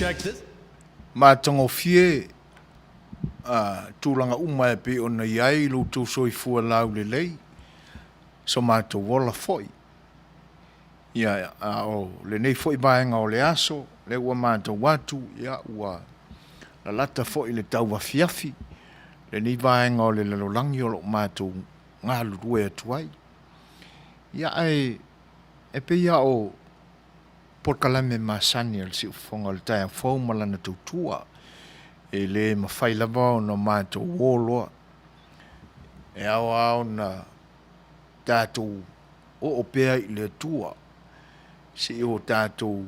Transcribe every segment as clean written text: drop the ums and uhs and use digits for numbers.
Check this. Matagofie a tulaga uma e pei ona i ai lo outou soifua laulelei, so matou ola foi. Ia, a o lenei foi vaega o le aso, lea ua matau atu, ia, ua lalata foi le tauafiafi, lenei vaega o le lalolagi o lo o matou galulue atu ai. Ia, ae e pei lava o polokalame masani a le Siufofoga o le Taeao Fou ma lana tautua, e le mafai lava ona matou o loa, e ao lava ona tatou oo pea i le Atua se i o tatou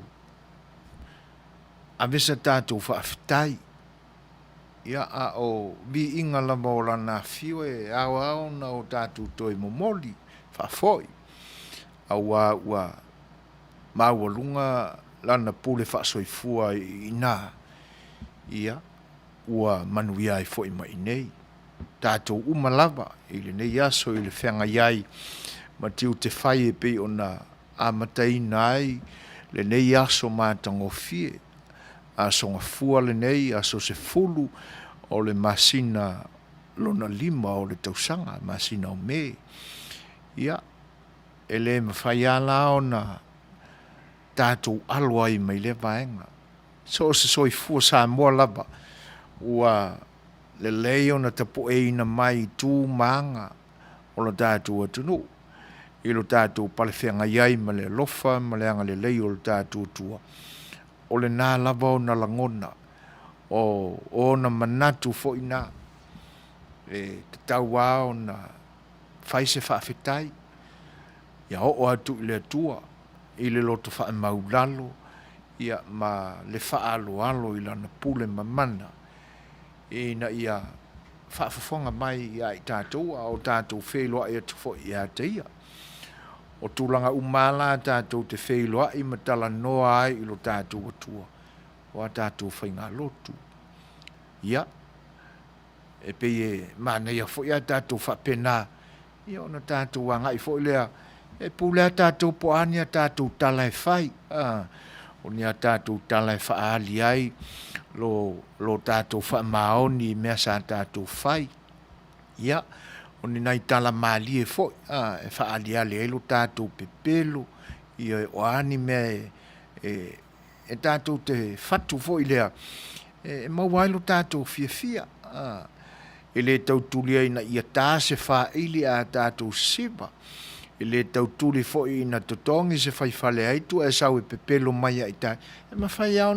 ave se tatou faafetai, ia, a o viiga lava o Lana afio e ao lava ona o tatou toe momoli faafoi, aua ua maualuga Lana pule faasoifua i ina, ia, ua manuia ai foi ma i inei tatou uma lava i lenei aso i le feagai ai ma tiute fai e pei ona amataina ai lenei aso matagofie, Aso Gafua lenei, aso 10 o le masina lona 5 o le tausaga, masina o Me. Ia, e le mafai lava la ona tatou alo ai mai lea vaega. So o se soifua Samoa lava ua lelei ona tapueina mai i tu ma aga o lo tatou atunuu i lo tatou palefeagai ai ma le alofa ma le agalelei o lo tatou Atua, o lena lava ona lagona, o ona manatu foi na e tatau lava ona fai se faafetai, ia oo atu i le Atua i le loto faamaualalo ma le faaaloalo i Lana pule mamana ina ia faafofoga mai ia i tatou a o tatou feiloai atu foi ia te Ia. O tulaga uma lava la tatou te feiloai ma talanoa ai i lo tatou Atua, o a tatou faigalotu. Ia, e pei e manaia foi a tatou faapena, ia ona tatou agai foi lea e pule lava tatou po o a ni a tatou tala e fai, o ni a tatou tala e faaali ai lo tatou faamaoni i mea sa tatou fai. Ia, o ni nai tala malie foi e faaaliali ai lo tatou pepelo, ia o a ni mea e tatou te fatu foi lea e maua ai lo tatou fiafia. E le tau tulia ina ia ta se faili ae tatou sisiva, e le tau tuli foi ina totogi se fai faleaitu ae sau e pepelo mai ia i tatou. E mafai lava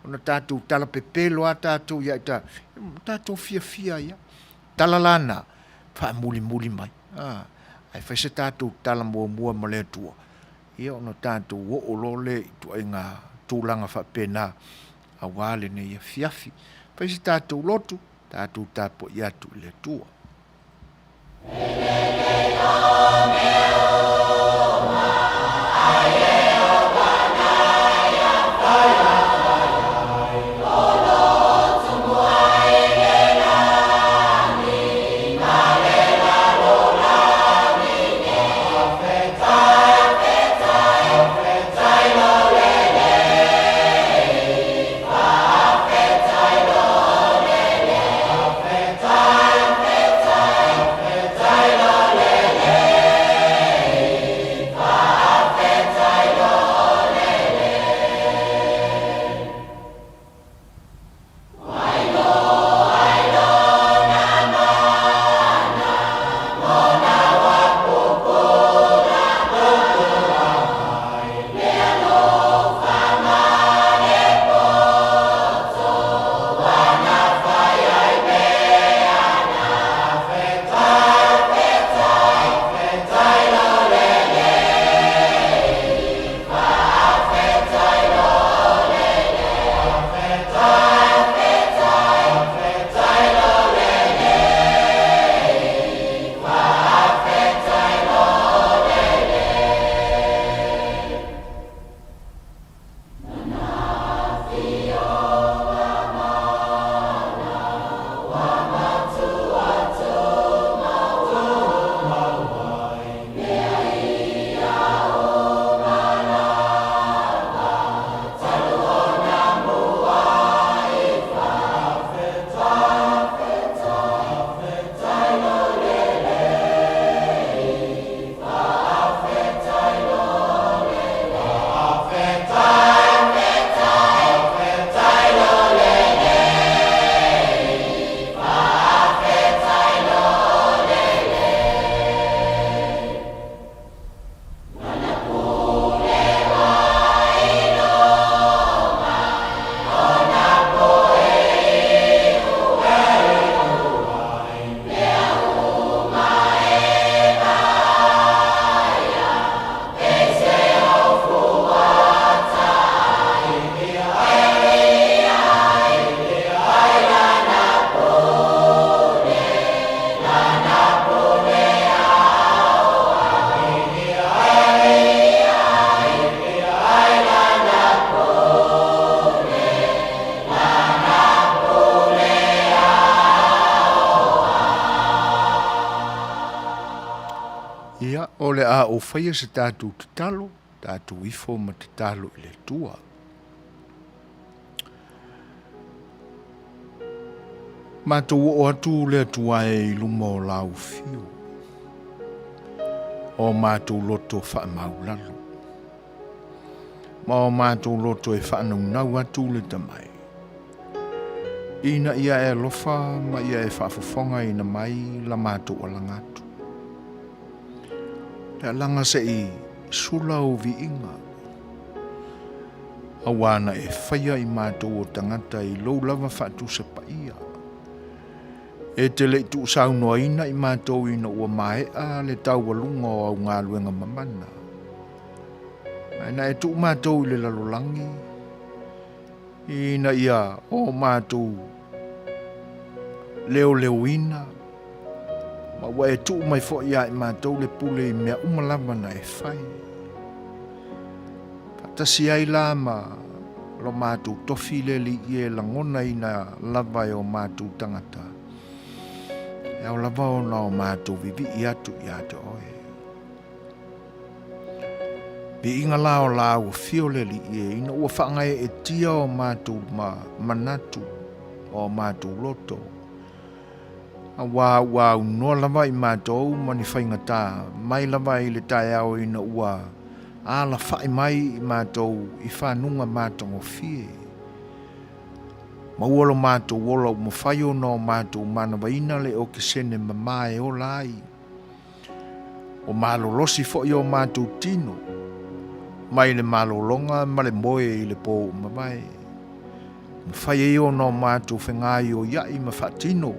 ona tatou tala pepelo lava tatou ia i tatou, tatou fiafia ai lava. O tala la na, faamulimuli mai, ae fai se tatou tala muamua ma le Atua, ia ona tatou oo loa lea i ituaiga tulaga faapena aua lenei afiafi. Fai se tatou lotu, tatou tapuai atu i le Atua. A o faia se tatou tatalo, tatou ifo ma tatalo i le Atua. Matou oo atu le Atua e i luma o lau afio, o matou loto faamaulalo, ma o matou loto e faanaunau atu le tamai, ina ia e alofa ma ia e faafofogaina mai la matou alaga atu. Le alaga se i sula ou viiga, auā na e faia i matou o tagata i lou lava faatusa paia. E te le i tuusaunoaina i matou ina ua maea le taualuga o au galuega mamana, ae na e tuu matou i le lalolagi, ina ia o matou leoleoina, ma ua e tuu mai foi ia i matou le pule i mea uma lava na e fai. Faatasi ai la ma lo matou tofi le Alii e lagonaina lava e o matou tagata, e ao lava ona o matou vivii atu ia te oe. Viiga la o la ua fio le Alii e, ina ua faagaeetia o matou ma manatu ma o matou loto, Auā ua aunoa lava i matou ma ni faigata mai lava i le taeao ina ua alafaʻi mai i matou i fanuga matagofie. Maua lo matou ola ua mafai ona o matou manavaina le okesene mamā e ola ai. Ua malolosi foi o matou tino mai le malologa ma le moe i le pō ua mavae. Mafai ai ona o matou fegaioiaʻi ma faatino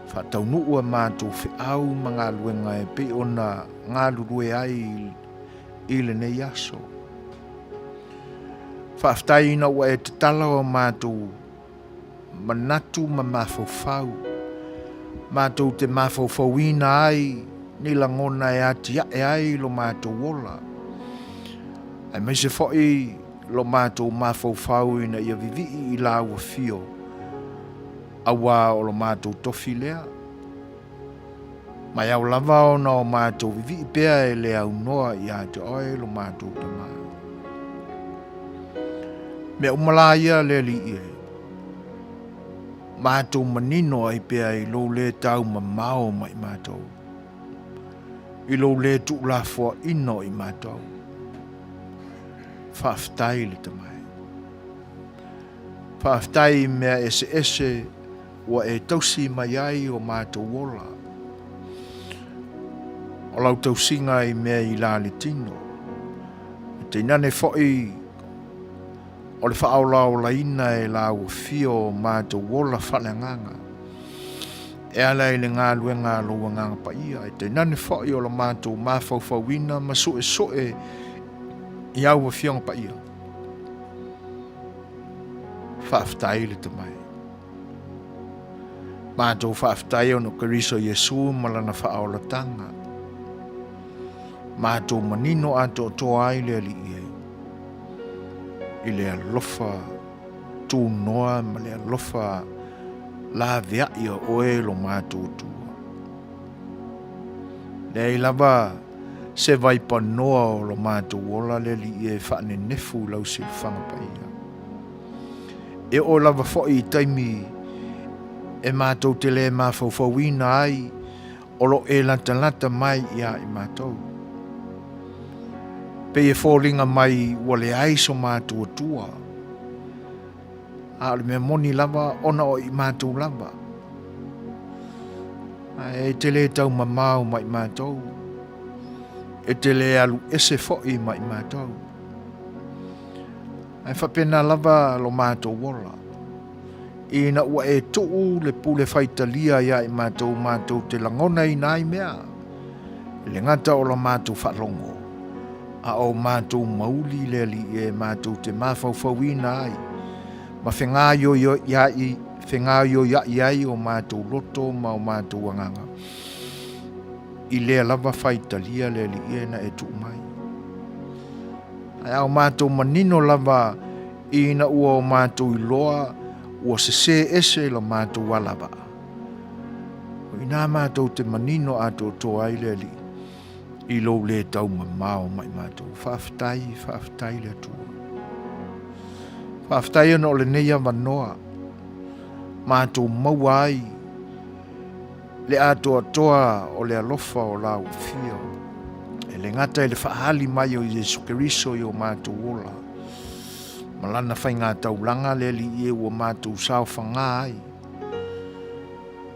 faataunuu a matou feau ma galuega e pei ona galulue ai i lenei aso. Faafetai ina ua e tatala o matou manatu ma mafaufau, matou te mafaufauina ai ni lagona e atiae ai lo matou ola, aemaise foi lo matou mafaufau ina ia vivii i lau afio, auā o lo matou tofi lea. Mai ao lava ona o matou vivii pea e le aunoa ia te oe lo matou Tama. Mea uma la ia le Alii e, matou manino ai pea i lou lē taumamao mai matou, i lou lē tuulafoaina o i matou. Faafetai le Tama e. Faafetai i mea eseese ua e tausi mai ai o matou ola. O lau tausiga i mea i la le tino, e tainane foi o le faaolaolaina e lau afio o matou ola faaleagaga, e ala i le galuega a lou Agaga Paia, e tainane foi o lo matou mafaufauina ma suesue i au Afioga Paia. Faafetai le Tamai. Matou faafetai ona o Keriso Iesu ma lana faaolataga. Matou manino atoatoa ai le Alii e, i le alofa tunoa ma le alofa laveai o oe lo matou Atua. Leai lava se vaipanoa o lo matou ola le Alii e faanenefu i lau silafaga paia. E oo lava foi i taimi e matou te le mafaufauina ai o lo o e latalata mai iā i matou. Pei e foliga mai ua leai so matou Atua, a o le mea moni lava ona o i matou lava. Ae e te le taumamao mai matou, e te le alu ese foi mai matou. Ae faapena lava lo matou ola, ina ua e tuu le pule faitalia iā i matou matou te lagonaina ai mea, e le gata o la matou faalogo, a o matou mauli le Alii e matou te mafaufauina ai, ma fegaioioiaʻi ai o matou loto ma o matou agaga, i lea lava faitalia le Alii e na e tuu mai. Ae a o matou manino lava ina ua o matou iloa ua sesē ese lo matou alavaa, o i inā matou te manino atoatoa ai le Alii. I lou le taumamao ma i matou. Faafetai, faafetai le Atua. Faafetai ona o lenei avanoa matou maua ai le atoatoa o le alofa o lau afio. E le gata i le faaali mai o Iesu Keriso i o matou ola, ma lana faigataulaga le Alii e ua matou saofaga ai,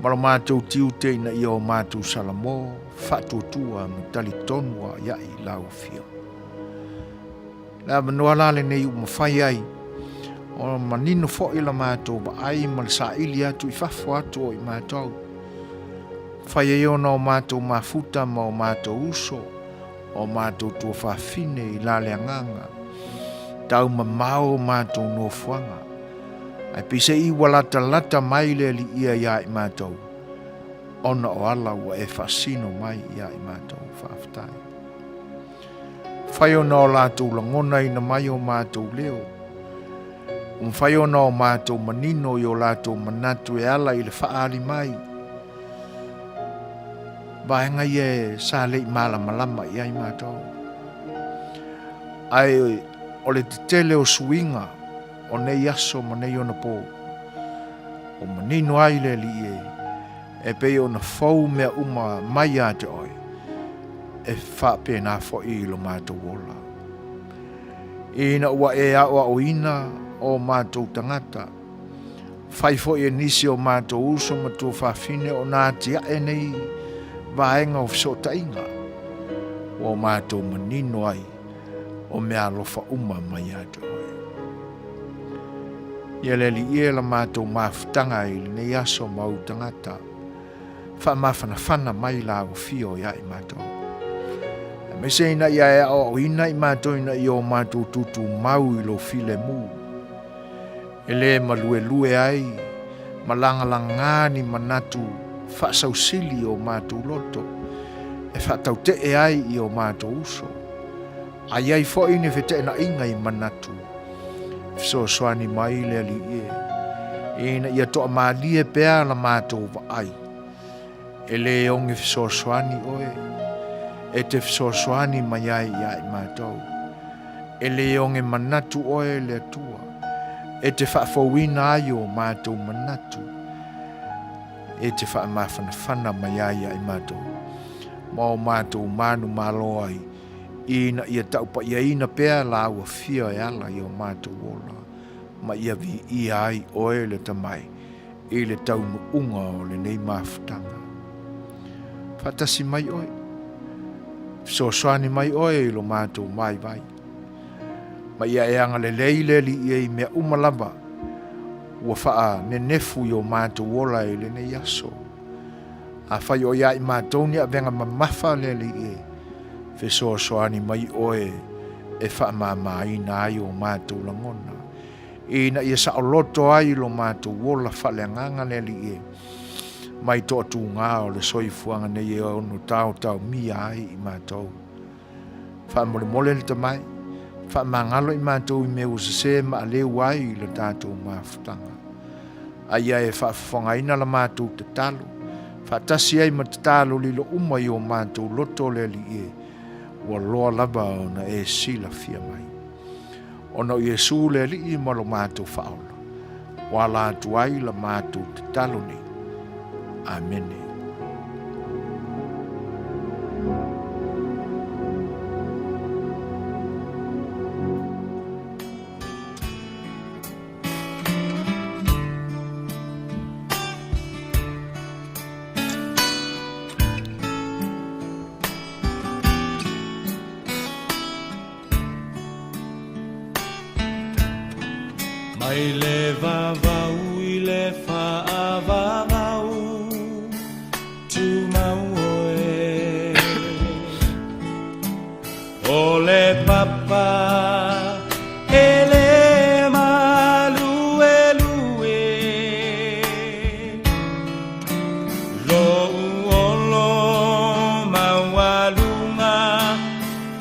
ma lo matou tiute ina ia o matou salamo, faatuatua ma talitonu aʻiaʻi i lau afio. Le avanoa la lenei ua mafai ai ona manino foi la matou vaai ma le saili atu i fafo atu o i matou. Fai ai ona o matou mafuta ma o matou uso, o matou tuafafine i la le agaga, tau mamao o matou nofoaga. Ae peiseai ua latalata mai le Aliia iā i matou, ona o ala ua e faasino mai iā i matou. Faafetai. Mafai ona o latou lagonaina mai o matou leo. Ua mafai ona o matou manino i o latou manatu e ala i le faaali mai. Vaega ia e sa le i malamalama i ai matou. Ae o le tetele o suiga o nei aso ma nei onapo, ua manino ai le Alii e, e pei ona fou mea uma mai ia te oe, e faapena foi i lo matou ola. Ina ua e aoaoina o matou tagata, fai foi e nisi o matou uso ma tuafafine ona atiae nei vaega o fesootaiga, ua matou manino ai o mea alofa uma mai ia te oe. Ia le Alii e la matou mafutaga i lenei aso ma ou tagata, faamafanafana mai la au afio ia i matou. Aemaise ina ia e aoaoina i matou ina ia o matou tutumau i lou filemu, e le maluelue ai ma lagalagā ni manatu faasausili i o matou loto, e faatautee ai i o matou uso. A i ai foi ni feteenaiga i manatu, fesoasoani mai le Alii e, ina ia toamalie pea la matou vaai, e le oge fesoasoani oe, e te fesoasoani mai ai iā i matou. E le oge manatu oe le Atua, e te faafouina ai o matou manatu, e te faamafanafana mai ai iā i matou, ma o matou manumalo ai, ina ia taupaiaina pea lāua fia e ala i o matou ola, ma ia viia ai oe le Tamai i le taunuuga o lenei mafutaga. Faatasi mai oe, fesoasoani mai oe i lo matou vaivai, ma ia e agalelei le Alii e i mea uma lava ua faanenefu i o matou ola i lenei aso. Afai o ia i matou ni avega mamafa le Alii e, fesoasoani mai oe e faamamaina ai o matou lagona, ina ia saoloto ai lo matou ola faaleagaga le Alii e, mai toatūgā o le soifuaga nei e ono taotaomia ai i matou. Faamolemole le Tamai, faamagalo i matou i mea ua sesē ma aleu ai i le tatou mafutaga. A ia e faafofogaina la matou tatalo, faatasi ai ma tatalo lilo uma i o matou loto le Alii e, ua loa lava ona e silafia mai. Ona o Iesu le Alii ma lo matou Faaola, ua ala atu ai la matou tatalo nei. Amene. Mai le vavau i le faavavau, tumau oe. O le papa e le maluelue, Lou olo maualuga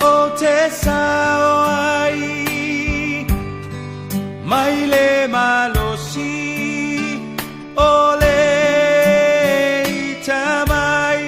O te sao ai mai le malosi o le ita mai.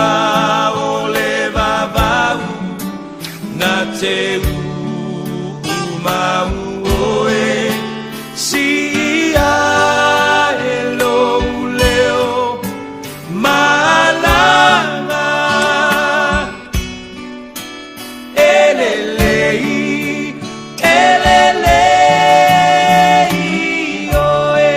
Atua o le vavau na te uumau oe Siia e lou leo malama E lelei, e lelei oe.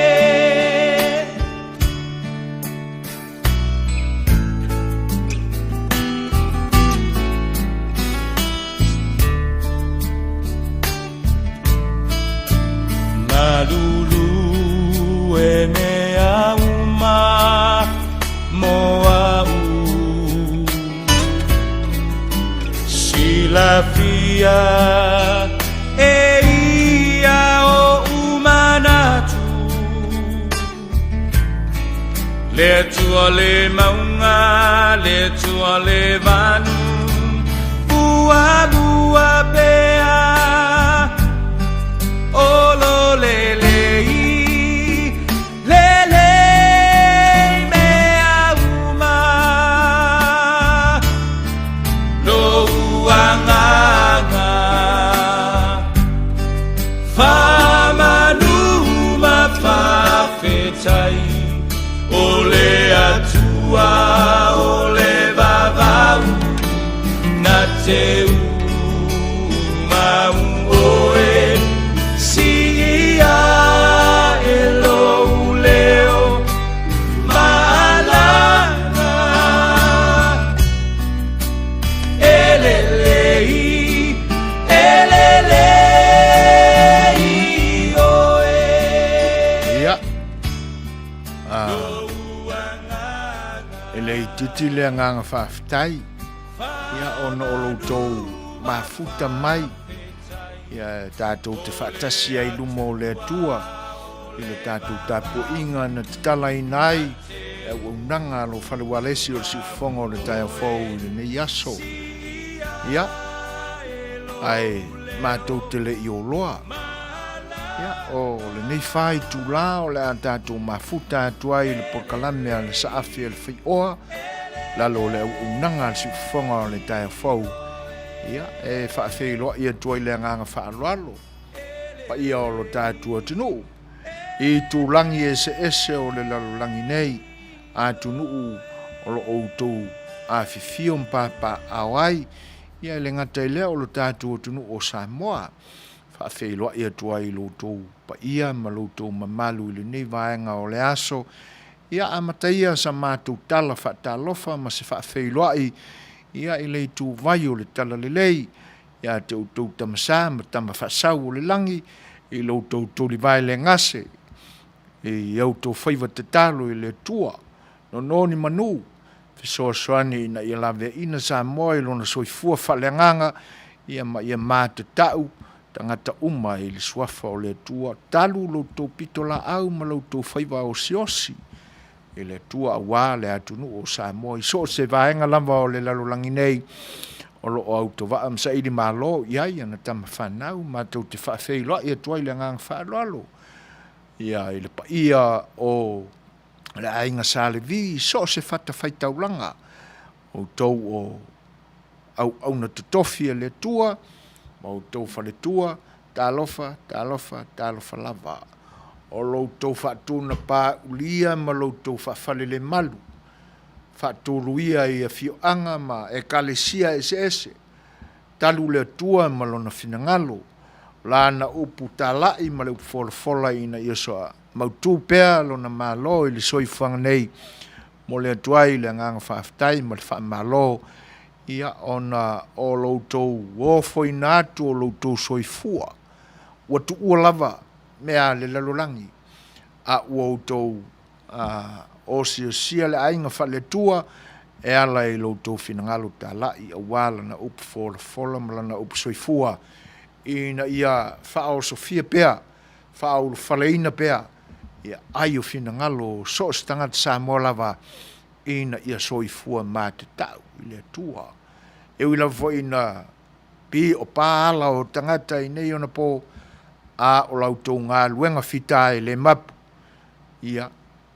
Malulu e mea uma mo a'u Silafia e ia o'u manatu Le Atua le mauga, le Atua le vanu, Muamua pea, o lo lelei, lelei mea uma, Lou agaga. Faamanu ma faafetai, o le Atua o le vavau, na te uumau oe, siia e lou leo malama. E lelei, e lelei oe. Ia. Ah, e le itiiti le agaga faafetai ia ona o lo outou mafuta mai ia tatou te faatasi ai i luma o le Atua i le tatou tapuaiga na tatalaina ai le auaunaga a lou fale ualesi o le siufofoga o le taeao fou i lenei aso. Ia, ae matou te le i oloa. Ia, o lenei fa itulā o le a tatou mafuta atu ai i le polokalame a le Saafi a le Faioa, lalo o le auaunaga a le siufofoga o le taeao fou. Ia, e faafeiloai atu ai le agaga faaaloalo, paia o lo tatou atunuu, i tulagi eseese o le lalolagi nei, atunuu o lo outou afifio ma papaaao ai, ia e le gata i lea o lo tatou atunuu o Samoa. Faafeiloai atu ai i lo outou paia ma lo outou mamalu i lenei vaega o le aso, ia amataia sa matou tala faatalofa ma se faafeiloai ia i le ituvai o le Talalelei, ia te outou tamasa ma tama faasau o le lagi, i lo outou tulivae le gase, i outou faiva tatalo i le Atua, nono ni manu, fesoasoani ina ia laveaina Samoa i lona soifua faaleagaga, ia ma ia matatau tagata uma i le suafa o le Atua, talu lo outou pitolaau ma lo outou faiva osiosi i le Atua auā le atunuu o Samoa i so o se vaega lava o le lalolagi nei o lo o autovaa ma saili malo i ai ana tama fanau. Matou te faafeiloai atu ai le agaga faaaloalo ia i le paia o le aiga Sa Levi i so o se fatafaitaulaga, outou o auauna totofi a le Atua ma outou faletua, talofa, talofa, talofa lava. O lo outou faatuna-pa-ulia ma lo outou faafalelemalu, faatuluia i afioaga ma ekalesia eseese, talu le Atua ma Lona finagalo, o Lana upu talai ma le upu folafola ina ia soa mautu pea Lona Malo i le soifuaga nei, Momoli atu ai le agaga faafetai ma le faamalo, ia, ona o lo outou ofoina atu o lo outou soifua, ua tuua lava mea a le lalolagi, a ua outou osiosia le aiga faale-Atua e ala i lo outou finagalo talai aua lana upu folafola ma lana upu soifua, ina ia faaosofia pea, faaulufaleina pea ia ai o finagalo o so o se tagata Samoa lava ina ia soifua matatau i le Atua. E ui lava foi ina pi o pa ala o tagata i nei ona po, a o la outou galuega fita e le mapu, ia,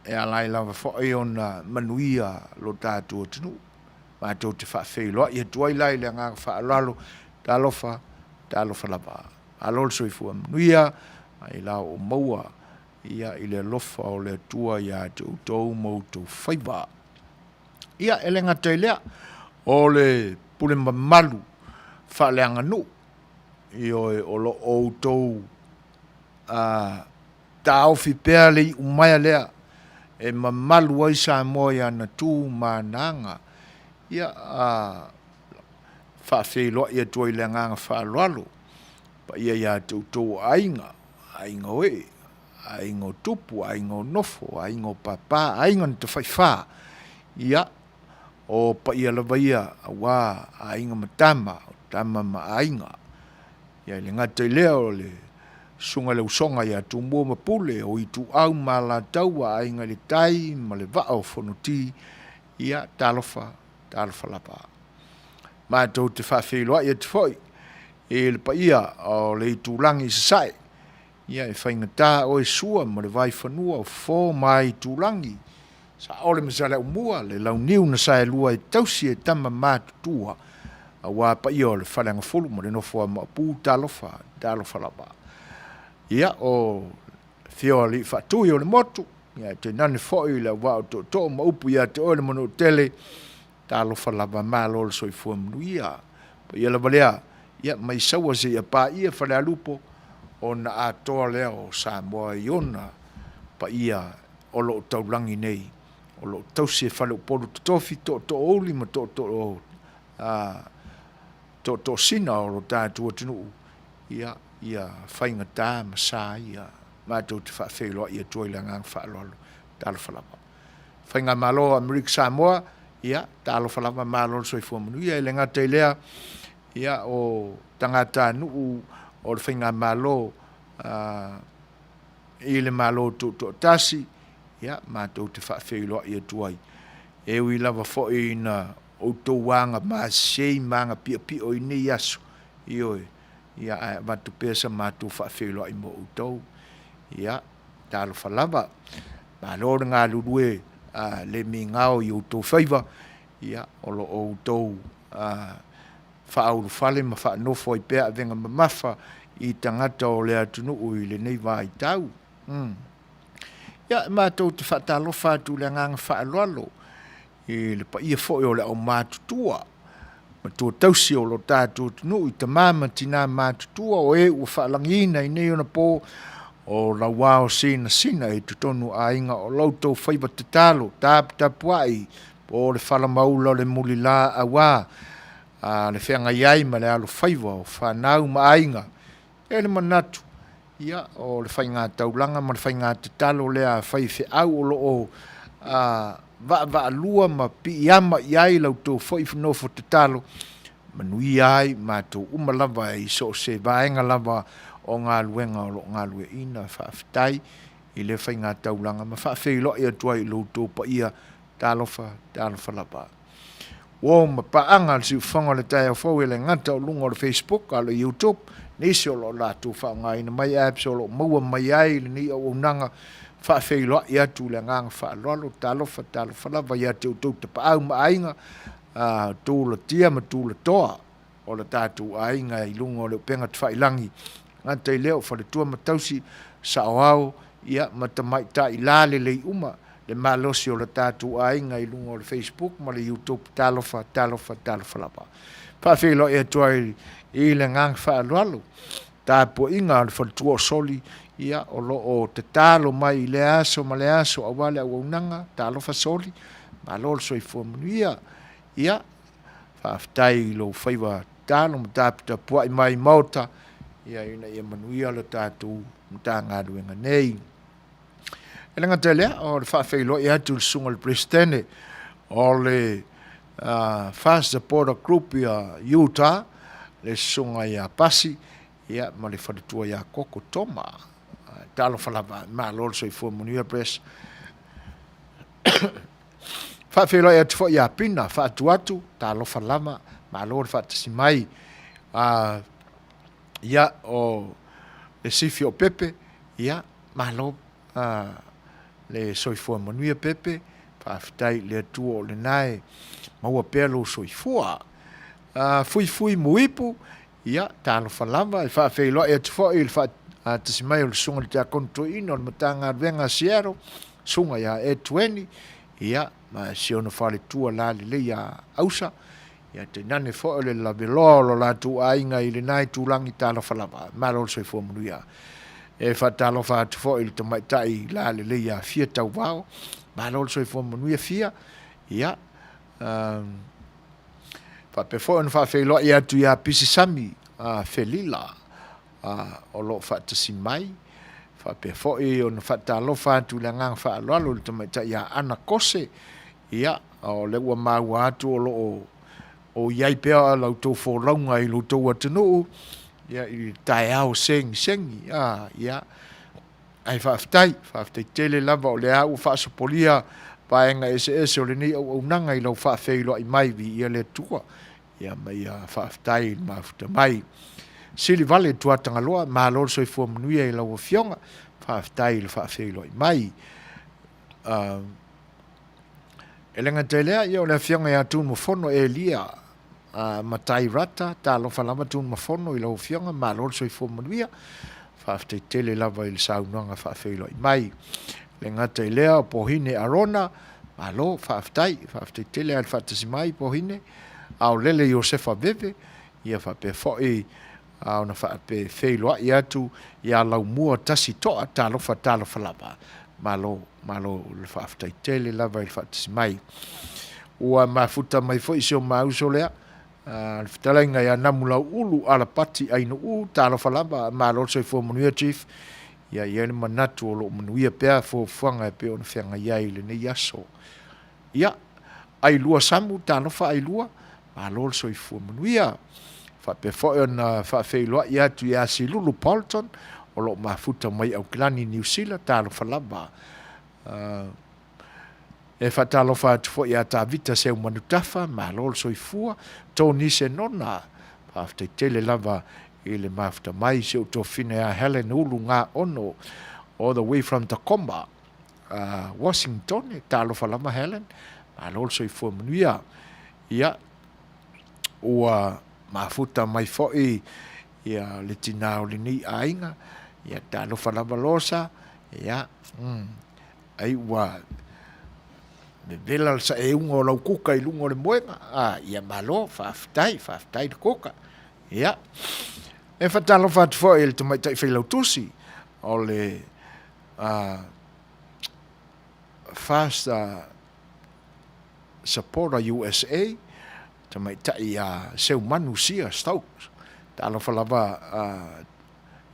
e ala ai lava foi ona manuia lo tatou atunuu. Matou te faafeiloai atu ai la i le agaga faaaloalo, talofa, talofa lava. Malo le soifua manuia, ai la o maua ia i le alofa o le Atua ia te outou ma outou faiva. Ia, e le gata i lea, o le pule mamalu faaleaganuu, ioe, o lo o outou taofi pea le iumaea lea e mamalu ai Samoa i ana tu ma ana aga. Ia, faafeiloai atu ai i le agaga faaaloalo paia ia te outou o aiga, aiga o ee, aiga o tupu, aiga o nofo, aiga o papa, aiga na tafaifa. Ia, o paia lava ia aua aiga ma tama, o tama ma aiga. Ia, e le gata i lea o le susuga i le usoga ia Tumua ma Pule, o Ituau ma Alataua, Aiga i le Tai ma le Vaa o Fonoti, ia, talofa, talofa lava. Matou te faafeiloai atu foi i le paia o le itulagi i Sasae, ia e faigata oe Sua ma le Vaifanua o Fofo ma Aitulagi, Saole ma Saleaaumua, le Launiu na Saelua e tausi e tama matutua, aua paia o le Faleagafulu ma le nofo a Maopu, talofa, talofa lava. Ia, o afio o alii faatui o le motu, ia tainane foi le auvaa o tootoo ma upu ia te oe le Manuatele, talofa lava, malo le soifua manuia. Paia lava lea, ia mai Saua seia paia Falealupo, ona atoa lea o Samoa i ona paia o lo o taulagi nei, o lo o tausi e faleupolu totofi, tootoouli ma tootoo, tootoo sina o lo tatou atunuu, ia, ia faigata ma sa ia matou te faafeiloai atu ai i le agaga faaaloalo. Talofa lava. Faigamalo a Amerika Samoa, ia, talofa lava, malo le soifua manuia. E le gata i lea, ia, o tagatanuu o le Faigamalo i le Malo Tutoatasi, ia, matou te faafeiloai atu ai. E ui lava foi ina outou aga masei ma aga piopio i nei aso, ioe, ia, ae avatu pea sa matou faafeiloai mo outou. Ia, talofa lava, malo le galulue le migao i outou faiva, ia, o lo o outou faaulufale ma faanofo ai pea avega mamafa i tagata o le atunuu i lenei vaitau. Ia, matou te faatalofa atu i le agaga faaaloalo i le paia foi o le aumatutua, matua tausi o lo tatou atunuu i tama ma tina matutua o e ua faalagiina i nei ona po, o lauao sinasina i totonu o aiga o la outou faiva tatalo, taputapuai, po o le falamaula o le mulila aua le feagai ai ma le alofaiva o fanau ma aiga. E i ai le manatu, ia, o le faiga taulaga ma le faiga tatalo lea a faifeau o lo o vaavaalua ma piiama i ai la outou foi nofo tatalo, manuia ai matou uma lava i so o se vaega lava o galuega o lo o galueaiina. Faafetai i lea faiga taulaga ma faafeiloai atu ai i lo outou paia. Talofa, talofa lava. Uo ma paaga a le siufofoga o le taeao fou e le gata o luga o le Facebook a o le YouTube, nisi o lo o latou faaaogaina mai apps o lo o maua mai ai lenei auaunaga, faafeiloai atu i le agaga faaaloalo, talofa, talofa lava ia te outou tapaau ma aiga, tulatia ma tulatoa o le tatou aiga i luga o le upega tafailagi, gata i lea o faletua ma tausi, saoao, ia, ma tamaitai lalelei uma le malosi o le tatou aiga i luga o le Facebook ma le YouTube. Talofa, talofa, talofa lava. Faafeiloai atu ai i le agaga faaaloalo tapuaiga a le faletua o Soli, ia, o lo o tatalo mai i lea aso ma lea aso aua le auaunaga. Talofa Soli, malo le soifua manuia. Ia, faafetai i lou faiva tatalo ma taputapuai mai i Maota, ia, ina ia manuia le tatou Matagaluega nei. E le gata i lea, o le faafeiloai atu i le susuga i le Peresetene o le Fast Supporter Group ia Utah, le susuga ia Pasi, ia, ma le faletua ia Koko Toma. Talofa lava, malo le soifua manuia Pres. Faafeiloai atu foi ia Pina, faatu atu, talofa lava, malo le faatasi mai. Ia, o le sifi o Pepe, ia, malo le soifua manuia Pepe, faafetai i le Atua o lena e Maua pea lou soifua. Fuifui Muipu, ia, talofa lava, e faafeiloai atu foi i le faatasi mai o le Susuga i le Tiakono Toeaina o le Matagaluega a Seattle, Susuga ia Ed Tueni, ia, ma si ona faletua lalelei ia Ausa, ia tainane foi o le laveloa o lo latou aiga i lena itulagi, talofa lava, malo le soifua manuia. E faatalofa atu foi i le tamaitai lalelei ia Fia Tauvao, malo le soifua manuia Fia, ia, faapea foi ona faafeiloai atu ia Pisi Sami Felila o lo o faatasi mai, faapea foi ona faatalofa atu i le agaga faaaloalo i le tamaitai ia Ana Kose, ia, o lea ua maua atu o lo o o i ai pea la outou folauga i lo outou atunuu, ia, i le taeao segisegi, ia, ae faafetai, faafetai tele lava o lea ua faasopolia vaega eseese o lenei auaunaga i lau faafeiloai mai, viia le Atua, ia ma ia faafetai i le mafuta mai. Sili vale Tuatagaloa, malo le soifua manuia i lau Afioga, faafetai i le faafeiloai mai. E le gata i lea, ia o le Afioga ia Tunumafono Elia Matai Rata, talofa lava Tunumafono i lau Afioga, malo le soifua manuia, faafetai tele lava i le saunoaga faafeiloai mai. E le gata i lea, o Pohine Arona, malo, faafetai, faafetai tele lava i le faatasi mai Pohine, Aolele Iosefa Veve, ia faapea foi ona faafeiloai atu ia Laumua Tasi Toa, talofa talofa lava, malo, malo le faafetai tele lava i le faatasi mai. Ua mafuta mai foi si o ma uso lea, le fetalaiga ia Namulauulu Alapati Ainuu, talofa lava, malo le soifua manuia Chief, ia i ai le manatu o lo o manuia pea fuafuaga e pei ona feagai ai i lenei aso. Ia, Ailua Samu, talofa Ailua, malo le soifua manuia. Faapea foi ona faafeiloai atu ia Silulu Bolton, o lo o mafuta mai Aukilani, Niu Sila, talofa lava. E faatalofa atu foi ia Tavita Seumanutafa, malo le soifua. Tony Senona, faafetai tele lava i le mafuta mai. Si ou tofina ia Helen Ulu Gaono, all the way from Tacoma, Washington, talofa lava Helen, malo le soifua manuia. Ia, ua mafuta mai foi ia le tinā o lenei aiga, ia talofa lava Losa, ia, ai ua vevela le saeuga o lau kuka i luga o le moega, a, ia malo, faafetai, faafetai le kuka. Ia, e faatalofa atu foi i le tamaitai failautusi o le Fast Supporter USA, tamaitai ia Seumanu Sia Stokes. Talofa lava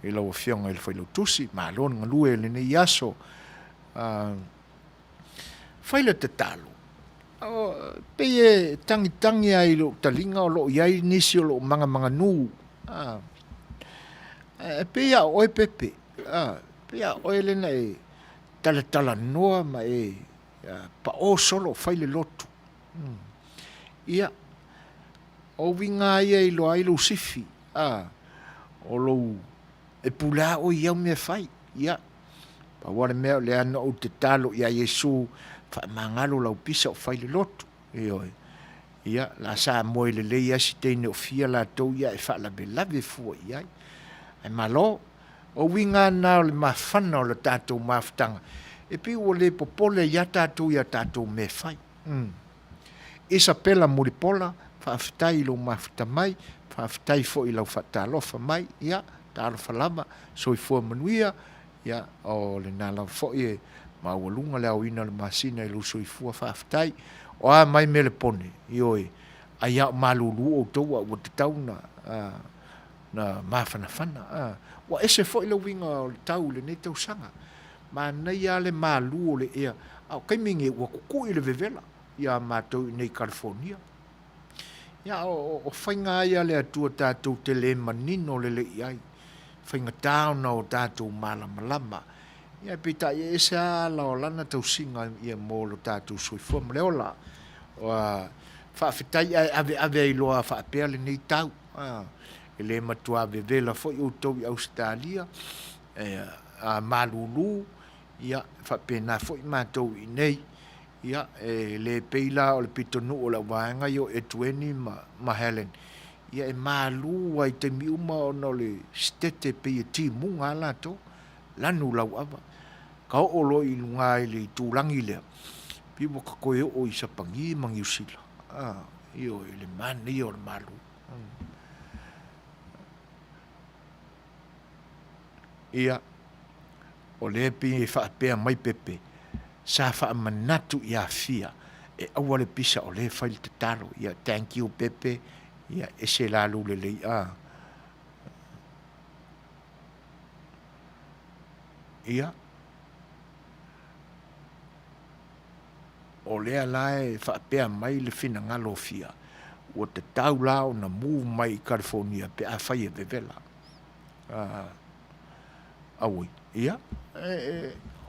i lau Afioga i le Failautusi, malo le galue i lenei aso. Fai le tatalo, pei e tagitagi lava i lou taliga o lo o i ai nisi o lo o magamaganu. E pei lava o oe Pepe, e pei lava o oe lea na e talatalanoa ma e pao solo o fai le lotu. Ia, o uiga lava ia e iloa ai lou sifi, o lou, e pule lava oe i au mea e fai. Ia, pau lava le mea o lea na ou tatalo ia Iesu, faamagalo lau pisa o fai le lotu. Ioe. Ia, la sa moe lelei lava si teine o fia latou ia e faalavelave fua i ai. Ae malo, o uiga lava na o le mafana o le tatou mafutaga, e pei ua le popole ai lava tatou i a tatou mea e fai. Isapela Mulipola, faafetai i lou mafuta mai, faafetai foi i lau faatalofa mai, ia, talofa lava, soifua manuia, ia, o lena lava foi e maualuga le aoina o le masina i lou soifua, faafetai. O a mai Melepone, ioe, ai a o malulu outou a ua tatau ona mafanafana. Ua ese foi le uiga o le tau i lenei tausaga. Manaia lava le malu o le ea, a o taimi nei ua tutui le vevela ia matou i inei i California. Ia, o faiga lava ia a le Atua tatou te le manino lelei i ai, faigata ona o tatou malamalama. Ia, peitai e ese lava ala o lana tausiga ia mo lo tatou soifua ma le ola. Ua faafetai ae aveave ai loa faapea lenei tau. E le matua vevela foi outou i Ausetalia, a malulu, ia, faapena foi matou i inei. Ia, e le pei la o le pitonuu o lau vaega ia o Etueni ma, ma Helen, ia e malu lava i taimi uma ona o le sitete e pei e timuga lava latou, lanu lauava. Ka oo loa i luga i le itulagi lea, pei ua ta toe oo i Sapani ma Niu Sila, a, ioe, i le manaia o le malu. Ia, o lea e pei e faapea mai Pepe, sa faamanatu ia Fia e aua le pisa o lea e fai le tatalo. Ia, thank you Pepe, ia ese la lou lelei a. Ia, o lea la e faapea mai le finagalo o Fia, ua tatau la ona move mai i California pe afai e vevela. Auoi, ia,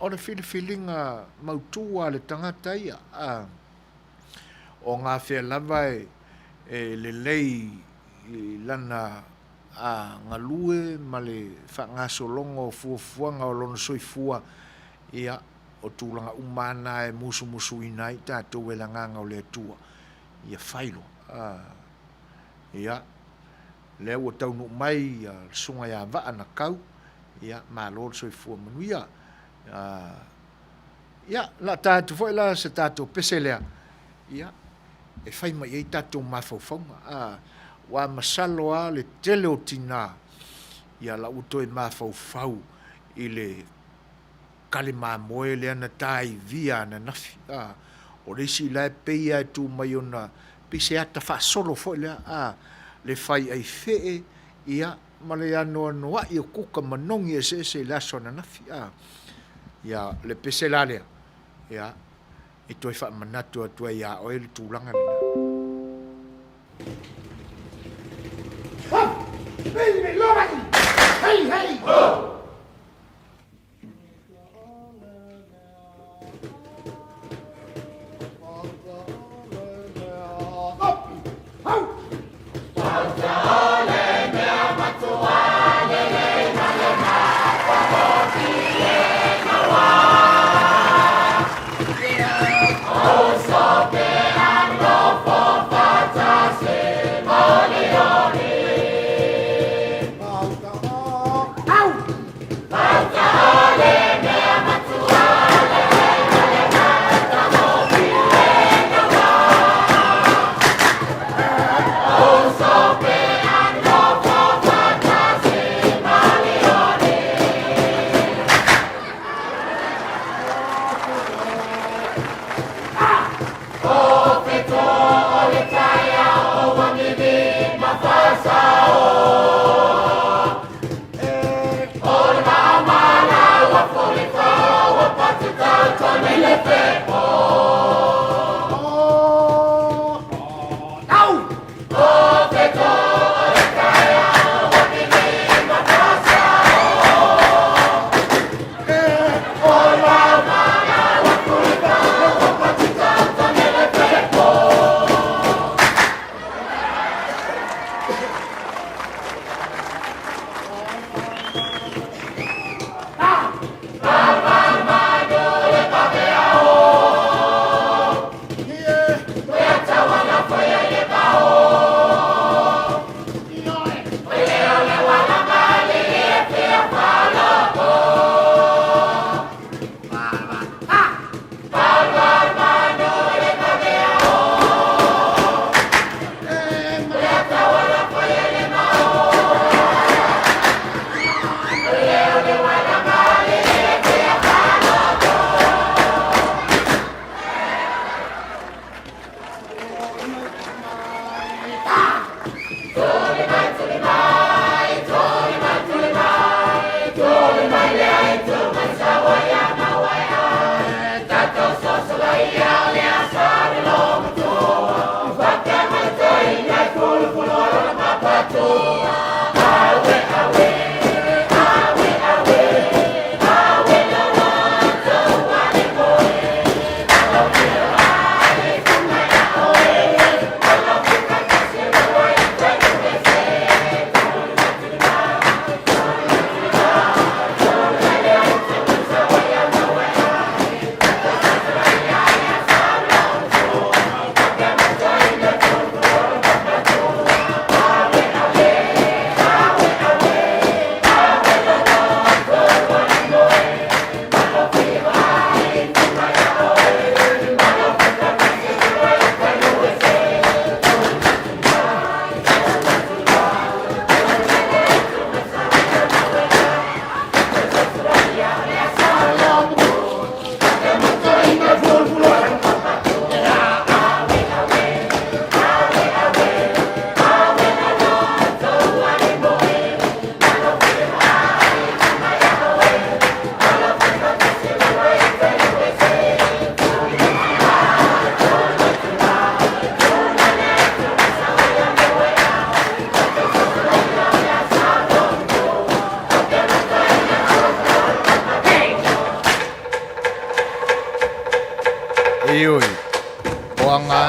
o le filifiliga mautu a le tagata ia, o gafea lava e lelei i lana galue ma le faagasologa o fuafuaga o lona soifua, ia, o tulaga uma lava na e musumusuina ai tatou e le Agaga o le Atua, ia fai loa. Ia, lea ua taunuu mai le Susuga ia Vaa na Kau, ia, malo le soifua manuia. Ia, o le a ta atu foi la se tatou pese lea, ia, e fai mai ai tatou mafaufauga. Aua masalo lava le tele o tina, ia la ua toe mafaufau i le kale mamoe lea na taivia ananafi. A, o le isi la e pei lava e tu mai ona, pei se ata faasolo foi lea, a, le fai aifee, ia, ma le anoanoai o kuka manogi eseese i le aso ananafi. A, ia, o le pese la lea, ia, e toe faamanatu atu ai ia oe le tulaga lena. Hei, hei, ho!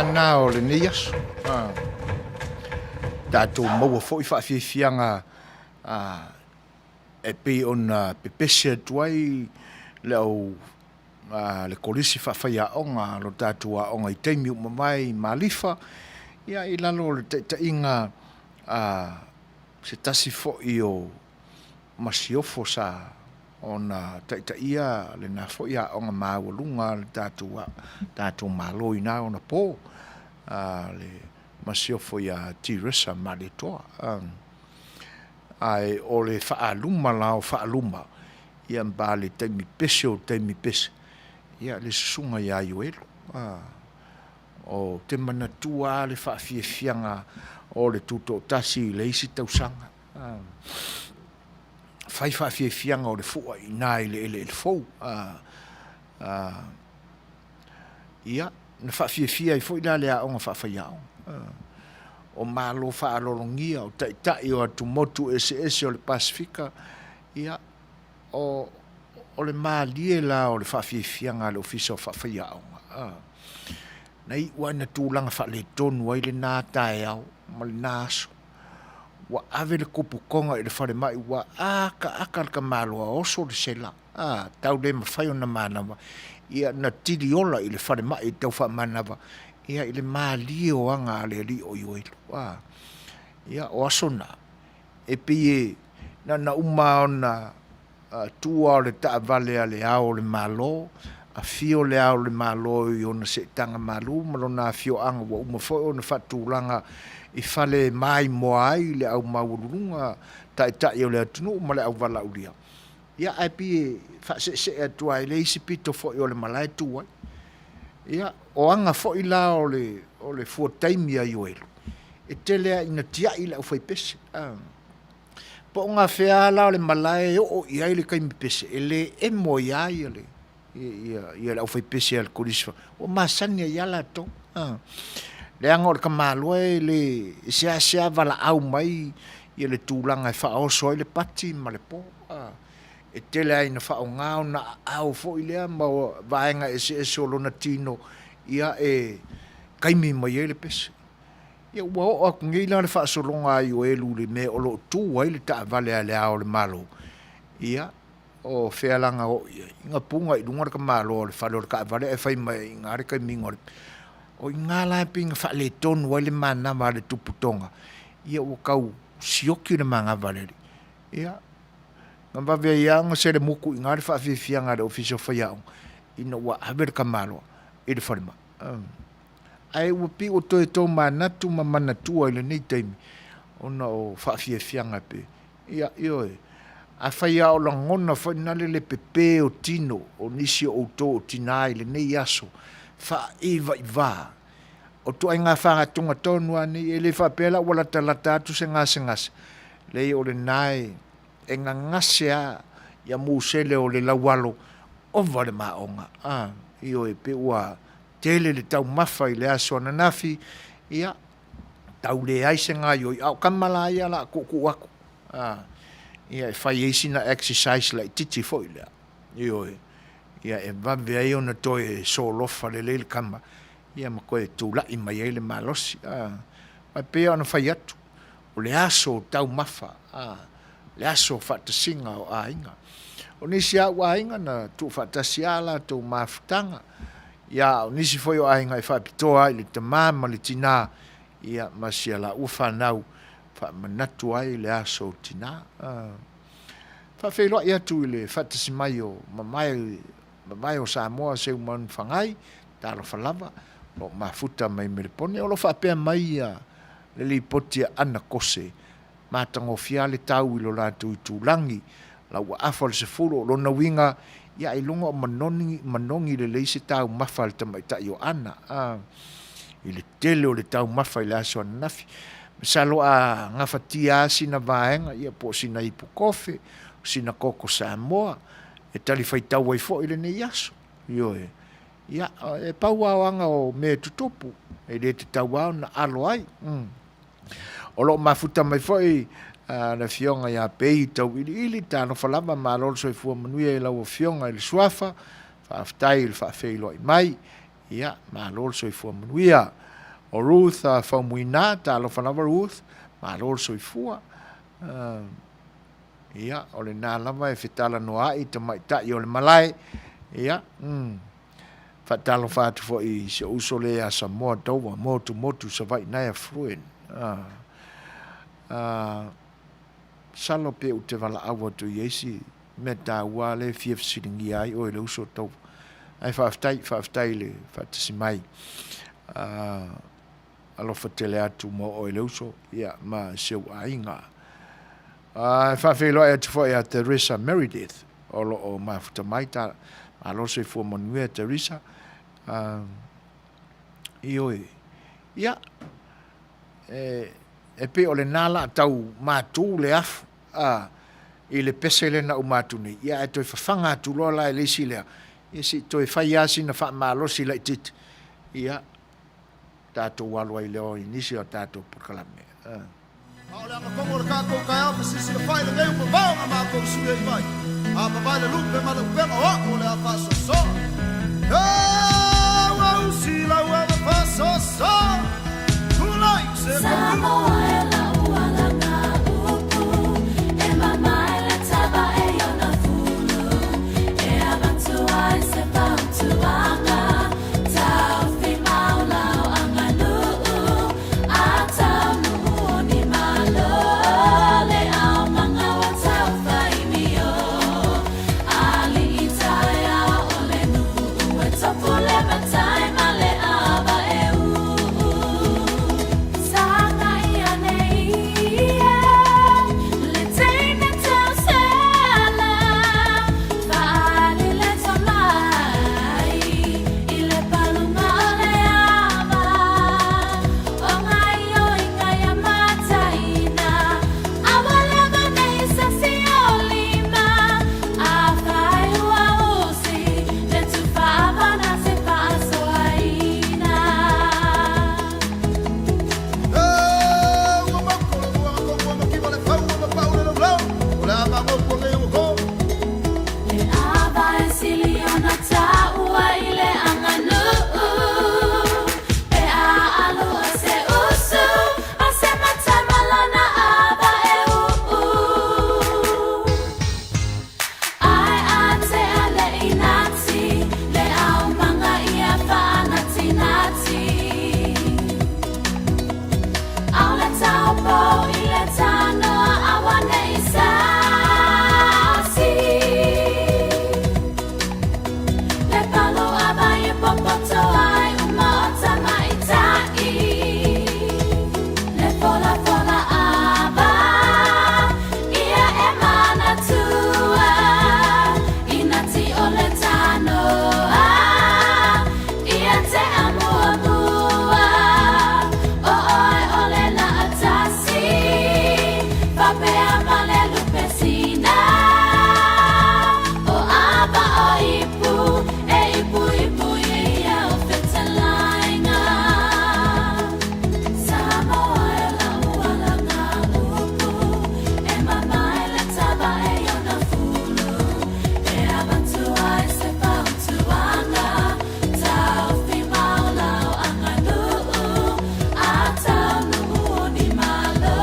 lena o lenei aso. Tatou maua foi faafiafiaga e pei ona pepese atu ai le au le Kolisi Faafaiaoga a lo tatou aoga i taimi ua mavae i Malifa, ia i lalo o le taitaiga a se tasi foi o masiofo sa ona taitaia lena foi aoga maualuga a le tatou Malo i na ona po, le masiofo ia Teresa Malietoa. Ae o le faaluma la o faaluma, ia ba le taimi pese o taimi pese, ia le susuga ia Ioelo. Ou te manatua lava le faafiafiaga o le Tutoatasi i le isi tausaga, fai faafiafiaga o le fua i ina i le eleele fou. Ia, na faafiafia ai foi la le aoga faafaiaoga. O malo faaaloalogia, o taitai o atumotu eseese o le Pasefika, ia, o le malie la o le faafiafiaga a le Ofisa o Faafaiaoga, na iu lava ina tulaga faaletonu ai lena taeao ma lena aso. Ua ave le kuputoga i le falemai ua akaaka le tamaloa oso le sela, a, tau le mafai ona manava, ia na tiliola i le falemai e tau faamanava, ia i le malie o aga a le alii o Ioelo. A, ia o aso na, e pei e na ona uma lava ona tu lava o le taavale a Le Ao o le Malo, afio Le Ao o le Malo i ona seetaga malu ma lona afioaga ua uma foi ona faatulaga i fale e maimoa ai le au maualuluga taitai o le atunuu ma le au valaaulia, ia ae pei e faaseesee atu lava i le isi pito foi o le malae tu ai. Ia, o aga foi la o le fua taimi a Ioelo, e tele lava ina tiai le aufaipese. Po o gafea lava la o le malae e oo i ai le taimi pese, e le emo ai lava le aufaipese a le Kolisi, ua masani ai lava latou. Leaga o le tamaloa e le, e seasea valaau mai le tulaga e faaoso ai le pati ma le po. E tele lava ina faaaoga ona aao foi lea ma vaega eseese o lona tino e taimi mai ai le pese. Ia ua oo atu nei la le faasologa a Ioelu i le mea o lo o tu ai le taavale a Le Ao o le Malo, ia, o fea la na oo i ai? Na puna i luga le tamaloa o le fale o le taavale ae fai mai ai i ina le taimiga o le… O i ina la pei na faaletonu ai le manava a le tuputoga, ia ua tau sioki le manava a le alii. Ia, na vave ai lava ona selemutu i ina le faafiafiaga a le Ofisa o Faiaoga ina ua ave le tamaloa i le falemai. Ae ua pei ua toe tomanatu ma manatua i lenei taimi ona o faafiafiaga e pei, ia, ioe. Afai lava o lagona foi na le pepe o tino o nisi o outou o tina i lenei aso faaivaiva, o ituaiga fagatoga tonu lava nei, e le faapea la ua latalata atu se gasegase, leai o lena e gagase lava ia musele o le laualo, ova le maoga, a, ioe, pei ua tele le taumafa i le aso ananafi, ia, tau leai se gaoioi, a o tama la ia o le a tuutuu atu, a, ia e fai ai sina exercise laitiiti foi lea, ioe, ia e vave ai ona toe solofa lelei le tama, ia ma toe tulai mai ai le malosi. Aua e pei lava ona fai atu, o le aso o taumafa, le aso o faatasiga o aiga. O nisi lava au aiga na tuufaatasi lava a latou mafutaga, a o nisi foi o aiga e faapitoa lava i le tama ma le tina ma si a laua fanau e faamanatu ai le aso o tina. E faafeiloai atu i le faatasi mai o mamae o Samoa Seumanufagai, talofa lava, o lo o mafuta mai Melepone. O lo o faapea mai le lipoti a Ana Kose, matagofie lava le tau i lo latou itulagi, la ua afa le 10, o lona uiga, ia ailoga o manogi lelei se taumafa a le tamaitai o Ana i le tele o le taumafa i le aso ananafi. Masalo a gafatia lava sina vaega, ia po o sina ipu kofe, o sina koko Samoa e talifuaitau ai foi lenei aso. Ioe. Ia, e pau lava o aga o mea e tutupu, e le tatau lava ona alo ai. O lo o mafuta mai foi le Afioga ia Pei Tauiliili, talofa lava, malo le soifua manuia i lau Afioga i le Suafa, faafetai i le faafeiloai mai, ia, malo le soifua manuia. O Ruth Faumuina, talofa lava Ruth, malo le soifua. Ia, o lena lava e fetalanoa ai tamaitai o le malae. Ia, mm. Faatalofa atu foi i si ou uso lea ia Samoa Dover, motumotu Savaii nae Affluent. Ah. Ah, masalo pe ou te valaau atu i ai si mea taua lea e fia fesiligia ai oe le uso Dover. Ae faafetai, faafetai i le faatasi mai. Ah, alofa tele atu mo oe le uso, ia, ma si ou aiga. E faafeiloai atu foi ia Teresa Meredith o lo o mafuta mai. Ta, malo soifua manuia Teresa. Ioe. Ia, e, e pei o lena la tau matu le afu a, i le pese lea na uma atu nei. Ia, ae toe fafaga atu loa la e le isi lea. Ia, se i toe fai lava sina faamalosi laitiiti. Ia, tatou alu ai lea i nisi o tatou polokalame. A o le agatonu o le tatou taeao fesisilafai lenei ua vavao na matou sui ai mai, a vavae le lupe ma le upega o a'u o le a faasoasoa. Ē ua usi lau ava faasoasoa, tulai se Samoa e lau alaga upu, e mamae le tava e ona fulu, e avatu ai se fautuaga. I le palunga o le ava o ngā ioinga ia mataina, a ua leva nei se siolima, a whai ua usi le tuwhaavana se whaasoaina. E ua mauko le muaga tonu a makiva le fau a mapau le laulau o le a magopu a nei ua ko. Le ava e sili ona taua i le aganuu, pe a alu a se usu, a se matai ma lana ava e uu. Ai a tea le inati, le aumaga ia faanatinati. Aole taupou i le tanoa auanei sasi. Le palu ava e popoto ai uma o tamaitai. Le folafola ava ia e manatua inati o le tanoa ia te amuamua. O oe o le laatasi faapea ma le lupe sina. O ava o ipu e ipuipu ia o fetalaiga. Samoa e lau alaga upu e mamae le tava e ona fulu e avatu ai se fautuaga taofi mau lau aganuu a taunuu o ni malo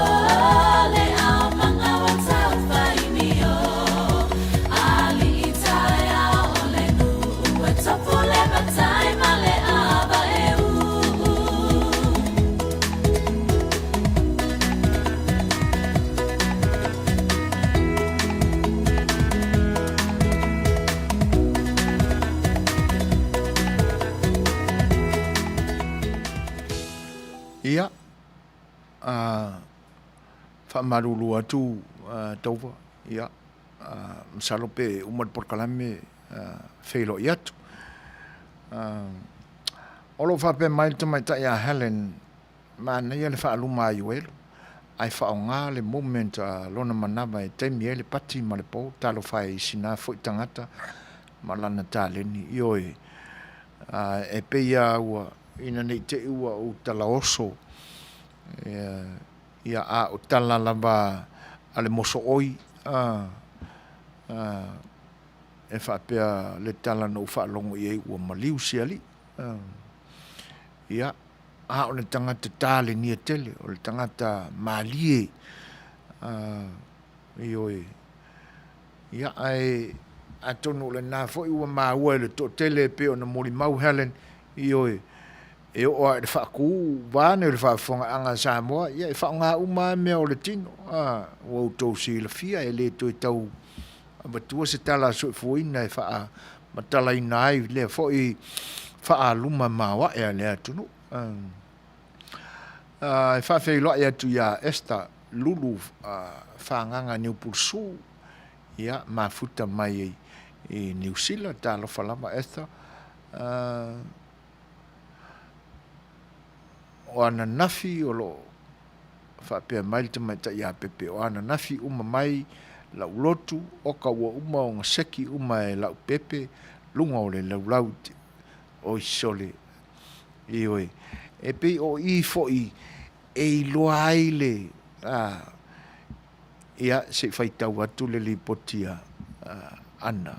le aumaga ua taufaimio alii taeao o le nuu e tofu le matai ma le ava e uu. Ia, a faamalulu atu Dover, ia, masalo pe uma le polokalame feiloai atu. O lo o faapea mai le tamaitai a Helen, manaia le faaluma a Ioelo, ae faaaoga le moment a lona manava e taimi ai le pati ma le po, talofa e i sina foi tagata ma lana taleni. Ioe, e pei lava ua, ina ne i te i ua ou talaoso, ia, a o tala lava a le mosooi, e faapea le tala na ou faalogo i ai ua maliu se alii. Ia, A o le tagata talenia tele, o le tagata malie, ioe. Ia, ae atonu o lena foi ua maua e le toatele e pei ona molimau Helen, ioe, e oo lava i le faatu vaeane le faafofogaaga a Samoa, ia e faaaoga uma lava mea o le tino, a, ua outou silafia e le toe tau avatua se tala a soifuaina e faamatalaina ai lea foi faaluma maoae a le atunuu. E faafeiloai atu ia Esther Lulu Fagaga Niupulusū, ia, mafuta mai i Niu Sila, talofa lava Esther. O ananafi o lo o faapea mai le tamaitai ia Pepe, o ananafi uma mai lau lotu, oka ua uma ona seki uma e lau pepe luga o le laulau. Oi sole, ioe, e pei o i foi e iloa ai le, a, ia, se i faitau atu le lipoti a Anna.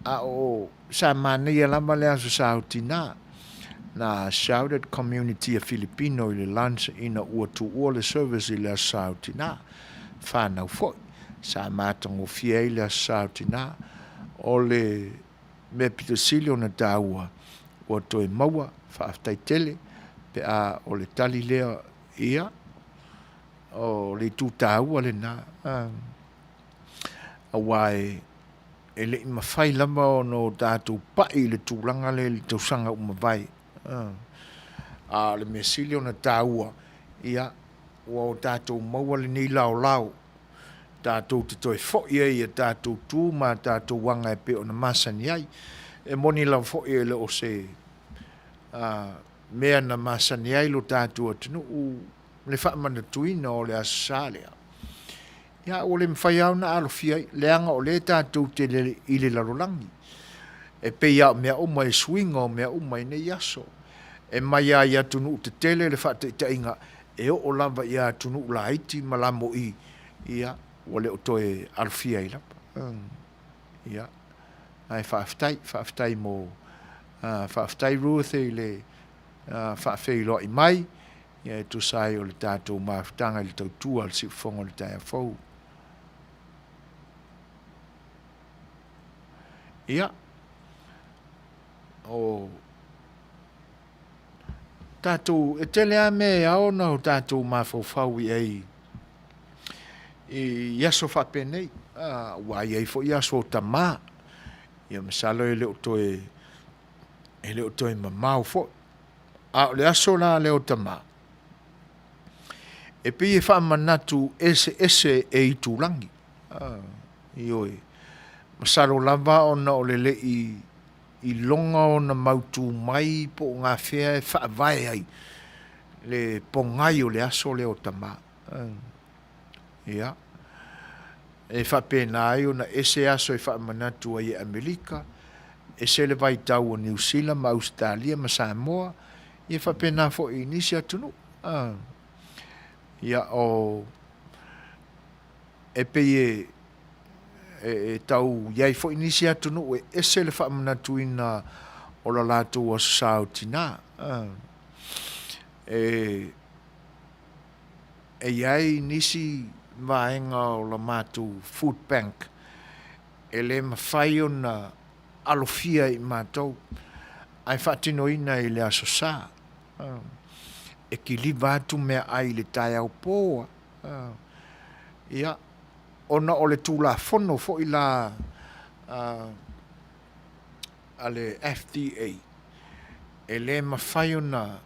A o sa manaia lava le Aso Sa o Tina, na shouted community a Filipino i le lunch ina ua tuua le service i le Aso Sa o Tina. Whanau foi, sa matagofie ai le Aso Sa o Tina. O le mea pito sili ona taua, ua toe maua, faafetai tele, pe a o le tali lea, ia, o le itu taua lena, aua e le i mafai lava ona o tatou pai i le tulaga lea i le tausaga ua mavae. A o le mea sili ona taua, ia, ua o tatou maua lenei laolao tatou te toe foi ai i a tatou tu ma a tatou aga e pei ona masani ai. E moni lava foi e le o se mea na masani ai lo tatou atunuu le faamanatuina o le Aso Sa lea, ia ua le mafai lava ona alofia ai, leaga o lea tatou te i le lalolagi. E pei lava o mea uma, e suiga o mea uma i nei aso. E mai lava i atunuu tetele le faataitaiga, e oo lava i atunuu laiti ma lamo'i, ia, ua le o toe alofia ai lava. Ia, ae faafetai, faafetai mo, faafetai Ruth i le faafeiloai mai, ia e tusa ai o le tatou mafutaga i le tautua a le siufofoga o le taeao fou. Ia, o tatou, e tele lava mea e ao ona o tatou mafaufau i ai i aso faapenei, aua e i ai foi aso o tama, ia masalo e le o toe, e le o toe mamao foi. A o le aso la lea o tama, e pei e faamanatu eseese e itulagi. Ioe. Masalo lava ona o le le i iloga ona mautu mai po o gafea e faavae ai le pogai o le aso lea o tama. Ia, e faapena ai ona ese aso e faamanatu ai e Amerika, ese le vaitau o Niu Sila ma Ausetalia ma Samoa, ia faapena foi i nisi atunuu. Ia, o, e pei e, e, e tau i ai foi nisi atunuu e ese le faamanatuina o la latou Aso Sa o Tina. E, e i ai nisi vaega o la matou food bank e le mafai ona alofia e i matou ae faatinoina i le Aso Sa. E kiliva atu meaai i le taeao po a. Ia, ona o le Tulafono foi la a le FDA, e le mafai ona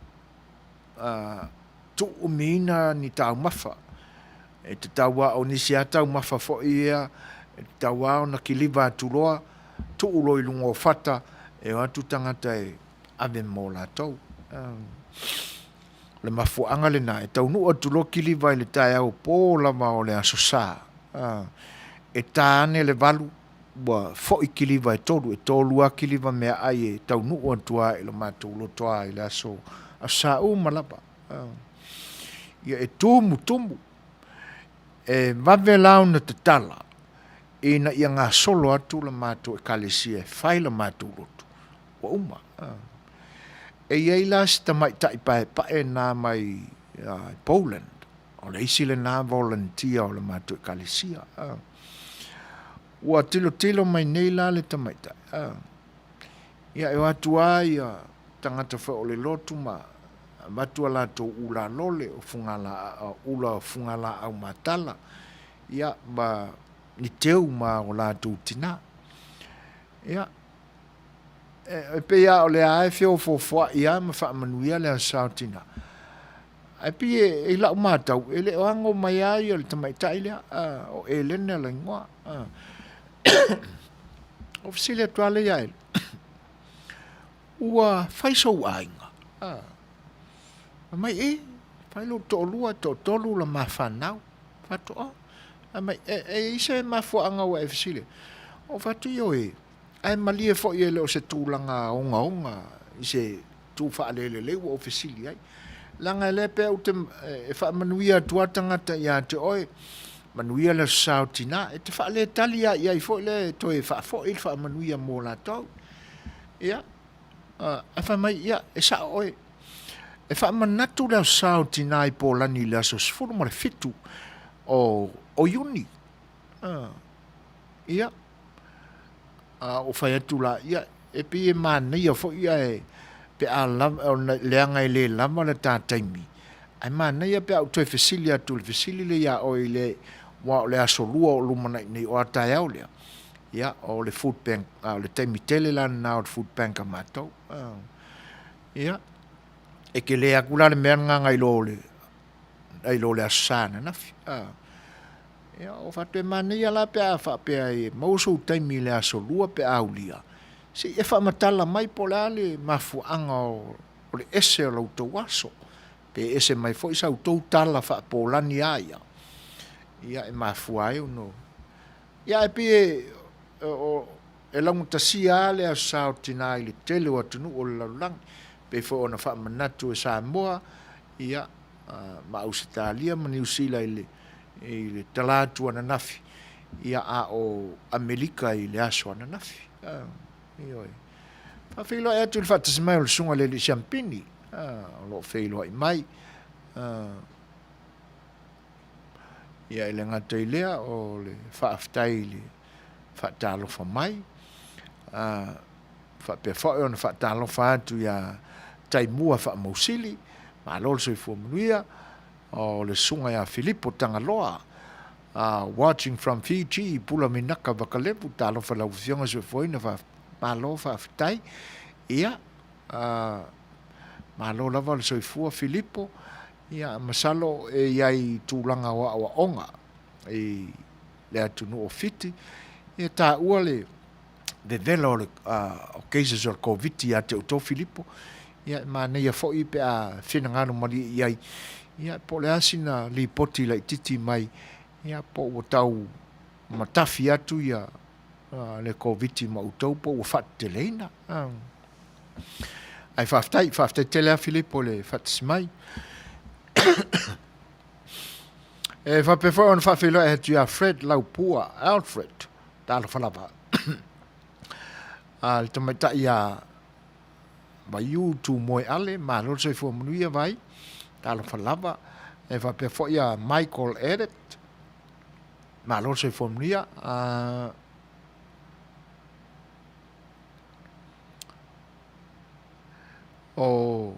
tuuumiina ni taumafa. E tatau lava, o nisi lava taumafa foi ia, e tatau lava ona kiliva atu loa, tuu loa i luga o fata, e o atu tagata e ave mo latou. O le mafuaaga lena, e taunuu atu loa kiliva i le taeao po lava o le Aso Sa, e ta ane le 8 ua foi kiliva e tolu, e tolu lava kiliva meaai e taunuu atu lava i lo matou lotoa i le aso Sa uma lava. Ia e tumutumu, e vave la ona tatala ina ia gasolo atu la matou Ekalesia e fai la matou lotu, ua uma. E i ai la si tamaitai paepae na mai Poland, o le isi lena volunteer o le matou ekalesia. Ua tilotilo mai nei la le tamaitai, ia e o atu lava ia tagata foi o le lotu ma avatu a latou ula lole o fugalaau, ula o fugalaau matala, ia ma ni teu ma o latou tina. Ia, e pei lava o lea lava e feofoofoai lava ma faamanuia le Aso Sa o Tina. Ae pei e, i lau matau, e le o ago mai lava ia le tamaitai lea, o Elena le igoa. Ou fesili atu lava lea ia Ele, ua fai sou aiga? Fai mai, e, fai lou toalua, toatolu la ma fanau. Fai atu, oh, fai mai, e, e i ai se mafuaaga ua e fesili ai? Ou fai atu, ioe, ae malie foi e le o se tulaga ogaoga i se tu faalelelei ua ou fesili ai. Leaga e le pea ou te, e faamanuia atu lava tagata ia te oe, manuia le Aso Sa o Tina, e te faaletali lava i ai foi lea e toe faafoi le faamanuia mo latou. Ia, ae fai mai, ia, e sao oe. E faamanatu le Aso Sa o Tina i Polani i le aso 17 o, o Iuni. Ia, a ou fai atu la, ia, e pei e manaia foi ae pe a lava, ona leaga e le lava le ta taimi, ae manaia pe a ou toe fesili atu i le fesili lea ia oe i le, aua o le aso lua o lumanai nei, o a taeao lea, ia, o le food bank, a o le taimi tele la lena o le food bank a matou. Ia, e tele atu la le mea lena nai lo le, nai lo le Aso Sa ananafi. Ia, o faapea manaia la pe a faapea e maua sou taimi i le aso lua pe a aulia, se i e faamatala mai po o le a le mafuaaga o le ese o la outou aso, pe ese mai foi sa outou tala faa-Polani a ia, ia e mafua ai ona... Ia ae pei e, o, e laugatasia lava le Aso Sa o Tina i le tele o atunuu o le lalolagi, pei foi ona faamanatu e Samoa, ia, ma Ausetalia ma Niu Sila i le, i le tala atu ananafi, ia, a o Amerika i le aso ananafi. Ioe. Faafeiloai atu i le faatasi mai o le Susuga i le Alii Siampini, o lo o feiloai mai. Ia, e le gata i lea, o le faafetai i le faatalofa mai. Faapea foi ona faatalofa atu ia Taimua Faamausili, malo le soifua manuia, o le susuga ia Filipo Tagaloa, watching from Fiji, Pula Minaka Vakalevu, talofa i lau afioga soifuaina, malo faafetai. Ia, malo lava le soifua Filipo, ia masalo e i ai i tulaga o aoaoga i le atunuu o Fiti, ia taua le vevela o le o cases o le Koviti ia te outou Filipo, ia e manaia foi pe a finagalo malie i ai, ia po o le a sina lipoti laitiiti mai, ia po ua tau matafi atu ia le Koviti ma outou po ua faateteleina. Ae faafetai, faafetai tele lava Filipo i le faatasi mai. E faapea foi ona faafeiloai atu ia Fred Laupua Alfred, talofa lava. A le tamaitai ia Vaiu Tumoeale, malo le soifua manuia Vai, talofa lava. E faapea foi ia Michael Edit, malo le soifua manuia. O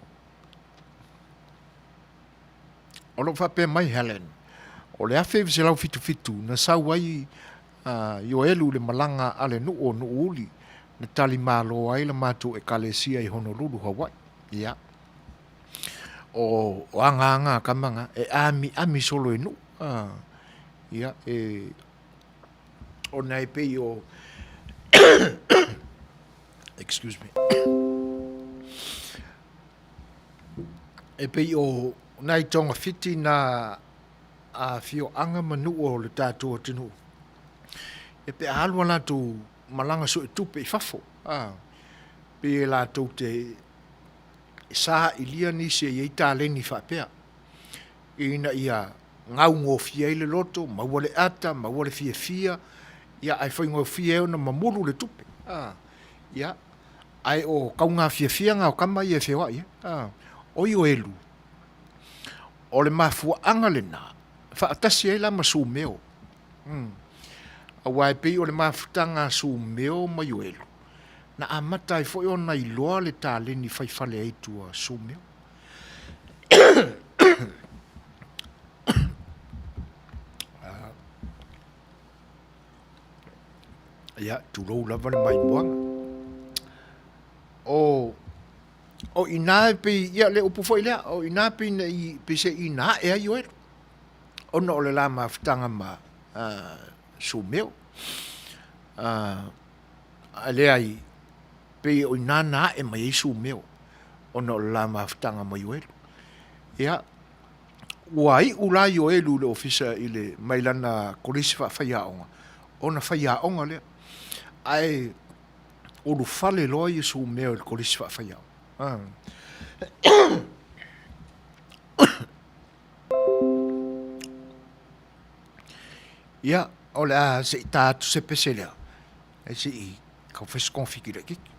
O lo o faapea mai Helen, o le 1977 na sau ai a Ioelu i le malaga a le nuu o Nuuuli na tali malo ai la matou ekalesia i Honolulu, Hawaii. Ia. O, o aga aga a kama nga, e amiami solo e nuu. A, ia, e, ona e pei o, excuse me, e pei o nai togafiti na afioaga ma nuu o le tatou atunuu, e pe a alu a latou malaga suetupe i fafo, a, pei e latou te sailia nisi e i ai taleni faapea, ina ia gaugofie ai le loto, maua le ata, maua le fiafia, ia ae faigofie ai ona mamulu le tupe, a, ia. Ae o kaugafiafiaga o tama ia e feoai ai, a, o Ioelu, o le mafuaaga lena, faatasi ai la ma Sumeo. Aua e pei o le mafutaga a Sumeo ma Ioelu, na amata ai foi ona iloa le taleni faifale aitu a Sumeo. Ia, tulou lava le maimoaga. O, o i ina e pei, ia le upu foi lea, o i ina pei na i, pei se i na ae ai Ioelu, ona o le la mafutaga ma Sumeo. A leai, pei o i ina na ae mai ai Sumeo, ona o le la mafutaga ma Ioelu. Ia, ua iu la Ioelu i le ofisa i le, mai lana kolisi faafaiaoga, ona faiaoga lea. Ae ulufale loa ia Sumeo i le kolisi faafaiaoga. Ah. Ia, o le a se i ta atu se pese lea, e se i tau fai se togafiti laitiiti.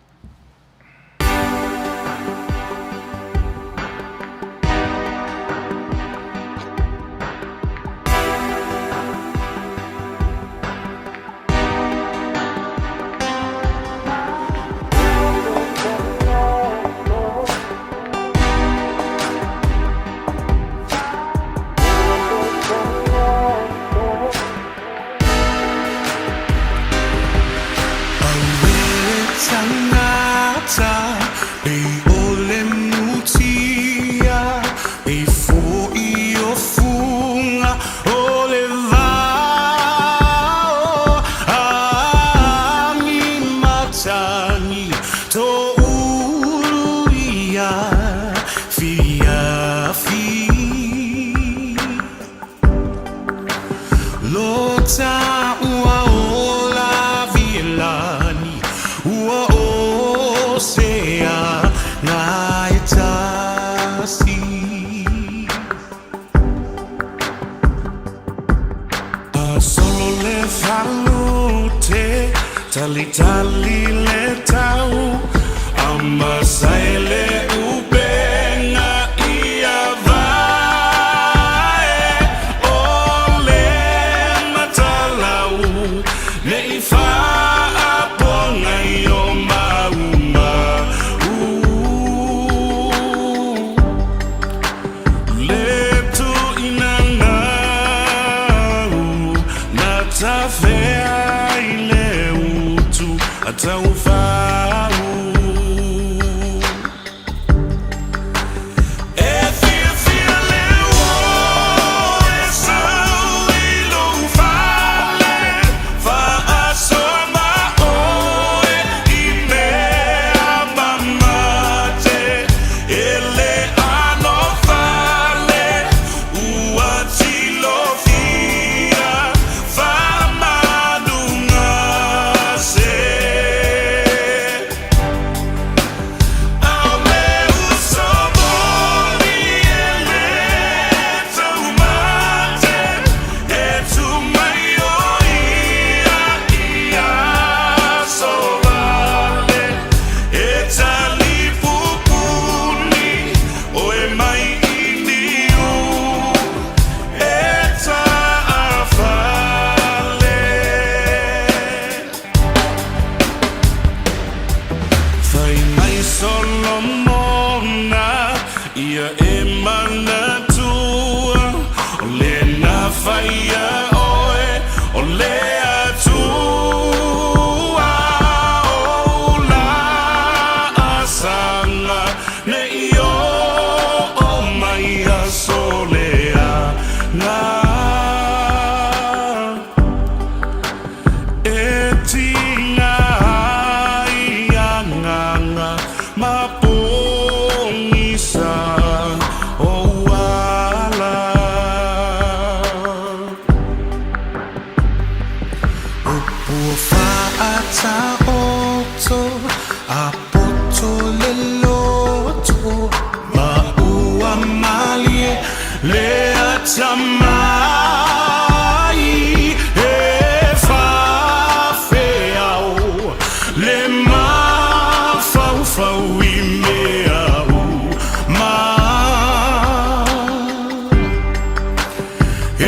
E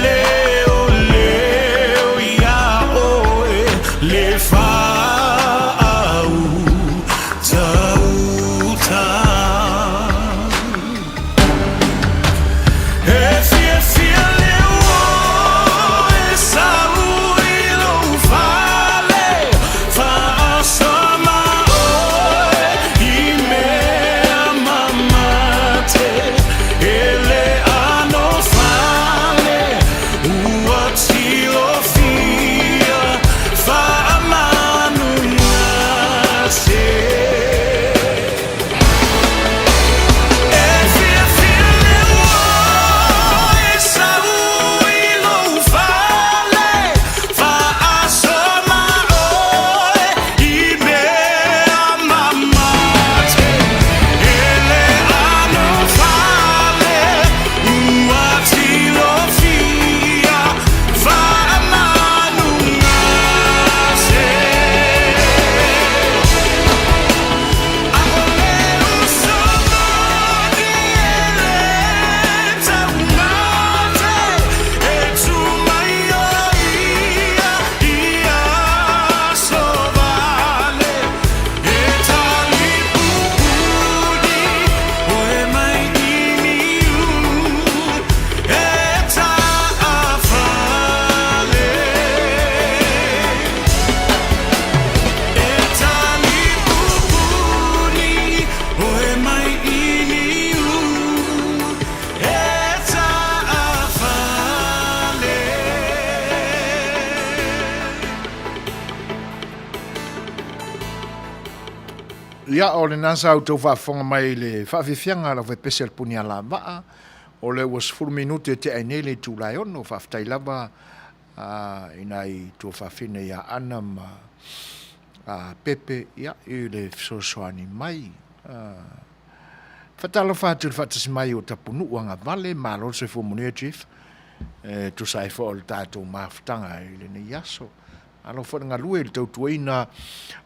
leoleo iā ʻoe le faautautā. E fiafia le uo e sau i lou fale, Faasoa ʻoe i mea mamate, E le ʻano fale ua tilofia faamanugase. E fiafia le uo e sau i lou fale, Faasoa ʻoe i mea mamate, E le ʻano fale ua tilofia faamanugase. ʻAʻole uso moni e le taumate, E tū mai ʻo ia i aso wale, E talipupuni ʻoe mai i Niu, E taʻafale. E talipupuni ʻoe mai i Niu, E taʻafale. Ia, o lena sa outou faafofoga mai i le faafiafiaga a le Aufaipesia le Puni Alavaa, o lea ua 10 minute e tea ai nei le itula e ono. Faafetai lava i nai tuafafine ia Ana ma Pepe ia, i le fesoasoani mai. Faatalofa atu i le faatasi mai o Tapunuu Agavale, malo le soifua manuia Jeff, e tusa ai foi o le tatou mafutaga i lenei aso. Malo foi le galue i le tautuaina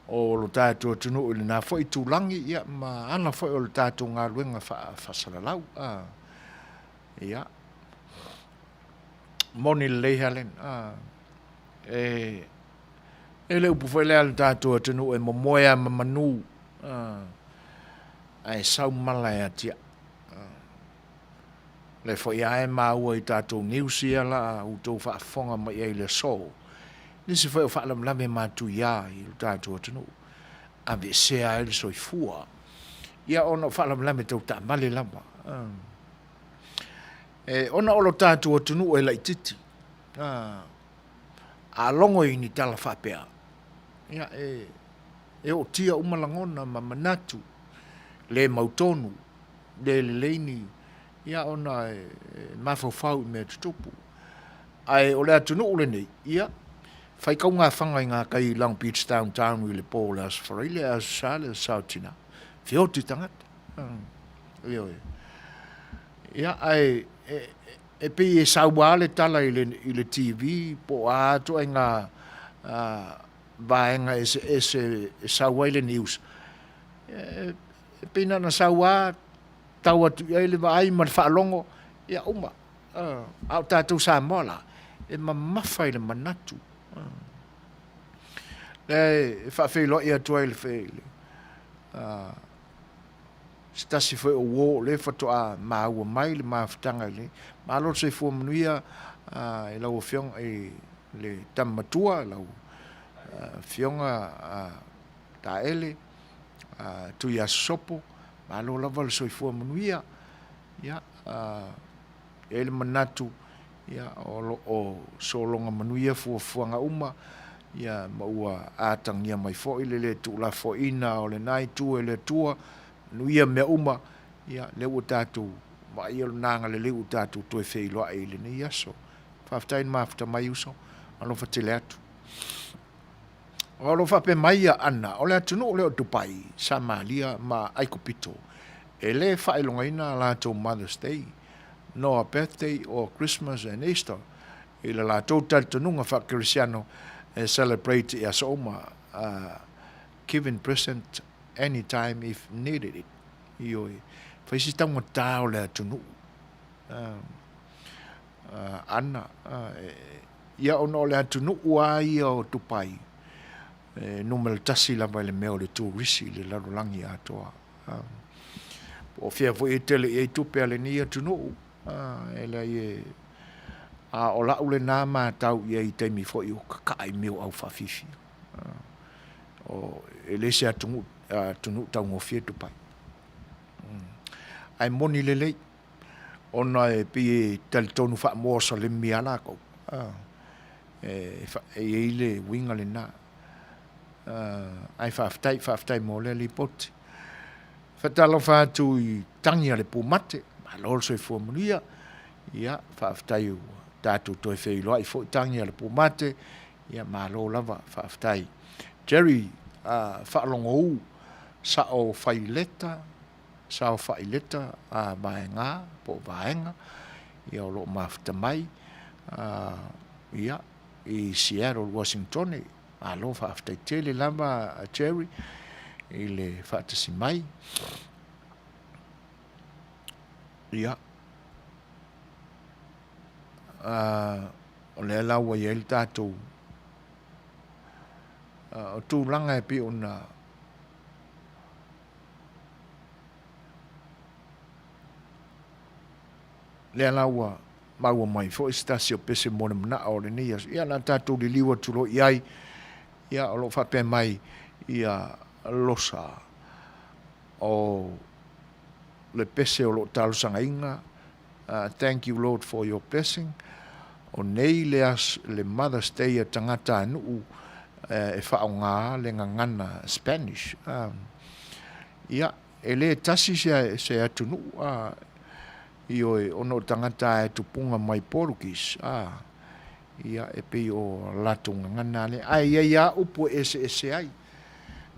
o lo tatou atunuu i lena foi itulagi ia, ma ala foi o le tatou galuega faasalalau. Ia, moni lelei Helen. E, e le upu foi lea a le tatou atunuu e momoe lava ma manu, ae sau mala e atiae. Lea foi lava e maua i tatou news ia la outou faafofoga mai ai i le aso, nisi foi o faalavelave matuia i lo tatou atunuu, aveesea ai le soifua, ia ona o faalavelave tau taavale lava. E, ona o lo tatou atunuu e laititi, a logo i ni tala faapea, ia, e, e ootia uma lagona ma manatu, le mautonu, le lelei ni, ia, ona e, e mafaufau i mea tutupu. Ae o le atunuu lenei, ia, fai kaugafaga i ngā kai i Long Beach downtown i le pō o le Aso Faraile, Aso Sa, le Aso Saotina. Feoti tagata. Ioe. Ia, ae e, e pei e saua le tala i le, i le TV po o a atu ai ngā vaega eseese e sau ai le news. E, e pei na ona saua tau atu i ai le vaai ma le faalogo, ia uma. A o tatou Samoa la, e mamafa i le manatu. Lea e faafeiloai atu ai le, le se tasi foi o uo o lea faatoa maua mai le mafutaga i le Malo le soifua manuia i lau Afioga i le tama matua, lau Afioga Taele Tuiasosopo, malo lava le soifua manuia. Ia, e i ai le manatu ia, o lo o sologa manuia fuafuaga uma, ia, ma ua atagia mai foi le le tuulafoaiina o lena itu e le Atua, manuia mea uma, ia, lea ua tatou vaaia lona agalelei ua tatou toe feiloai i lenei aso. Faafetai le mafuta mai uso, alofa tele atu. O lo o faapea mai ia Ana, o le atunuu lea o Dubai, Samalia ma Aikupito, e le faailogaina a latou Mother's Day, nor birthday or Christmas and Easter, i le latou talitonuga faakerisiano e celebrate i aso uma, giving present anytime if needed it. Ioe, fai si taugata o le atunuu. Ana, ia ona o le atunuu lava ia o Dubai, e numera tasi lava i le mea o le turisi i le lalolagi atoa. Po o fea foi e tele i ai tupe a lenei atunuu, e leai e, a o lau lena matau i ai i taimi foi o kakaa i mea o aufaafifia. E le se atunuu taugofie Dubai. Ae moni lelei, ona e pei e talitonu faa-Mosalemi lava latou, e i ai le uiga lena. Ae faafetai, faafetai mo lea lipoti. Faatalofa atu i tagi a le pumate, malo le soifua manuia. Ia faafetai ua tatou toe feiloai foi tagi a le pumate, ia malo lava faafetai. Jerry Faalogou Sao Faileta, Saofai Vaega po o Vaega ia o lo o mafuta mai i Seattle Uasinitone. Malo faafetai tele lava Jerry i le faatasi mai. Ia, o lea la ua i ai le tatou o tulaga e pei ona lea la ua maua mai foi se tasi o pese mo le manao o lenei aso, ia o le a tatou liliu atu loa i ai, ia o lo o faapea mai ia Losa, o le pese o lo o talosagaina, thank you Lord for your blessing, o nei le Mother's Day a tagatanuu e faaaoga le gagana Spanish. Ia, e le tasi se atunuu, ioe, ona o tagata e tupuga mai Portuguese, ia e pei o latou gagana lea. Ae i ai lava upu e eseese ai,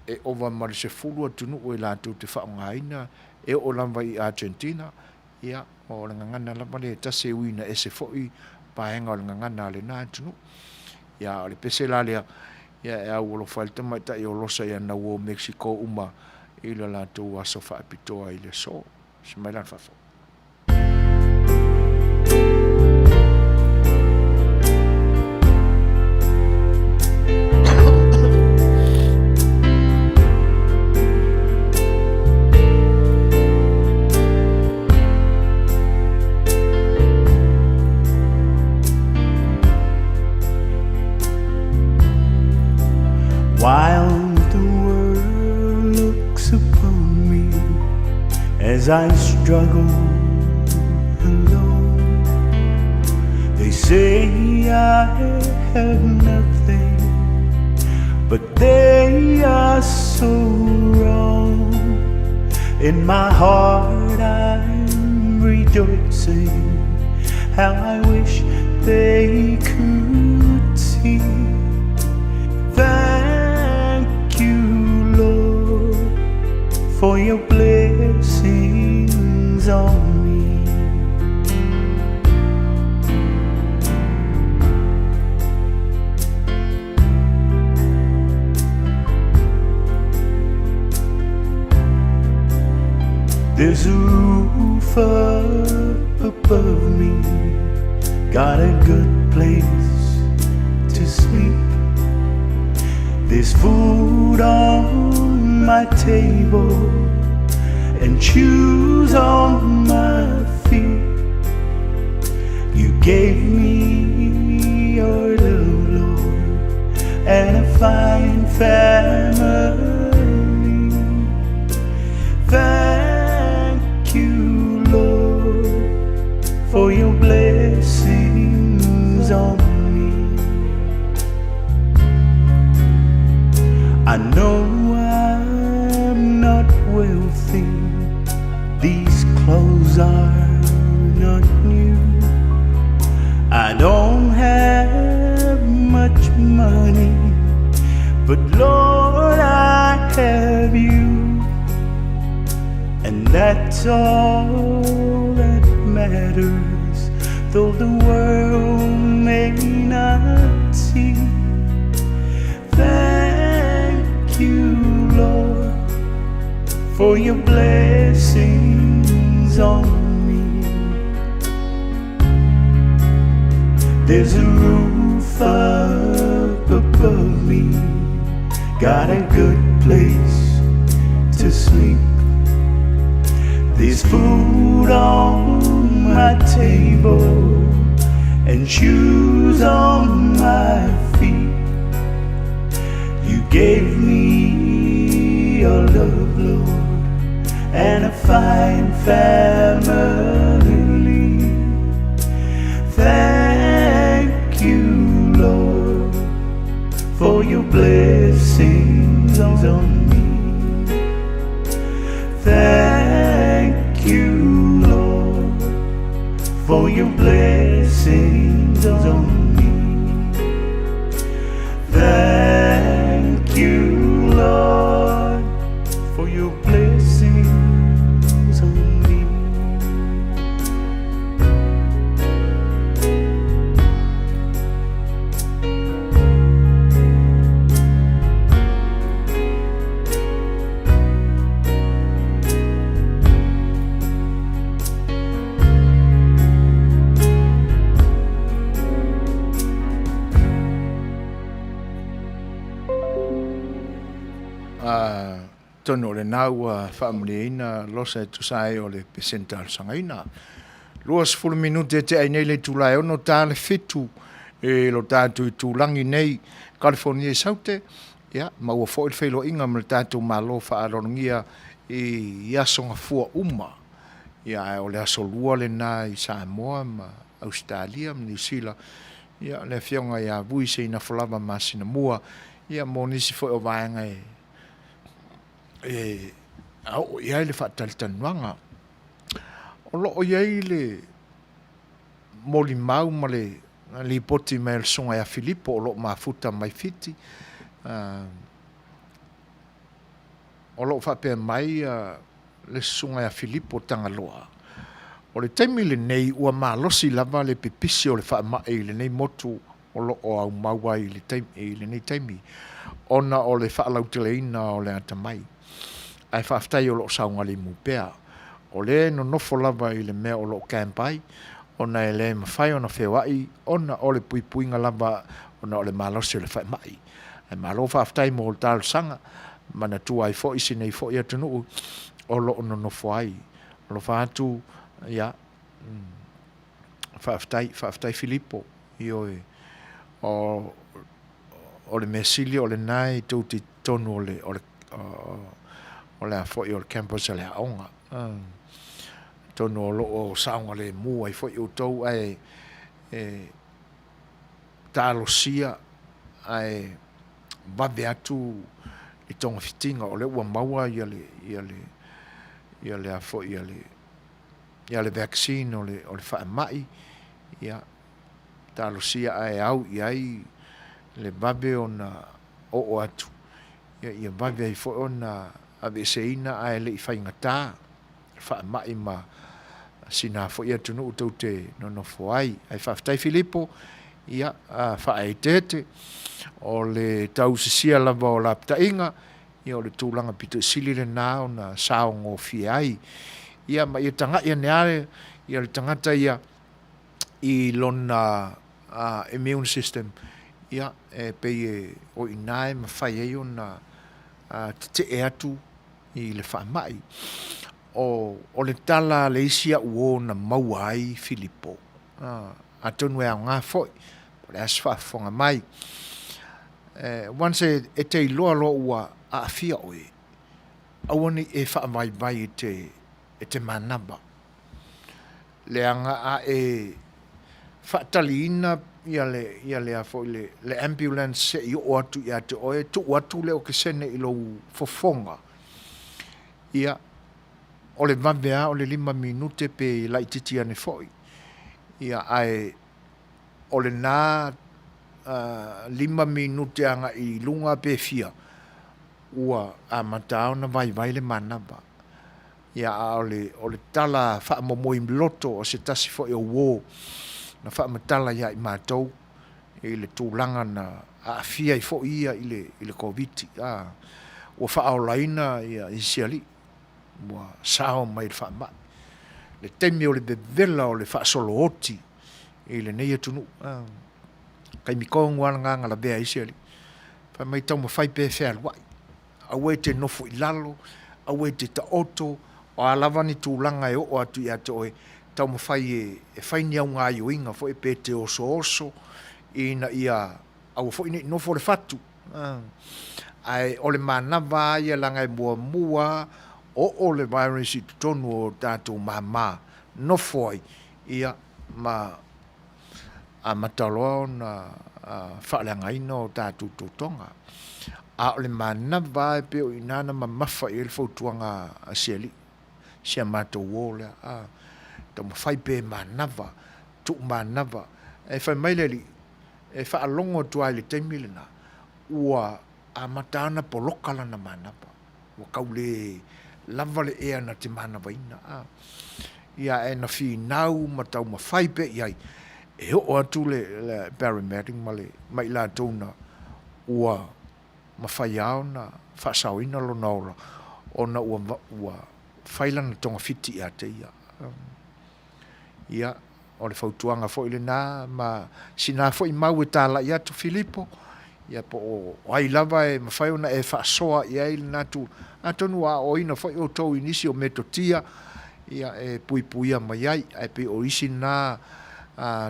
e ova ma le 10 atunuu e latou te faaaogaina, e oo lava i Argentina, ia, o le gagana lava lea e tasi e ui ina ese foi vaega o le gagana a lena atunuu. Ia, a o le pese la lea, ia e aualofa ai le tamaitai o Losa i ana uo Mexico uma i le latou aso faapitoa i le aso. Se mai la le faafofoga. While the world looks upon me as I struggle alone, they say I have nothing, but they are so wrong. In my heart I'm rejoicing. How I wish they could see. Thank you, Lord, for your blessings on me. There's a roof up above me, got a good place to sleep. There's food on my table and shoes on my feet. You gave me your love, Lord, and a fine family. Thank you, Lord, for your blessings on me. I know I'm not wealthy, these clothes are not new. I don't have much money, but Lord, I have you. And that's all that matters, though the world may not see. Thank you, Lord, for your blessings on me. There's a roof up above me, got a good place to sleep. There's food on my table and shoes on my feet. You gave me your love, Lord, and a fine family. Thank you, Lord, for your blessings on me. Thank you, Lord, for your blessings on me. Thank you, Lord, for your blessings on me. Atonu o lena ua faamalieina Losa e tusa ai o le pesene talosagaina. 20 minute e tea ai nei le itula e 6 ta le 7 i lo tatou itulagi nei California i Saute, ia, ma ua foi le feiloaiga ma le tatou Malo faaaloalogia i aso gafua uma. Ia, ae o le aso Lua lena i Samoa ma Ausetalia ma Niu Sila, ia, le Afioga ia Vui Seinafo lava masina mua, ia, mo nisi foi o vaega e e oo i ai le faatalitalinuaga. O lo o i ai le molimau ma le lipoti mai a le Susuga ia Filipo o lo o mafuta mai Fiti, o lo o faapea mai le Susuga ia Filipo Tagaloa, o le taimi lenei ua malosi lava le pipisi o le faamai i lenei motu o lo o aumau ai i lenei taimi ona o le faalauteleina o le atamai. Ae faafetai o lo o saogalemu pea. O lea e nonofo lava i le mea o lo o camp ai ona e le mafai ona feoai ona o le puipuiga lava ona o le malosi o le faemai. Ae malo faafetai mo le talosaga, manatua ai foi si nei foi atunuu o lo o nonofo ai. Alofa atu, ia, faafetai, faafetai Filipo, ioe, o, o le mea sili o lena e tou te i totonu o le, o le, o le a foi o le campus a le aoga. Atonu o lo o saogalemu ai foi outou ae e talosia ae vave atu i togafitiga o lea ua maua ia le ia le ia le a foi ia le ia le vaccine o le o le faamai ia talosia ae au i ai le vave ona oo atu ia ia vave ai foi ona aveeseina ae le i faigata le faamai ma sina foi atunuu tou te nonofo ai. Ae faafetai Filipo, ia faaeteete, o le tausisia lava o lapataiga, ia o le tulaga pito i sili lena ona saogofie ai. Ia ma ia tagai ane lava ia le tagata ia i lona immune system, ia e pei e o i ina e mafai ai ona tetee atu i le faamai. O, o le tala a le isi au uo na maua ai Filipo, atonu e aoga foi, po o le a se faafofoga mai. E, once e, e te iloa loa ua aafia oe, aua ne i e faavaivai e te, e te manava. Leaga a e faataliina ia le, ia le a foi le, le ambulance se i oo atu ia te oe, tuu atu le okesene i lou fofoga, ia, o le vave lava o le 5 minute pe laitiiti ane foi. Ia, ae o lena 5 minute agai i luga pe fia, ua amata lava ona vaivai le manava. Ia, a o le, o le tala faamomoe loto o se tasi foi o uo na faamatala ia i matou i le tulaga na aafia ai foi ia i le, i le Koviti. A, ua faaolaina ia isi alii, ua sao mai le faamai. Le taimi o le vevela o le faasolo oti, i lenei atunuu. Taimi tonu lava lena na lavea ai si alii. Fai mai taumafai pea e fealuai, aua e te nofo i lalo, aua e te taoto, o a lava ni tulaga e oo atu ia te oe, taumafai e fai ni au gaoioiga foi pe te osooso ina ia aua foi ne i nofo le fatu. Ae o le manava lava ia leaga e muamua lava oo le virus i totonu o tatou mama nofo ai, ia ma amata loa ona faaleagaina o tatou totoga. A o le manava lava e pei o i ina na mamafa i ai le fautuaga a si alii, si a matou uo lea, a, taumafai pea e manava, tuumanava. Ae fai mai le alii, e faalogo atu lava i le taimi lena, ua amata lava ona poloka lana manava, ua tau le lava le ea na te manavaina. A, ia ae na finau ma taumafai pea i ai e oo atu le paramedic ma i latou na ua mafai lava ona faasaoina lona ola ona ua fai lana togafiti ia te ia. Ia, o le fautuaga foi lena ma sina foi mau e talai atu Filipo, ia po o ai lava e mafai ona e faasoa i ai lena tulaga, atonu ua aoaoina foi outou i nisi o metotia ia e puipuia mai ai, ae pei o isi na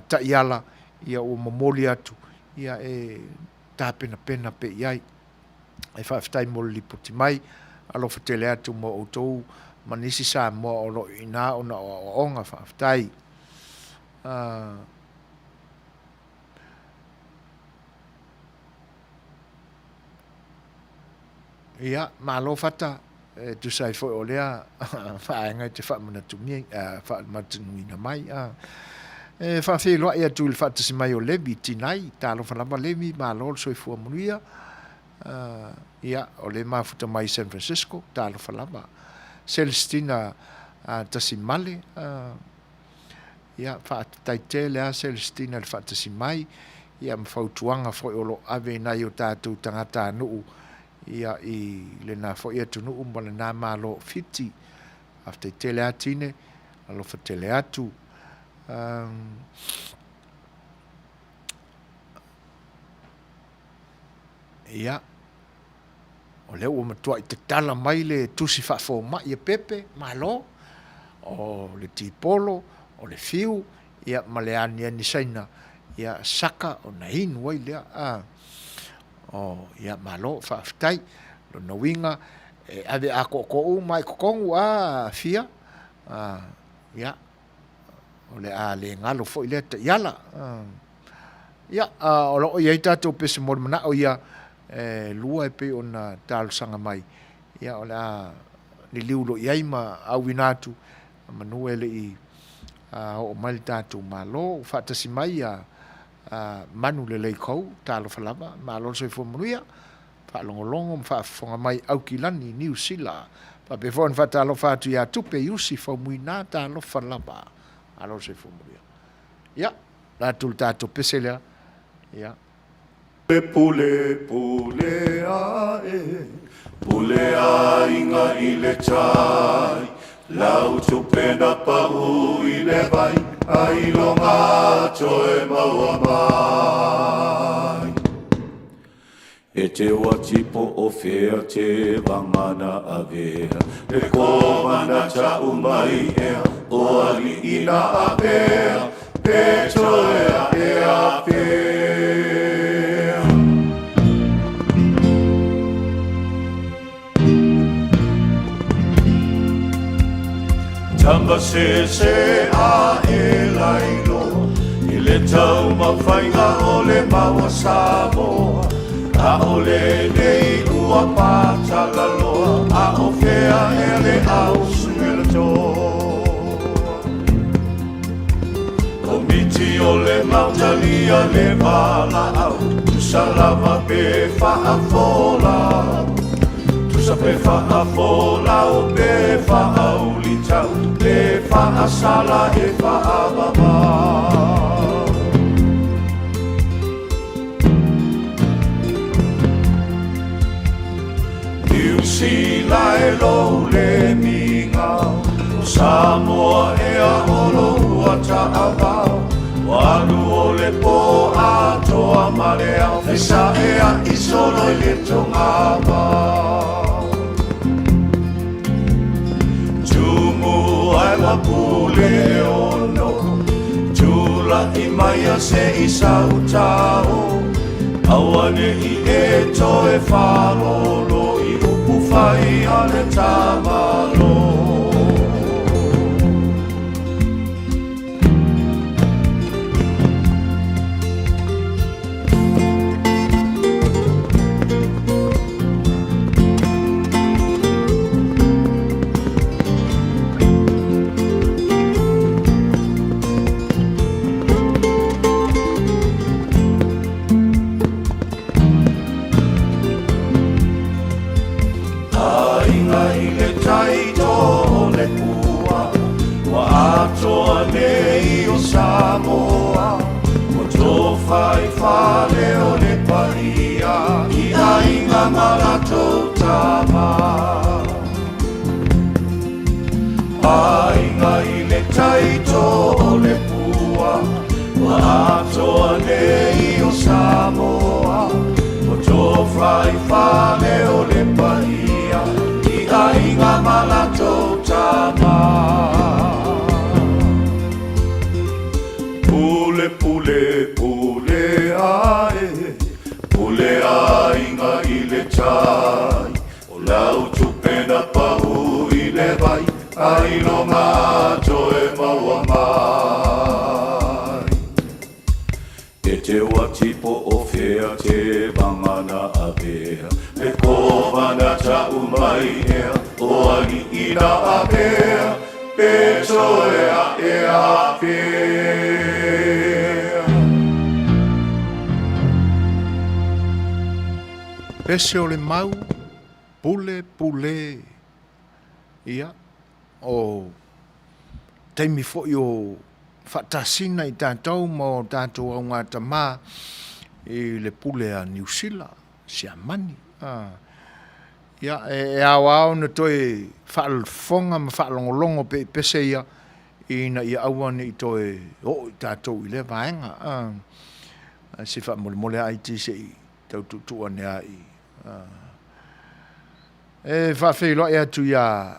taiala ia ua momoli atu ia e tapenapena pea i ai. Ae faafetai mo le lipoti mai, alofa tele atu mo outou ma nisi Samoa o lo o i ina ona o aoaoga. Faafetai. Ia, malo Fata, e tusa ai foi o lea vaega e te faamanatumia mai. E faafeiloai atu i le faatasi mai o Levi Tinai, talofa lava Levi, malo le soifua manuia. Ia, o lea e mafuta mai i San Francisco, talofa lava. Celestina Tasimale, Ia, faafetai tele lava Celestina i le faatasi mai, ia ma fautuaga foi o lo o ave i nai o tatou tagatanuu ia i lena foi atunuu ma lena Malo o Fiti. Faafetai tele lava Tine, alofa tele atu. Ia, o lea ua matuai tatala mai le tusi faafomai a Pepe, malo, o le tipolo, o le fiu, ia ma le aniani Saina, ia saka ona inu ai lea. A, o, ia malo, faafetai. Lona uiga, e ave atoatoa uma lava i totonu a Fia, a, ia, o le a le galo foi lea taiala. Ia, o lo o i ai tatou pese mo le manao ia e lua e pei ona talosaga mai, ia o le a liliu loa i ai ma auina atu manu e le i oo mai le tatou Malo. Ua faatasi mai ia Manu Lelei Kou, talofa lava, malo le soifua manuia, faalogologo ma faafofoga mai Aukilani, Niu Sila. Faapea foi ona faatalofa atu ia Tupe Iusi Faumuina, talofa lava, malo le soifua manuia. Ia, o le atu le tatou pese lea. Ia. Pule pule ae pule aiga i le tai lau tupe na pau i le vai ailoga toe maua mai. E te oati po o fea te vagana avea le kovana ta'u mai ea o ali'i na avea pe toe a'e afea. Tama sese a e lailoa i le taumafaiga o le mau a Samoa ʻAʻole nei ua patalaloa a ʻo fea ea le au suelatoa Komiti o le mautalia le valaau Tusa lava pe faafola Tusa pe faafolau pe faaulitau pe faasala e faavavau. Niu Sila e lou le migao, o Samoa ea o lou ua taavao, ua alu. po atoa ma le ao fesaʻea i solo i le togava. Tumu ai ua pule e ono, tulaʻi mai a se i sautao, auaneʻi e toe faalolo i upu fai a le tamalo. Aiga i le tai tō o le pua, ua atoa nei o Samoa, ua tofa i fale o le paia, i aiga ma latou tama. Aiga i le tai tō o le pua, ua atoa nei o Samoa, ua tofa i fale o le paia, i aiga ma latou tama. Pule pule pule ae, pule aiga i le tai, o lau tupe na pau i le vai, ailoga toe maua mai. E te uati po o fea te vagana avea, le kovana ta'u mai ea, o ali'i na avea, pe toe a'e afea. Pese o le mau, pule, pule, ia, o taimi foi o faatasina i tatou ma o tatou augatama i le pule a Niu Sila, Siamani. A, ia, e aoao ona toe faafofoga ma faalogologo pea i pese ia, ina ia aua ne i toe oo i tatou i lea vaega. A, ae se i faamolemole lava IT se i tau tuutuu ane lava i. E faafeiloai atu ia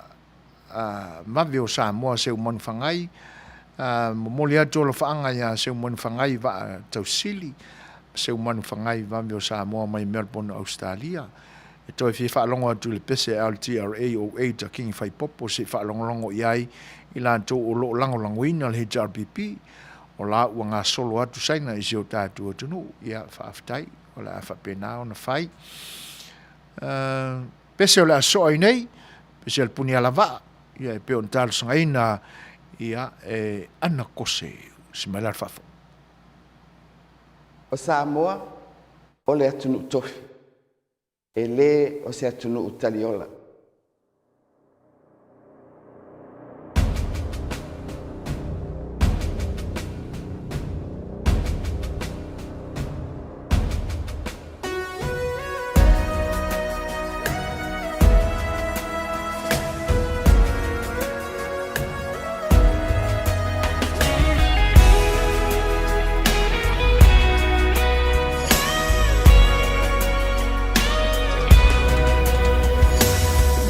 Vave o Samoa Seumanufagai, momoli atu alofaaga ia Seumanufagai Vaa Tausili, Seumanufagai Vave o Samoa mai Melbourne, Ausetalia. E toe fia faalogo atu i le pese a LTRA 08 a Kingi Faipopo se i faalogologo i ai i latou o lo o lagolagoina le HRPP. O la ua gasolo atu Saina i si o tatou atunuu. Ia, faafetai, o le a faapena ona fai. Pese o le a soa i nei, pese a le Punialavaa, ia e pei ona talosagaina ia e Ana Kose Simailala Faafou. O Samoa o le atunuu tofi, e le o se atunuu taliola.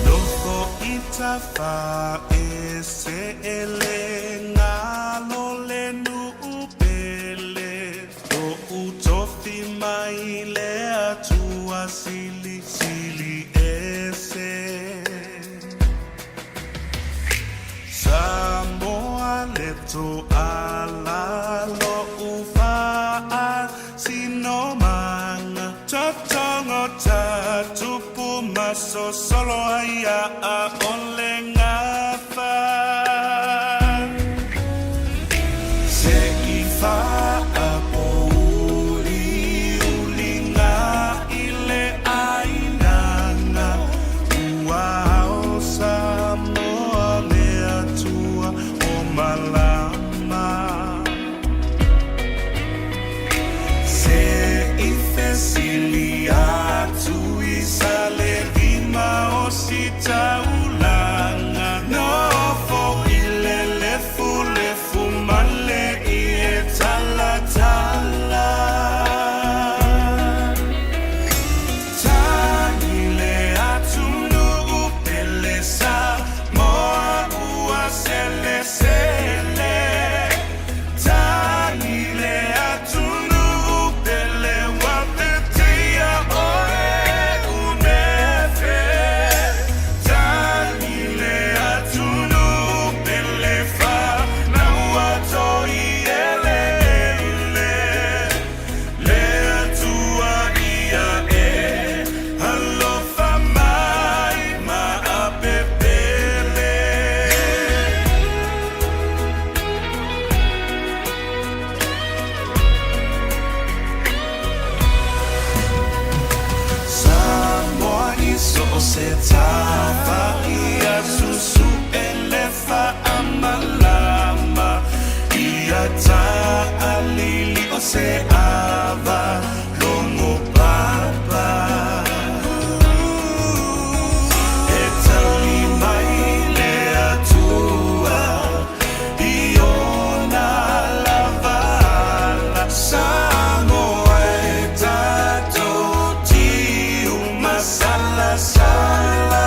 Nofo i tafa e se ele ngalo le nuu pele Lo'u tofi mai le Atua silisili ese Samoa le toala lo'u faasinomaga Totogo ta tupu masosolo ai a'a o le gafa Se i faapouliuliga i le ainaga Ua ao Samoa le Atua o malama Se i fesili atu i Salelima o si taulaga. lava logo papa E tali mai le Atua i ona lava ala Samoa e tatou tiu masalasala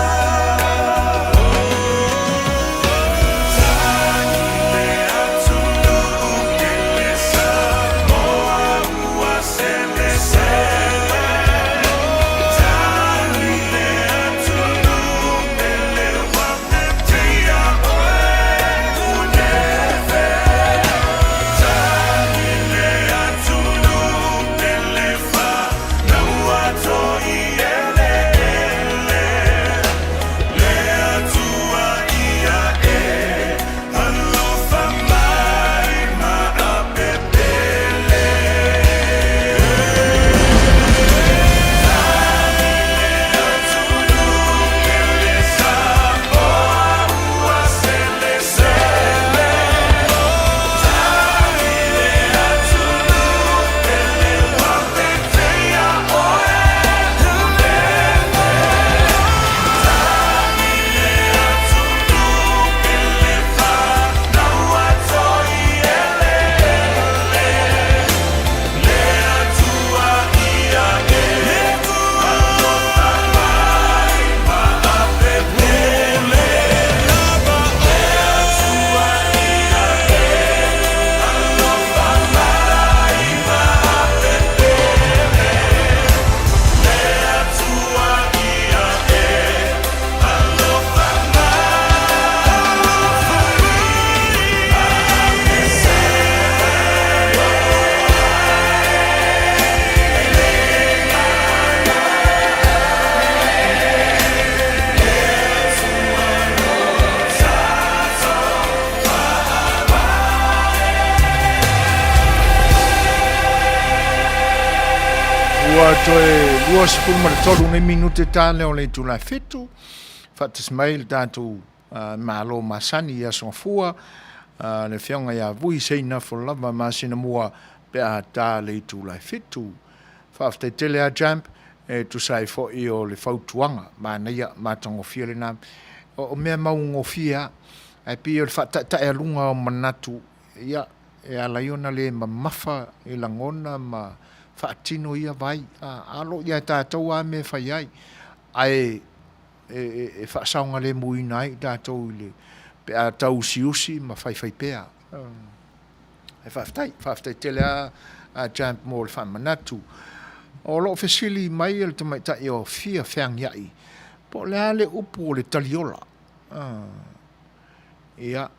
Ua toe 23 nei minute tale o le itula e fitu. Faatasi mai le tatou Malo masani i Aso Gafua, le Afioga ia Vui Seinafo lava masina mua pe a ta le itula e fitu. Faafetai tele a Champ e tusa ai foi o le fautuaga manaia matagofie lena. O mea maugofie a, ae pei o le faataetaealuga o manatu ia e ala ai ona le mamafa i lagona ma faatino ia vai. A o lo o ia tatou a mea e fai ai, ae e faasaogalemuina ai i tatou i le pe a tauusiusi ma faifai pea. Ae faafetai, faafetai tele lava a Champ mo le faamanatu. O lo o fesili mai le tamaitai o Fia Feagiai, po o le a le upu o le taliola? Ia,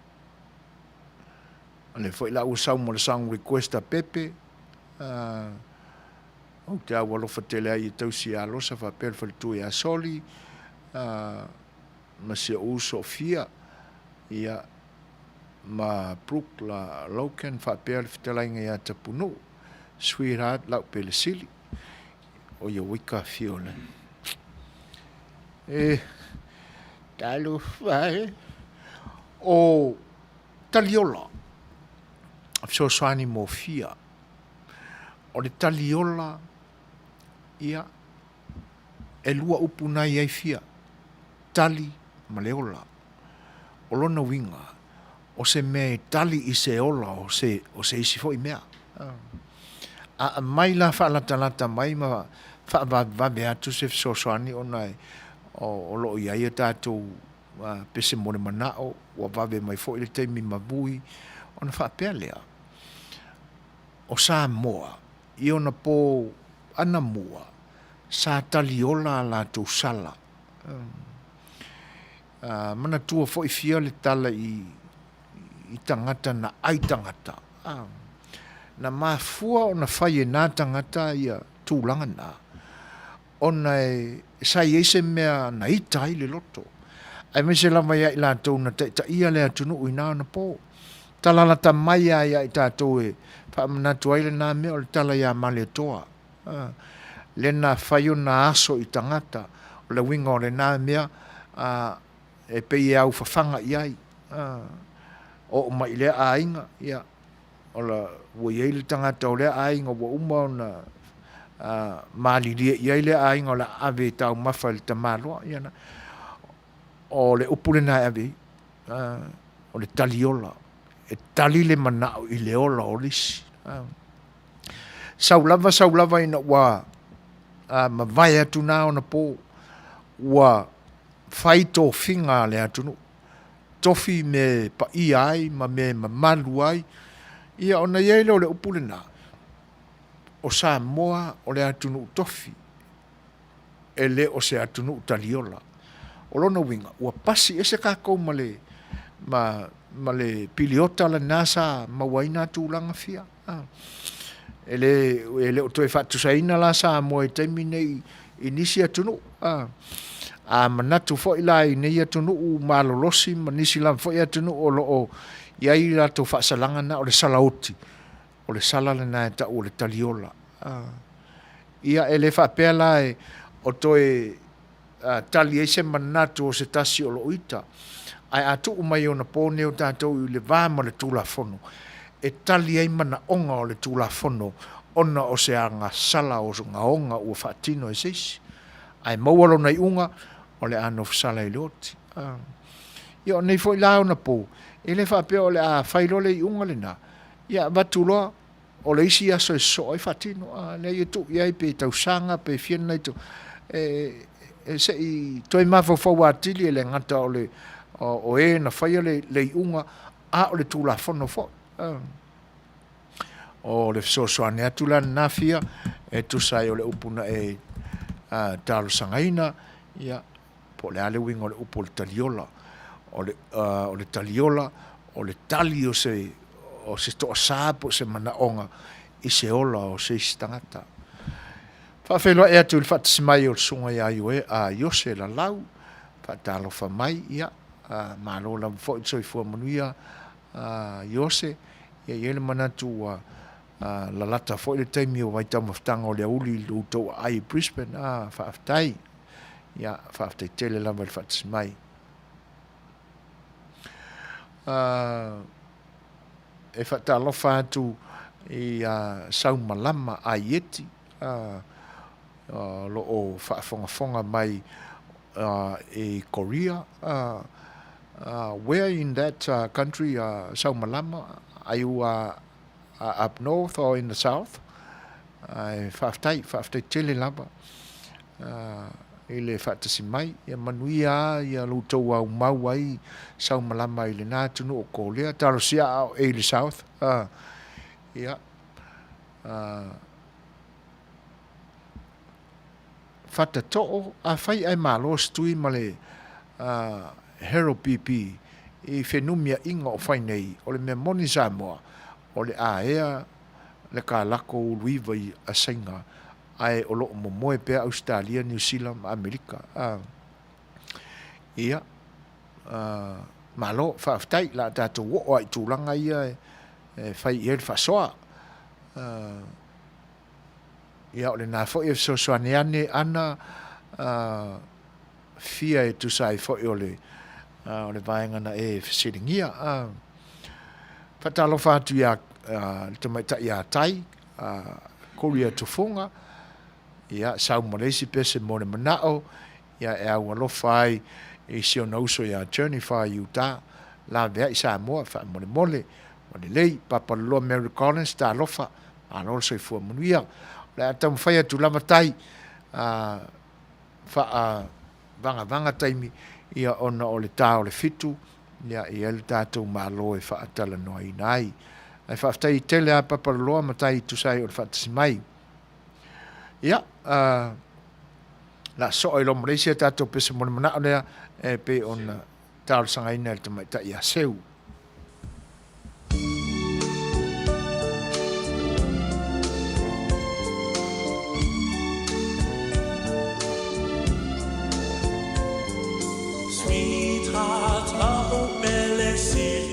o lea foi la ua sau ma le song request a Pepe. Ou te au alofa tele ai e tausi ia Alosa faapea le faletua ia Soli ma si ou uso o Fia ia ma Brooke la Logan faapea le fetalaiga ia Tapunuu sweetheart lau pele sili o ia wika fio le e talofa e o Taliola fesoasoani mo Fia. O le taliola, ia, e lua upu na i ai fia, tali ma le ola. O lona uiga, o se mea e tali i se ola o se, o se isi foi mea. A aumai la faalatalata mai ma faavavevave atu se fesoasoani ona e, o, o lo o i ai a tatou pese mo le manao, ua vave mai foi le taimi mavui, ona faapea lea, O Samoa, i ona pō anamua, sa taliola a latou sala. A manatua foi fia le tala i, i tagata na ai tagata. Na mafua ona fai e nā tagata ia tulaga na, ona e sa i ai se mea na ita ai le loto, aemaise lava ia i latou na taitaia le atunuu i na ona po. Talalata mai lava ia i tatou e faamanatu ai lena mea o le tala ia Malietoa, lena fai ona aso i tagata, o le uiga o lena mea, e pei e aufafaga i ai, oo mai i lea aiga, ia. Ola, ua i ai le tagata o lea aiga ua uma ona malilie i ai lea aiga o le a ave e taumafa i le tamaloa. Ia na, o le upu lena e ave i ai, o le taliola, e tali le manao i le ola o le isi. Sau lava, sau lava ina ua mavae atu na ona po, ua fai tofiga a le atunuu, tofi mea e paia ai ma mea e mamalu ai, ia ona i ai lea o le upu lena, o Samoa o le atunuu tofi, e le o se atunuu taliola. O lona uiga, ua pasi ese tatou ma le, ma, ma le piliota lena sa maua ai na tulaga fia. E le, e le o toe faatusaina la Samoa i taimi nei i nisi atunuu. A manatu foi la i nei atunuu malolosi ma nisi lava foi atunuu o lo o i ai latou faasalaga na o le salaoti, o le sala lena e tau o le taliola. Ia e le faapea la e o toe tali ai se manatu o se tasi o lo o ita, ae a tuu mai ona po nei o tatou i le va ma le Tulafono, e tali ai manaoga o le Tulafono ona o se agasala o gaoga ua faatino e se isi. Ae maua lona iuga, o le a nofosala i le oti. Ia o nei foi la ona po, e le faapea o le a fai loa le iuga lena, ia avatu loa o le isi aso e sosoo ai faatino, a leai e tuu i ai pe tausaga pe fia ni nai tau, e, e se i toe mafaufau atili e le gata o le o e na faia le, le iuga, a o le Tulafono foi. O le fesoasoani atu la lena Fia e tusa ai o le upu na e talosagaina, ia, po o le a le uiga o le upu o le taliola. O le, o le taliola, o le tali o se, o se toasa po o se manaoga i se ola o se isi tagata. Faafeiloai atu i le faatasi mai o le susuga ia Ioe, a Iose Lalau, faatalofa mai, ia, malo lava foi le soifua manuia Iose, ia i ai le manatu ua lalata foi le taimi o vaitaumafataga o le aoauli i lo outou aai i Brisbane, a, faafetai. Ia, faafetai tele lava i le faatasi mai. E faatalofa atu i a Saumalama Aieti, o lo o faafogafoga mai i Korea. Where in that country, Saumalama? Are you up north or in the south? Ae faafetai, faafetai tele lava i le faatasi mai. Ia manuia ia lo outou aumau ai Saumalama i lena atunuu o Korea. Talosia a o e i le south. Ia. Fatatoo, afai ae malo se tui ma le Harold PP i fenumiaiga o fai nei, o le mea moni Samoa, o le a ea le kalako uluiva i Asaiga ae o lo o momoe pea Ausetalia, Niu Sila ma Amerika. Ia, malo, faafetai, la tatou oo lava i tulaga ia e fai i ai le faasoa. Ia, o lena foi e fesoasoani ane ana fia e tusa ai foi o le, o le vaega na e fesiligia. Faatalofa atu ia le tamaitai ia Tai, Koria Tufuga, ia, sau ma le isi pese mo le manao, ia e au alofa ai i si ona uso ia Jennifer i Utah, laveai Samoa, faamolemole, ua lelei, Papaloloa Mary Collins, talofa, malo le soifua manuia. O le a taumafai atu lava Tai, faavagavaga taimi, ia ona o le ta o le 7, ia e i ai le tatou Malo e faatalanoaina ai. Ae faafetai tele lava Papaloloa ma Tai e tusa ai o le faatasi mai. Ia, la soa i loma le isi a tatou pese mo le manao lea e pei ona talosagaina e le tamaitai ia Seu. Sweetheart, a o pele sili.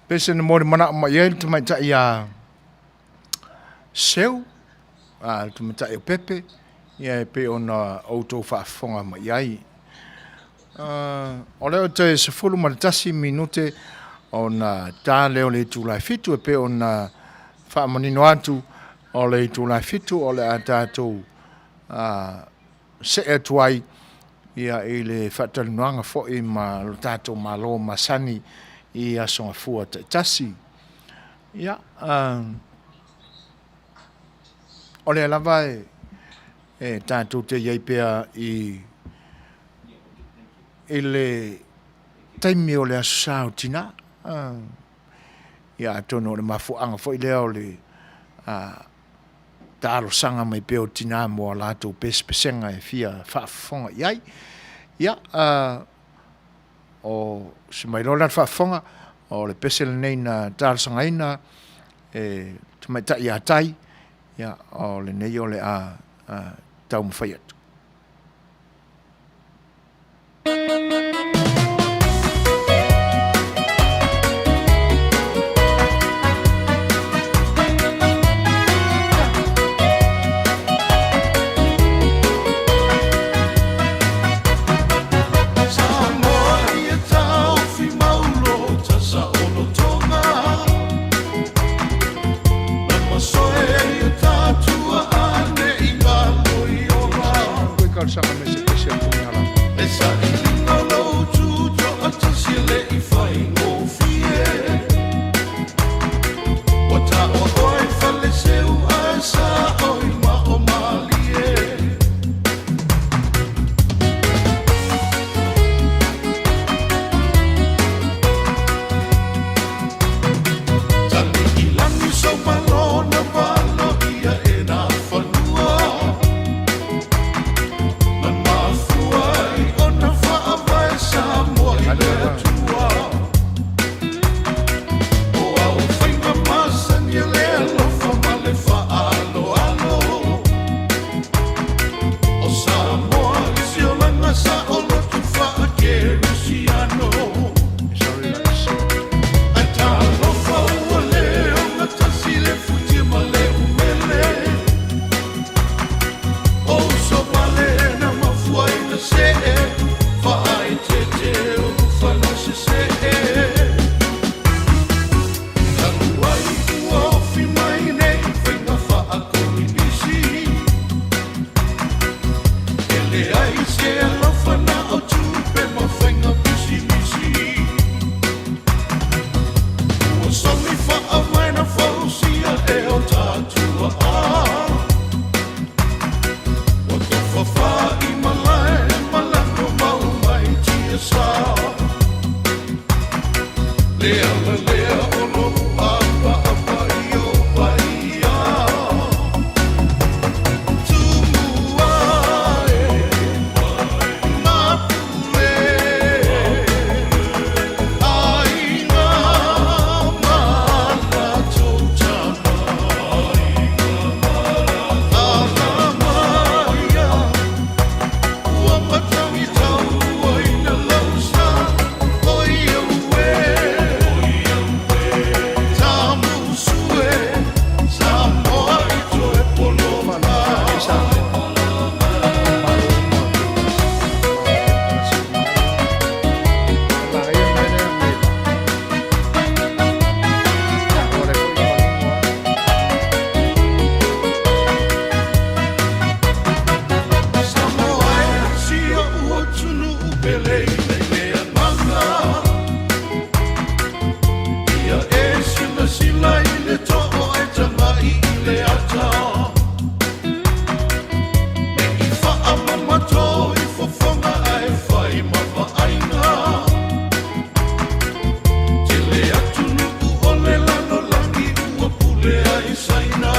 Pese na mo le manao mai ai le tamaitai ia Seu, a le tamaitai o Pepe, ia e pei ona outou faafofoga mai ai. O lea ou te 11 minute ona ta lea o le itula e 7 e pei ona faamanino atu o le itula e 7 o le a tatou see atu ai ia i le faatalanoaga foi ma lo tatou Malo masani i Aso Gafua taitasi. Ia, o lea lava e tatou te i ai pea i le taimi o le Aso Sa o Tina. Ia atonu o le mafuaaga foi lea o le talosaga mai pea o tina mo a latou pesepesega e fia faafofoga i ai. Ia, o si mai loa la le faafofoga, o le pese lenei na talosagaina e tamaitai ia Tai, ia, o lenei o le a taumafai atu. Samoa ia taofi maulo saolotoga Na masoe ia tatua ane i ngalo i ola. Koe talosaga me se pese a Puniala. Le sailiga o lou tutoatasi e le i faigofie. Ua taua oe faleseu ae sao i mao malie. Tali i lagi sou malo na valo ia e nā fanua. Na mafua ai ona faavae Samoa i le Atua. O au faiva masani e le alofa ma le faaaloalo. O Samoa i si olaga saoloto faakerisiano. Sorry, that's Ae talofa ua le ogatasi le futia ma le umele. O uso pale na mafua ina see faaeteete o ufana sesee. Talu ai ua ofi mai nei faiga faakominisi. E leai se alofa na o tupe ma faiga pisinisi. Ua somi faavae na fausia e o tatua a. Ua tofafa i malae malago mau mai tiasa. Le ala lea o lou apaapa i o paia. Tumua e mapule aiga ma latou tama. Alamaia ua matagitau ina lausa o ia ue. Tamusue Samoa i toe poloma. Samoa e sia ua tunu pele i le agaga. Ia e silasila i le too e tagai i le ata. Me i faamamato i fofoga ae fai ma vaaiga. Tele atunuu o le lalolagi ua pule ai Saina.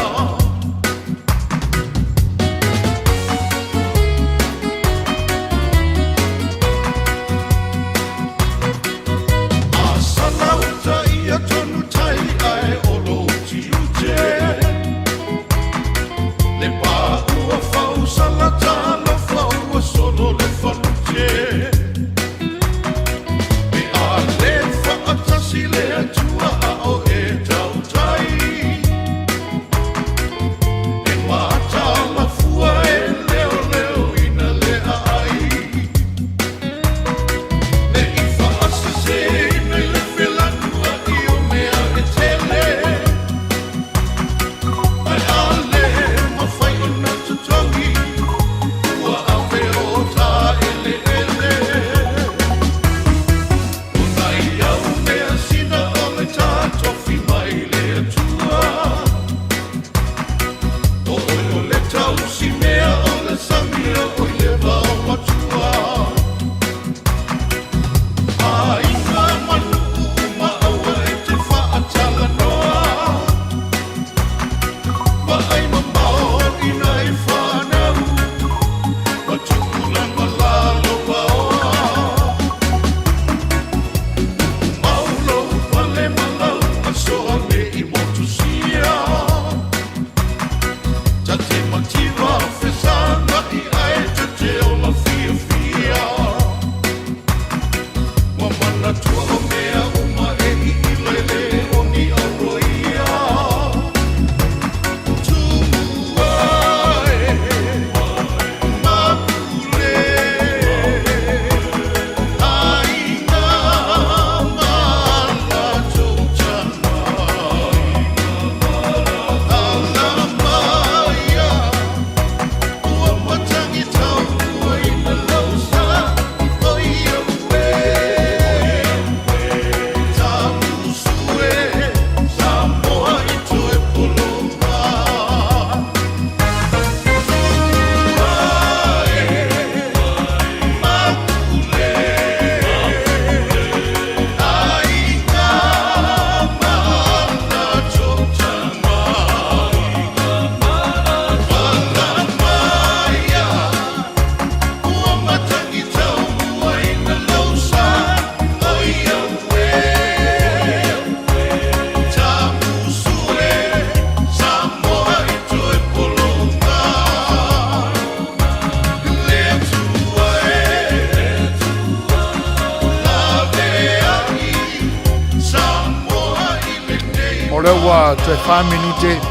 lea ua toe 4 minute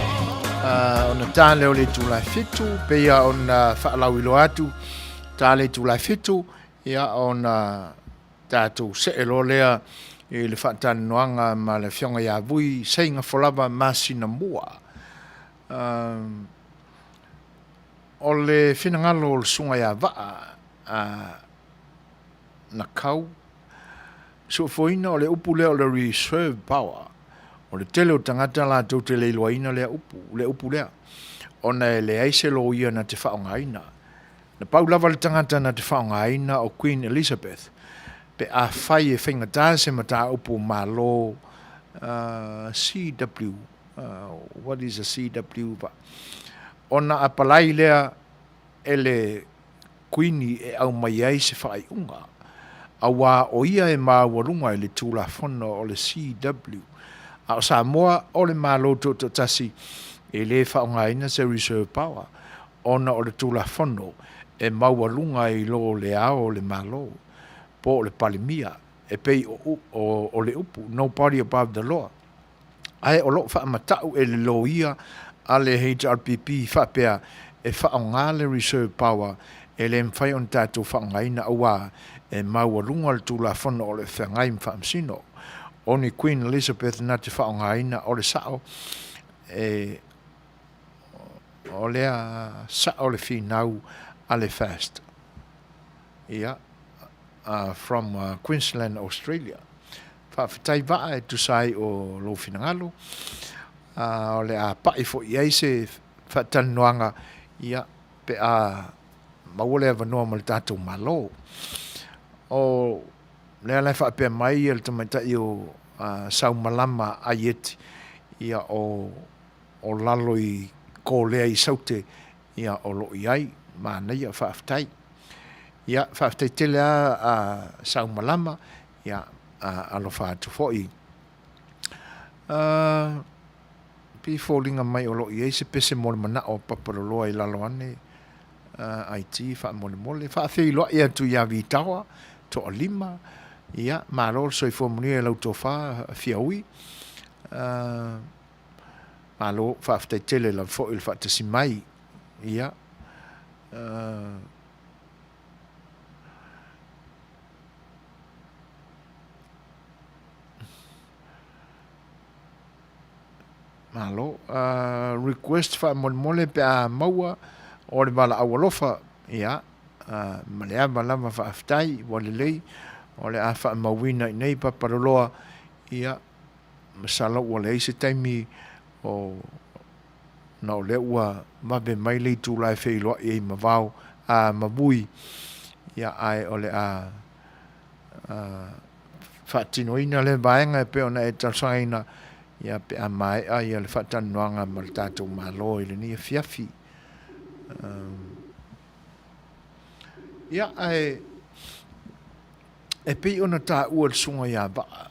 ona ta lea o le itula e 7, pei ona faalauiloa atu, ta le itula e 7, ia ona tatou see loa lea i le faatalanoaga ma le Afioga ia Vui Seigafolava Masinamua. O le finagalo o le Susuga ia Vaa na kau suefuaina o le upu lea o le reserve power. O le tele o tagata latou te le iloaina lea upu, le upu lea, ona e leai se loia na te faaaogaina. Na pau lava le tagata na te faaaogaina o Queen Elizabeth pe afai e faigata se mataupu malo CW, what is a CW? Ona apalai lea e le Kuini e aumai ai se faaiuga, auā o ia e maualuga i le Tulafono o le CW. A o Samoa o le Malo Tutoatasi e le faaaogaina se Reserve Power ona o le Tulafono e maualuga i lo le Ao o le Malo po o le Palemia e pei o le upu Nobody above the law. Ae o lo o faamata'u e le loia a le HRPP faapea e faaaoga le reserve power e le mafai ona tatou faaaogaina auā e maualuga le Tulafono o le Feagai ma Faamasino. O ni Queen Elizabeth na te faaaogaina o le sa'o e o lea sa'o le finau a le FAST. Ia, from Queensland, Australia. Faafetai vaa e tusa ai o lou finagalo. O le a pai foi i ai se faatalanoaga, ia, pe a maua le avanoa ma le tatou Malo. O lea la e faapea mai le tamaitai o Saumalama Aieti, ia, o lalo i Kolea i Saute, ia, o lo o i ai. Manaia, faafetai. Ia, faafetai tele lava a Saumalama, ia, alofa atu foi. Pei e foliga mai o lo o i ai se pese mo le manao o Papaloloa i lalo ane, IT faamolemole. Faafeiloai atu ia Vitaoa, toalima, ia, malo le soifua manuia i lau tofa Fiaui. Malo, faafetai tele lava foi i le faatasi mai. Ia. Malo. Request faamolemole pe a maua o le valaau alofa. Ia, ma le ava lava faafetai, ua lelei. O le a faamauina i inei Papaloloa. Ia, masalo ua leai se taimi o ona o lea ua vave mai le itula e feiloai ai ma Vao, a, ma Vui, ia, ae o le a faatinoina lea vaega e pei ona e talosagaina, ia, pe a maea ia le faatalanoaga ma le tatou Malo i lenei afiafi. Ia, ae e pei ona taua e le Susuga ia Vaa,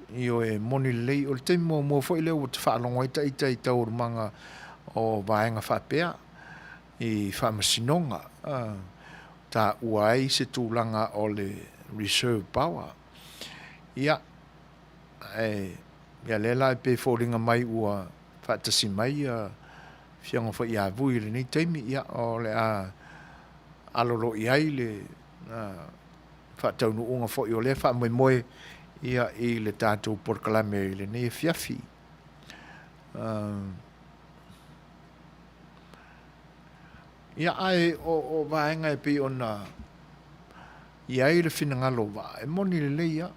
Ioe, e moni lelei. O le taimi muamua foi lea ua ta faalogo ai ita i taualumaga o vaega faapea i faamasinoga, taua ai se tulaga o le reserve power. Ia, ae ia lea la e pei e foliga mai ua faatasi mai ia Afioga foi ia Vui i lenei taimi, ia o le a alolo i ai le faataunuuga foi o lea faamoemoe ia i le tatou polokalame i lenei afiafi. Ia ae o vaega e pei ona i ai le finagalo o Vaa, e moni lelei lava.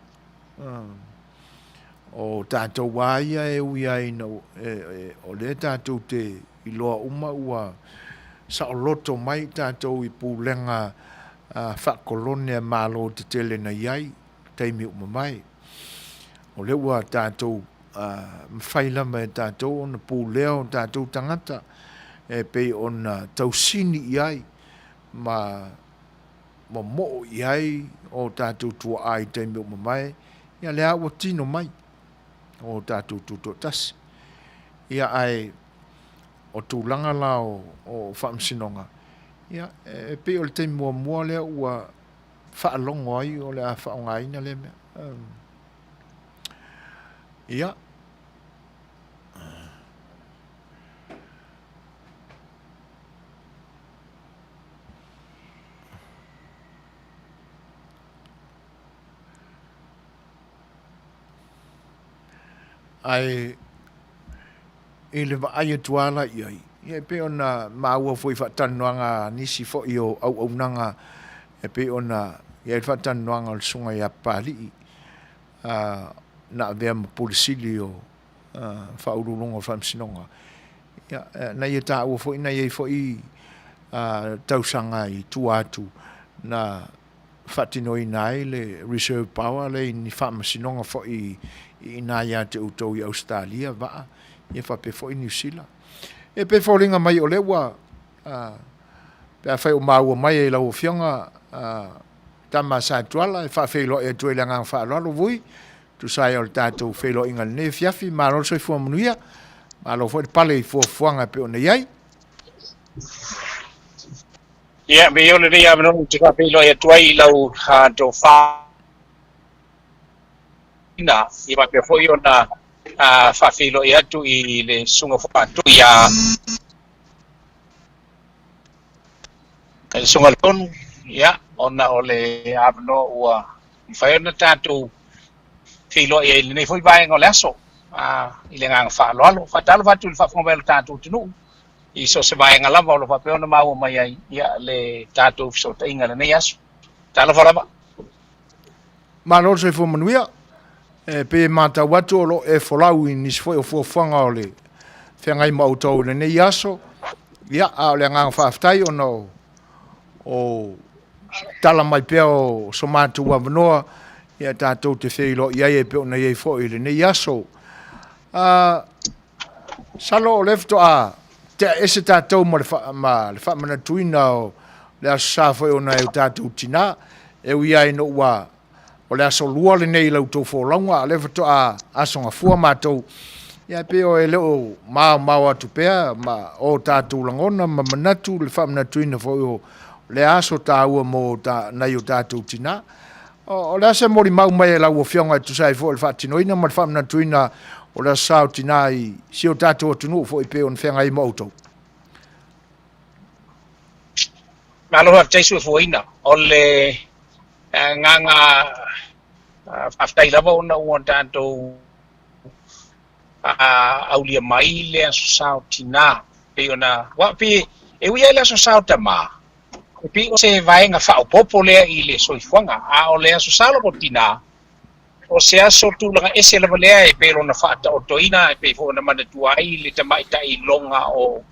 O tatou lava ia e ui lava ina o lea tatou te iloa uma ua saoloto mai tatou i pulega faakolone a Malo tetele na i ai i taimi ua mavae. O lea ua tatou mafai lava e tatou ona pulea o tatou tagata e pei ona tausini i ai ma momoo i ai o tatou tuaa i taimi ua mavae, ia lea ua tino mai o tatou tutoatasi. Ia ae o tulaga la o faamasinoga, ia e pei o le taimi muamua lea ua faalogo ai o le a faaaogaina lea mea. Ia. Ae i le vaai atu lava la i ai, ia e pei ona maua foi i faatalanoaga a nisi foi o auaunaga e pei ona i ai le faatalanoaga o le Susuga ia Papalii, na avea ma Pule Sili o Faauluuluga o Faamasinoga, ia, na ia taua foi na i ai foi tausaga i tua atu na faatinoina ai le reserve power lea i ni faamasinoga foi i ina ia te outou i Ausetalia, vaa, ia faapea foi Niu Sila. E pei e foliga mai o lea ua, pe afai o maua mai e lau Afioga Tama Sa Tuala, e faafeiloai atu ai i le agaga faaaloalo, Vui, tusa ai o le tatou feiloaiga i lenei afiafi, malo le soifua manuia, malo foi le pale i fuafuaga e pei ona i ai. Ia, me i o lenei avanoa ou te faafeiloai atu ai i lau tofa ina ia faapea foi ona faafeiloai atu i le susuga faatoi ia le susuga Tonu, ia, ona o le avanoa ua mafai ona tatou feiloai ai i lenei foi vaega o le aso i le agaga faaaloalo. Faatalofa atu i le faafofoga mai o le tatou atunuu i so o se vaega lava o lo o faapea ona maua mai ai ia le tatou fesootaiga i lenei aso. Talofa lava. Malo le soifua manuia. E pei e matau atu o lo o e folau i nisi foi o fuafuaga o le feagai ma outou i lenei aso. Ia, a o le agaga faafetai ona o, o tala mai pea o so matou avanoa ia tatou te feiloai ai e pei ona i ai foi i lenei aso. Masalo o lea faatoa tea ese tatou ma le, fa, ma le faamanatuina o le Aso Sa foi o nai o tatou tinā. E ui lava ina ua o le aso lua lenei i la outou folauga, a o lea faatoa aso gafua matou. Ia e pei o e le o maomao atu pea ma o tatou lagona ma manatu le faamanatuina foi o lea aso taua mo ta, nai o tatou tinā. O le a se molimau mai e lau Afioga e tusa ai foi o le faatinoina ma le faamanatuina o le Aso Sa o Tina i si o tatou atunuu foi pei ona feagai ai ma outou? Malo faafetai Suefuaina. O le agaga faafetai lava ona ua tatou aulia mai le Aso Sa o Tina pei ona, aua pei e ui lava i le Aso Sa o Tama, E pei o se vaega faaopoopo lea i le soifuaga, a o le Aso Sa lava o Tinā, o se aso tulaga ese lava lea e pei ona faataotoina, e pei foi ona manatua ai le tamaitai iloga o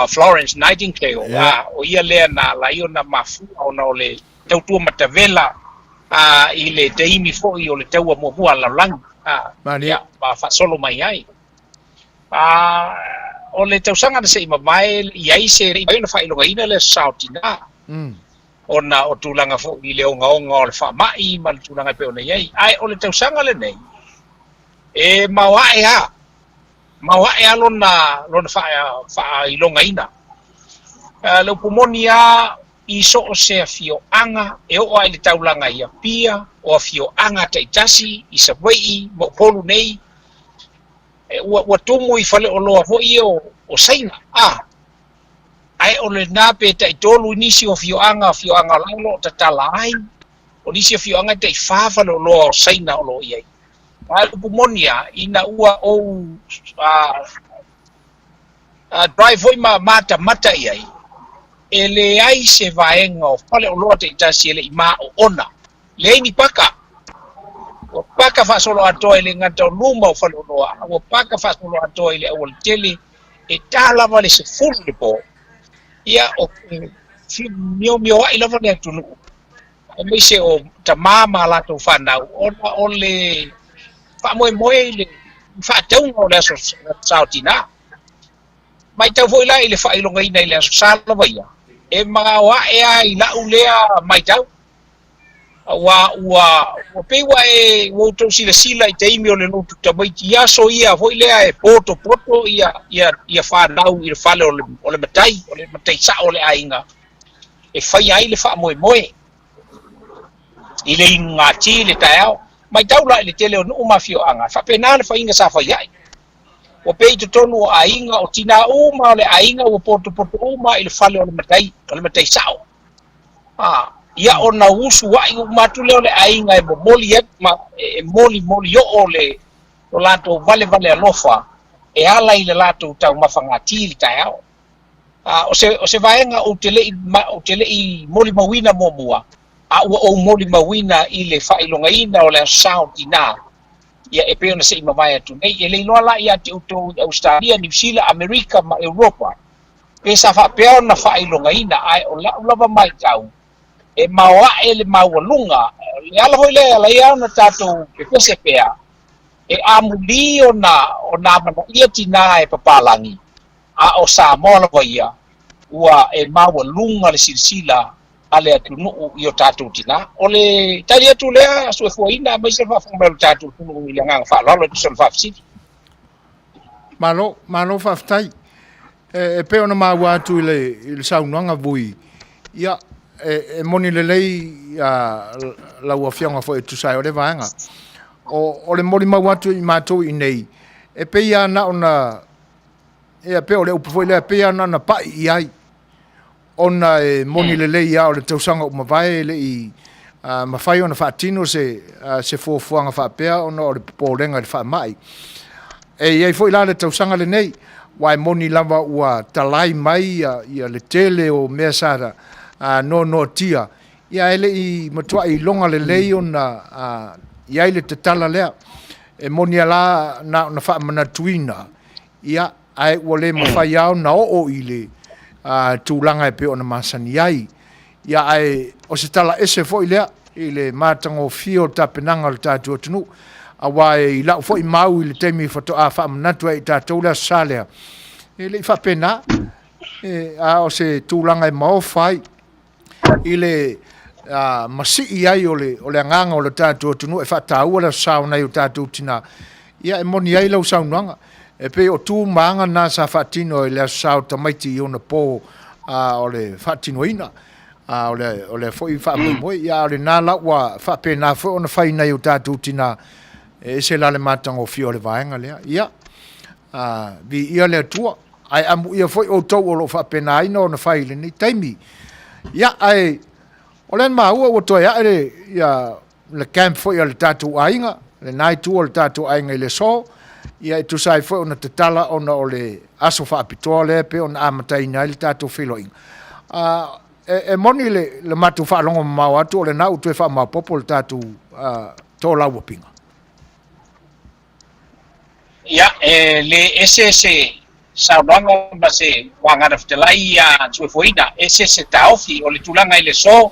Florence Nightingale, a o ia lea na ala ai ona mafua ona o le tautua matavela i le taimi foi o le taua muamua a le lalolagi, ia, ma faasolo mai ai. A o le tausaga na se i mavae i ai se le i mafai ona faailogaina le Aso Sa o Tinā, ona o tulaga foi i le ogaoga o le faamai ma le tulaga e pei ona i ai. Ae o le tausaga lenei, e maoae lava, maoae lava lona, lona faailogaina. Le upu moni lava, i so o se afioaga e oo lava i le taulaga i Apia, o afioaga taitasi i Savaii ma Upolu nei, ua, ua tumu i faleoloa foi ia o, o Saina, a, ae o lena pe taitolu i nisi o afioaga, afioaga la o lo o tatala ai, o nisi afioaga e taifa faleoloa o Saina o lo o i ai. A o le upu moni lava, ina ua ou drive foi ma matamata i ai, e leai se vaega o faleoloa taitasi e le i maoona. Leai ni paka. Ua paka faasoloatoa e le gata o luma o faleoloa, a ua paka faasoloatoa i le aualatele e ta lava le 10 i le po. Ia, o miomioai lava le atunuu, aemaise o tama ma latou fanau, ona o le faamoemoe i le faatauga o le Aso Sa o Tinā. Matau foi la i le faailogaina i le Aso Sa lava ia, e maoae lava i lau lea matau, aua ua, ua pei ua e, ua outou silasila i taimi o le lotu tamaiti i aso ia foi lea e potopoto ia, ia, ia fanau i le fale o le, o le matai, o le matai sao o le aiga, e faia ai le faamoemoe i le inugati i le taeao. Matau la i le tele o nuu ma afioaga, e faapena le faiga sa fai ai. Ua pei i totonu o aiga, o tinā uma o le aiga ua potopoto uma i le fale o le matai, o le matai sao. A, ia ona usu ai uma atu lea o le aiga e momoli atu ma e molimoli oo le lo latou valevale alofa e ala i le latou taumafagati i le taeao. A, o se, o se vaega ou te le i, ou te le i molimauina muamua, a ua ou molimauina i le faailogaina o le Aso Sa o Tinā, ia e pei ona se i mavae atu nei. E le iloa la ia te outou i Ausetalia, Niu Sila, Amerika ma Europa, pe sa faapea ona faailogaina, ae o lau lava matau, e maoae le maualuga. O le ala foi lea e ala ai ona tatou pepese pea, e amuli ona, ona amanaia tinā e papalagi, a o Samoa lava ia, ua e maualuga le silasila a le atunuu i o tatou tinā. O le tali atu lea, Suefuaina, aemaise le faafofoga mai o le tatou atunuu i le agaga faaaloalo e tusa o le faafesili. Malo, malo faafetai. E, e pei ona maua atu i le, i le saunoaga Vui, ia, e, e moni lelei a, lau afioga foi e tusa ai o le vaega. O, o le molimau atu i matou i nei, e pei lava na ona, ia pei o le upu foi lea, pei lava na ona pai i ai. Ona e moni lelei lava o le tausaga ua mavae e le i mafai ona faatino se, se fuafuaga faapea ona o le popolega i le faamai. E i ai foi la le tausaga lenei, aua e moni lava ua talai mai ia, ia le tele o mea sa noanoatia, ia e le i matuai iloga lelei ona i ai le tatala lea. E moni lava la na ona faamanatuina, ia, ae ua le mafai lava ona oo i le tulaga e pei ona masani ai. Ia, ae o se tala ese foi lea i le matagofie o le tapenaga o le tatou atunuu, aua i lau foi mau i le taimi faatoa faamanatu ai i tatou le Aso Sa lea, e le i faapena, a o se tulaga e maofa ai i le masii ai o le, o le agaga o le tatou atunuu e faataua le Aso Sa o nai o tatou tinā. Ia e moni ai lau saunoaga, e pei o tu ma aga na sa faatino i le Aso Sa o tamaiti i ona po o le faatinoina o le, o le foi faamoemoe. Ia a o lena la ua faapena foi ona fai nai o tatou tinā, e ese la le matagofie o le vaega lea. Ia, viia le Atua. Ae amuia foi outou o lo o faapenaina ona fai i lenei taimi. Ia, ae o lea na maua ua toe ae le, ia, le camp foi a le tatou aiga, lena itu o le tatou aiga i le aso, ia e tusa ai foi ona tatala ona o le aso faapitoa lea e pei ona amataina ai le tatou feiloaiga. E, e moni le, le matou faalogo mamao atu o lena ua toe faamaopoopo le tatou tolauapiga. Ia, e le ese se saunoaga ma se vagana fetalai ia Suefuaina, ese se taofi o le tulaga i le aso,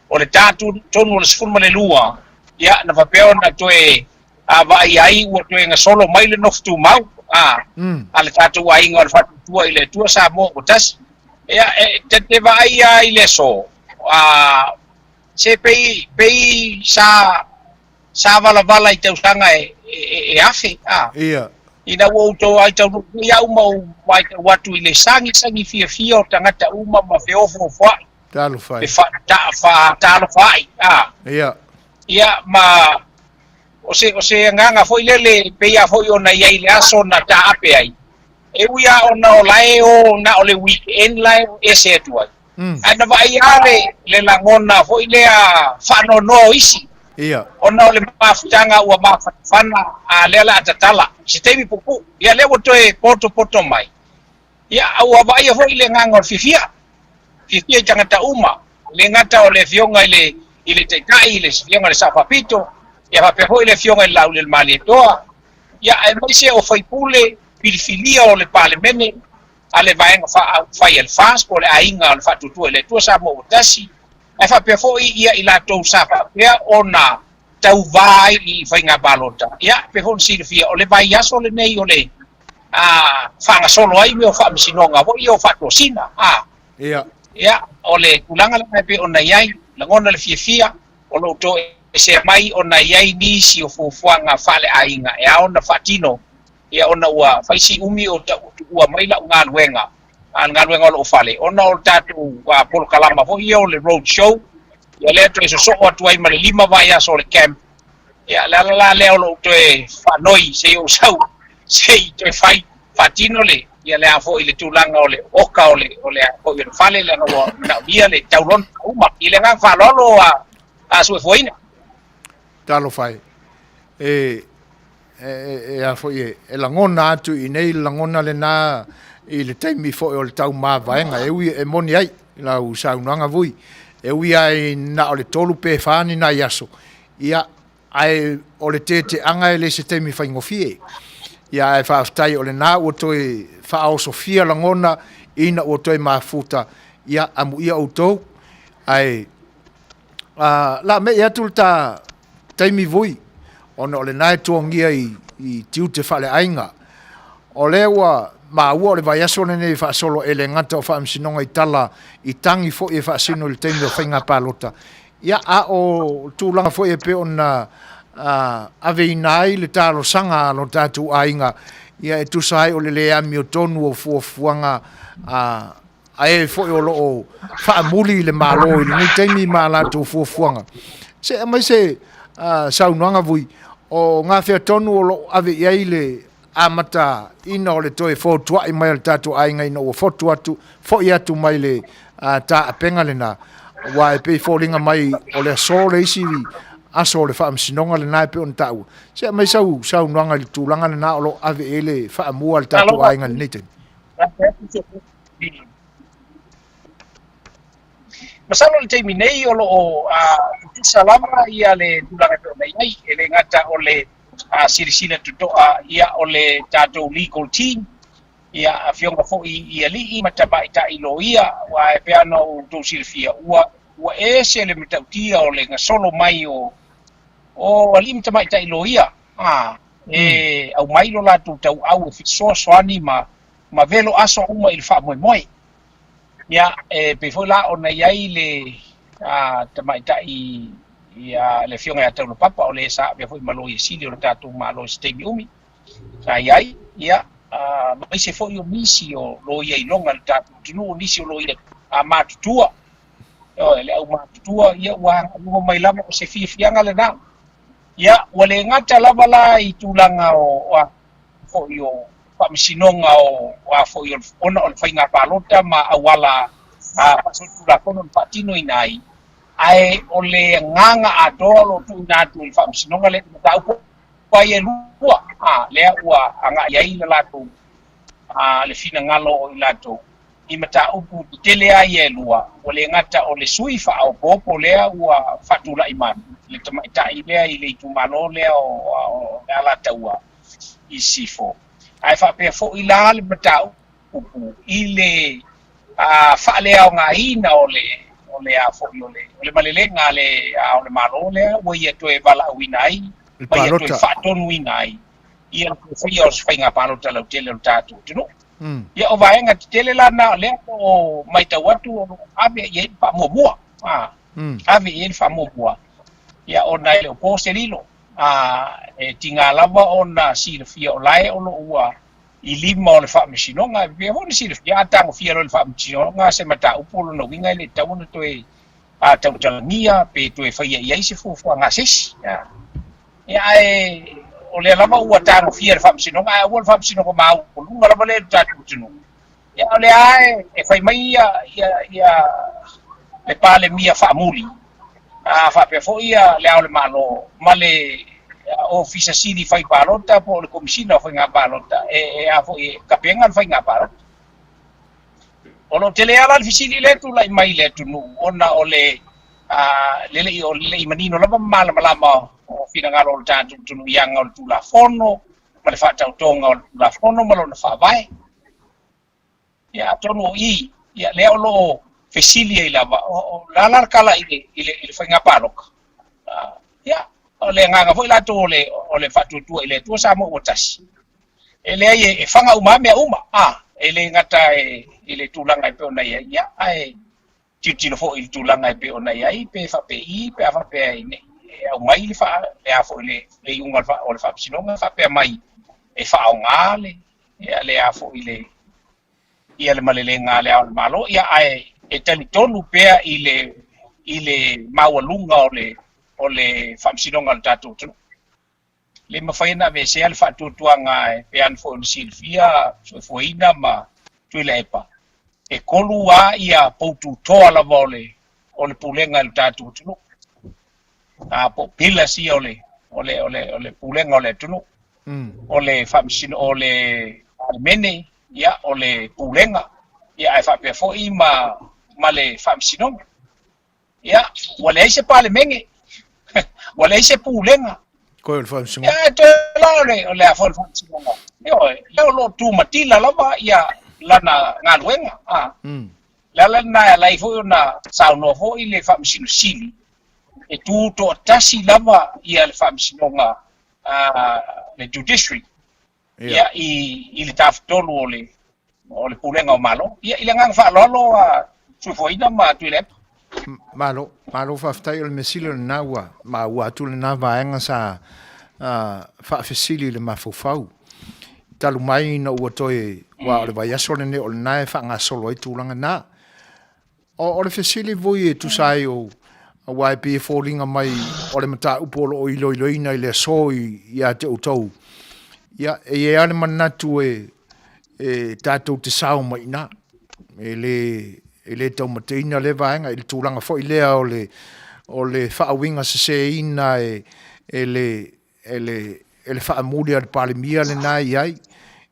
o le ta tonu o le 12, ia, na faapea ona toe vaai ai ua toe gasolo mai le nofo tumau a, a le tatou aiga o le Faatuatua i le Atua Samoa ua tasi. Ia, e te vaai lava i le aso, a, se pei, pei sa Sa valavala i tausaga e, e, e afe, a. Ia. Ina ua outou ai taunuu foi au ma ou matau atu i le sagisagi fiafia o tagata uma ma feofoofoai. Talofa e. Fa, ta, fa, talofa ai, a. Ia. Ia, ma o se, o se agaga foi lele pei lava foi ona i ai i le aso na taape ai. E ui lava ona o la e o na o le weekend la e o ese atu ai. Ae na vaai lava le, le lagona foi lea faanoanoa o isi. Ia. Ona o le mafutaga ua mafanafana, a lea la a tatala. Se taimi puupuu. Ia lea ua toe potopoto mai. Ia, a ua vaaia foi le agaga o le fiafia. Fiafia i tagata uma. E le gata o le afioga i le, i le Taitai, i le afioga i le Sao Faapito, ia faapea foi le afioga i le Laaulialemalietoa, ia aemaise o faipule filifilia o le Palemene, a le Vaega Faaupufai a le FAST po o le Aiga o le Faatuatua i le Atua Samoa ua Tasi, ae faapea foi ia i latou sa faapea ona tauva ai i faiga palota. Ia, pei foi ona silafia, o le vaiaso lenei o le a faagasolo ai mea o faamasinoga foi ia o faatosina. A, Ia. Ia, o le tulaga lena e pei ona i ai, lagona le fiafia o lo o toesea mai ona i ai nisi o fuafuaga faaleaiga e ao ona faatino Ia ona ua fai si umi o tuua mai lau galuega, a le galuega o lou fale, ona o le tatou polokalama foi ia o le road show, ia lea toe sosoo atu ai ma le 5 vaiaso o le camp, Ia, le ala la lea o lou toe faanoi se i ou sau se i toe fai faatino le ia le a foi le tulaga o le oka o le o le a foi o le fale leaga ua manaomia le taulona uma i le agaga faaaloalo a a suefuaina. Talofa e. E e, e a foi e, e lagona atu i nei le lagona lena i le taimi foi o le taumavaega e ui e moni ai lau saunoaga vui e ui ai na o le tolu pe fa ni nai aso ia ae o le teteaga e le se taimi faigofie ia ae faafetai o lena ua toe faaosofia lagona ina ua toe mafuta ia amuia outou ae la mei atu le ta taimi vui ona o lena e tuagia i, i tiute faaleaiga. O lea ua maua o le vaiaso lenei e faasolo e le gata o faamasinoga i tala i tagi foi e faasino i le taimi o faiga palota. Ia, a o tulaga foi e pei ona aveina ai le talosaga a lo tatou aiga, ia e tusa ai o le le amiotonu o fuafuaga a a e foi o lo o faamuli i le Malo i lenei taimi ma a latou fuafuaga. Se aumai se saunoaga vui o gafea tonu o lo o ave i ai le amataina o le toe fotuai mai o le tatou aiga ina ua fotu atu, foi atu mai le taapega lena, aua e pei e foliga mai o le aso le isi aso o le faamasinoga lena e pei ona taua. Se aumai sau saunoaga i le tulaga lena o lo o ave i ai le faamua a le tatou aiga i lenei taimi. Masalo i le taimi nei o lo o tutusa lava ia le tulaga e pei ona i ai, e le gata o le silasila totoa ia o le tatou legal team, ia afioga foi i alii ma tamaitai loia, aua e pei ona outou silafia ua ua ese le matautia o le gasolo mai o o alii ma tamaitai loia, e aumai lo latou tauau e fesoasoani ma ma velo aso uma i le faamoemoe. Ia, e pei foi la ona i ai le tamaitai ia le Afioga ia Taulapapa o le sa avea foi ma Loia Sili o le tatou Malo i se taimi umi sa i ai, ia, aemaise foi o nisi o loia iloga i le tatou atunuu, nisi o loia matutua, ioe, le au matutua, ia ua agai mai lava o se fiafiaga lena. Ia, ua le gata lava la i tulaga o foi o faamasinoga o a foi ona o le faiga palota ma auala faasolitulafono na faatinoina ai, ae o le agaga atoa o lo o tuuina atu i le faamasinoga lea i mataupu ai e lua, lea ua agai ai le latou le finagalo o i latou i mataupu tetele lava ia e lua, ua le gata o le sui faaopoopo lea ua faatulai mai le tamaitai lea i le itumalo lea o le Alataua i Sisifo, ae faapea foi la le mataupu i le faaleaogaina o le o le a foi o le o le malelega a le o le Malo lea ua ia toe valaauina ai ma ia toe faatonuina ai ia le faia o se faiga palota lautele o le tatou atunuu. Ia o vaega tetele la na o lea o lo o matau atu o lo o ave i ai le faamuamua, ave i ai le faamuamua, ia ona e le o po se lilo. E tiga lava ona silafia o la e o lo o ua i lima o le faamasinoga. E pei foi ona silafia, a tagofia loa e le faamasinoga se mataupu, o lona uiga e le tatau ona toe tautalagia pe toe faia i ai se fuafuaga a se isi. Ia, ae o lea lava ua tagofia e le faamasinoga, ae aua le faamasinoga maualuga lava lea i le tatou atunuu. Ia, o lea lava e fai mai ia, ia, ia le Palemia faamuli, a faapea foi ia Le Ao o le Malo ma le Ofisa Sili Fai Palota po o le Komesina o Faiga Palota e, e a foi e tapena le faiga palota. O lo o tele lava la le fesili lea e tulai mai i le atunuu ona o le a, le le o le le i manino lava ma malamalama o finagalo o le tatou atunuu i aga o le Tulafono ma le faataotoga o le Tulafono ma lona faavae. Ia, atonu o i, ia, lea o lo o fesili ai lava, o le a la le tala i le, i le, i le faiga palota? Ia, o le agaga foi latou o le, o le faatuatua i le Atua Samoa ua tasi. E leai, e, e faga uma lava mea uma, a, e le gata e, i le tulaga e pei ona i ai, ia, ae tilotilo foi i le tulaga e pei ona i ai, pe faapei, pe a faapea e, e aumai le, faa, le, a foi le, le iuga o le faamasinoga, faapea mai e faaaoga le, ia le a foi le, ia le malelega a le Ao o le Malo, ia ae e talitonu pea i le, i le maualuga o le, o le faamasinoga o le tatou atunuu. le mafai ona aveesea le faatuatuaga e pei ona foi ona silafia soifuaina ma Tuilaepa, e kolu lava ia poututoa lava o le o le pulega i le tatou atunuu. A po o pillars ia o le o le o le o le pulega o le atunuu. O le faamasino o le Palemene, ia o le pulega, ia ae faapea foi ma ma le faamasinoga. Ia, ua leai se Palemene, ua leai se pulega. Koe o le faamasinoga. Ia, e toe la o le, o le a foi le faamasinoga. Ioe, lea o lo o tumatila lava ia lana galuega. A. Le ala lena e ala ai foi ona saunoa foi le Faamasino Sili, e tu toatasi lava ia le Faamasinoga a le Judiciary ia i i le tafatolu o le o le Pulega o Malo. Ia i le agaga faaaloalo a Tuifoeina ma Tuilaepa. Malo, malo faafetai o le measili o lena ua maua atu lena vaega sa faafesili i le mafaufau. Talu mai ina ua toe, aua o le vaiaso lenei o lena e faagasolo ai tulaga na. O, o le fesili vui e tusa ai o, aua e pei e foliga mai o le mataupu o lo o iloiloina i le aso ia te outou. Ia, e i ai lava le manatu e, e tatou te sao mai i ina. E le, e le taumateina lea vaega i le tulaga foi lea o le, o le faauiga seseina e, e le, e le, e le faamuli a le Palemia lena e i ai,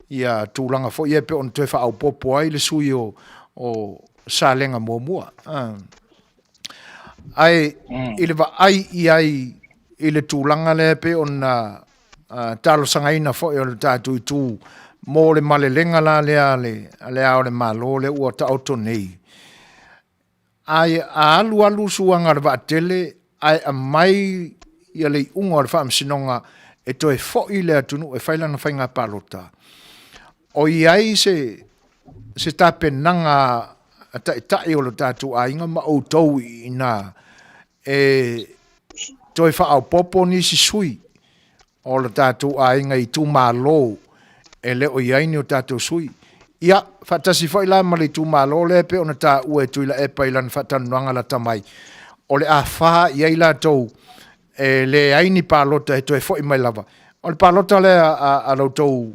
ia tulaga foi ia e pei ona toe faaopoopo ai le sui o, o Salega muamua. Ae i le vaai i ai i le tulaga lea e pei ona talosagaina foi o le tatou itu mo le malelega la lea a le, a le Ao o le Malo lea ua taoto nei, Ae a alu alu suaga a le vaatele ae aumai ia le iuga o le faamasinoga e toe foi le atunuu e fai lana faiga palota, o i ai se, se tapenaga a taitai o lo tatou aiga ma outou i ina e toe faaopoopo nisi sui o lo tatou aiga i itumalo e le o i ai ni o tatou sui. Ia, faatasi foi la ma le itumalo lea e pei ona taua e Tuilaepa i lana faatalanoaga lata mai, o le a fa i ai latou e leai ni palota e toe foi mai lava. O le palota lea a, a la outou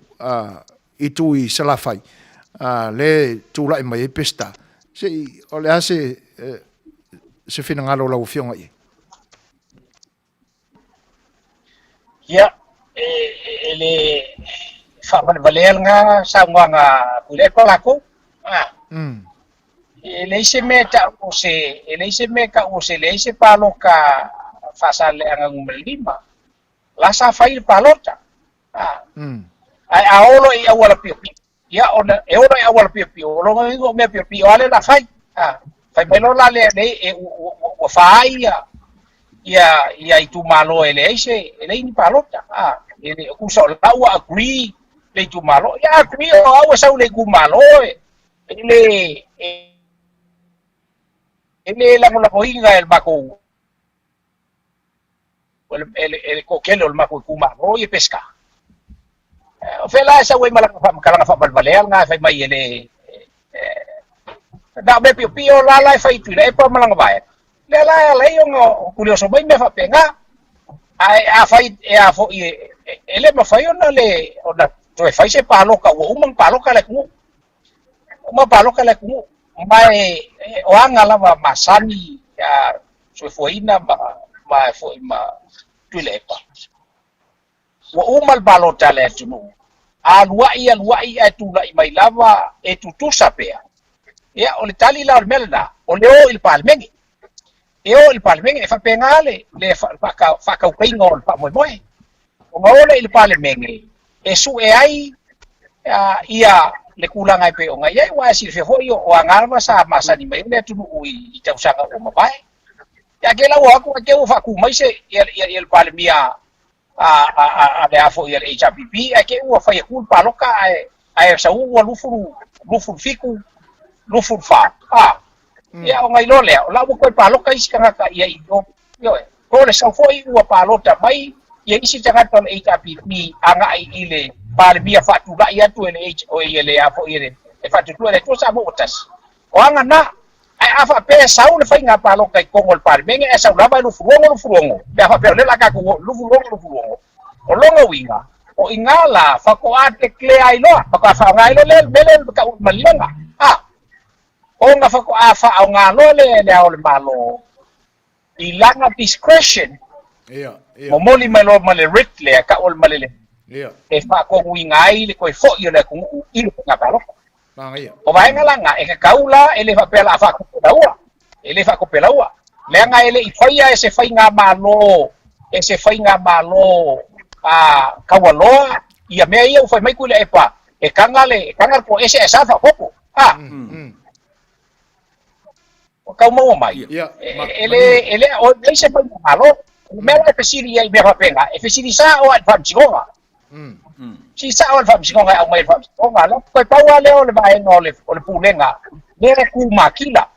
itu i Salafai, lea e tulai mai ai Peseta. Se i, o le a se, se finagalo o lau Afioga i ai? Ia, e, e le faavalevalea lena saunoaga a Tuilaepa latou. Ah. E leai se mea e tau o se, e leai se mea e tau o se leai se palota Faasaleleaga Nu.5. La sa fai le palota. Ah. Ae a olo i auala piopio, ia ona e olo i auala piopio, o lona uiga o mea piopio lava lea o le a fai. Ah. Fai mai loa la lea nei e ua fa ai ia ia ia itumalo e leai se e leai ni palota. Ah. E le tusa o la ua agree le itumalo. Ia agree o au e sau i le itumalo e e le e le lagolagoina e le matou e le toatele o le matou itumalo ia Peseta. O fea la e sau ai ma lana faamatalaga faavalevalea lena e fai mai e le na o mea piopio la la e fai Tuilaepa ma lana vaega. Lea la e ala ai ona tulioso mai mea faapena. Ae afai e a foi e le mafai ona le ona toe fai se palota ua uma ona palota le atunuu. Uma palota le atunuu. Ma e o aga lava masani ia soifuaina ma ma foi ma Tuilaepa. Ua uma le palota a le atunuu, aluai aluai ae tulai mai lava e tutusa pea. Ia, o le tali la o le mea lena, o le o i le Palemene. E o i le Palemene, e faapena le, le faatautaiga o le faamoemoe. Ona o lea i le Palemene, e sue ai ia le tulaga e pei ona i ai, aua e silafia foi o aga lava sa masani mai ai le atunuu i tausaga ua mavae. Ia ke lau atu ai te ua faatu mai se ia ia ia le Palemia a a a a le a foi a le HRPP ae te ua fai atu le paloka ae ae sau ua lufulu lufulu fitu lufulu fa a ia ona iloa lea o la ua toe paloka isi tagata ia i o ioe po le sau foi ua palota mai ia isi tagata o le HRPP agai i le Palemia faatulai atu e le H o ia le a foi e le e faatuatua e le Atua Samoa ua tasi. O aga na, ae a faapea e sau le faiga palota i totonu o le Palemene ae sau lava e 26 26, pe a faapea o lea o le a tatou o i le 26 26. O lona uiga, o i ina la faatoa declare ai loa, faatoa faaaoga ai loa le mea lea e tau o le maliega. A, ona faatoa faaaoga loa lea e Le Ao o le Malo i lana discretion, Ia, ia. momoli mai loa ma le writ lea e tau o le malele, Ia. e faatonuina ai le toe foi o le atunuu i le faiga palota. Manaia. O vaega la na, e tatau la, e le faapea o le a faatopelaua, e le faatopelaua, leaga e le i faia e se faigamalo, e se faigamalo a taualoa ia mea ia ua fai mai Tuilaepa, e taga le, e taga le toese ae sa le faaopoopo. A, ua tau maua mai. Ia, E le, e le, o leai se faigamalo. O le mea la e fesili ai i mea faapena, e fesili sao lava i le Faamasinoga. Fesili sao lava i le Faamasinoga e aumai e le Faamasinoga. La, toe pau lava lea o le vaega o le, o le pulega lea e tu makila.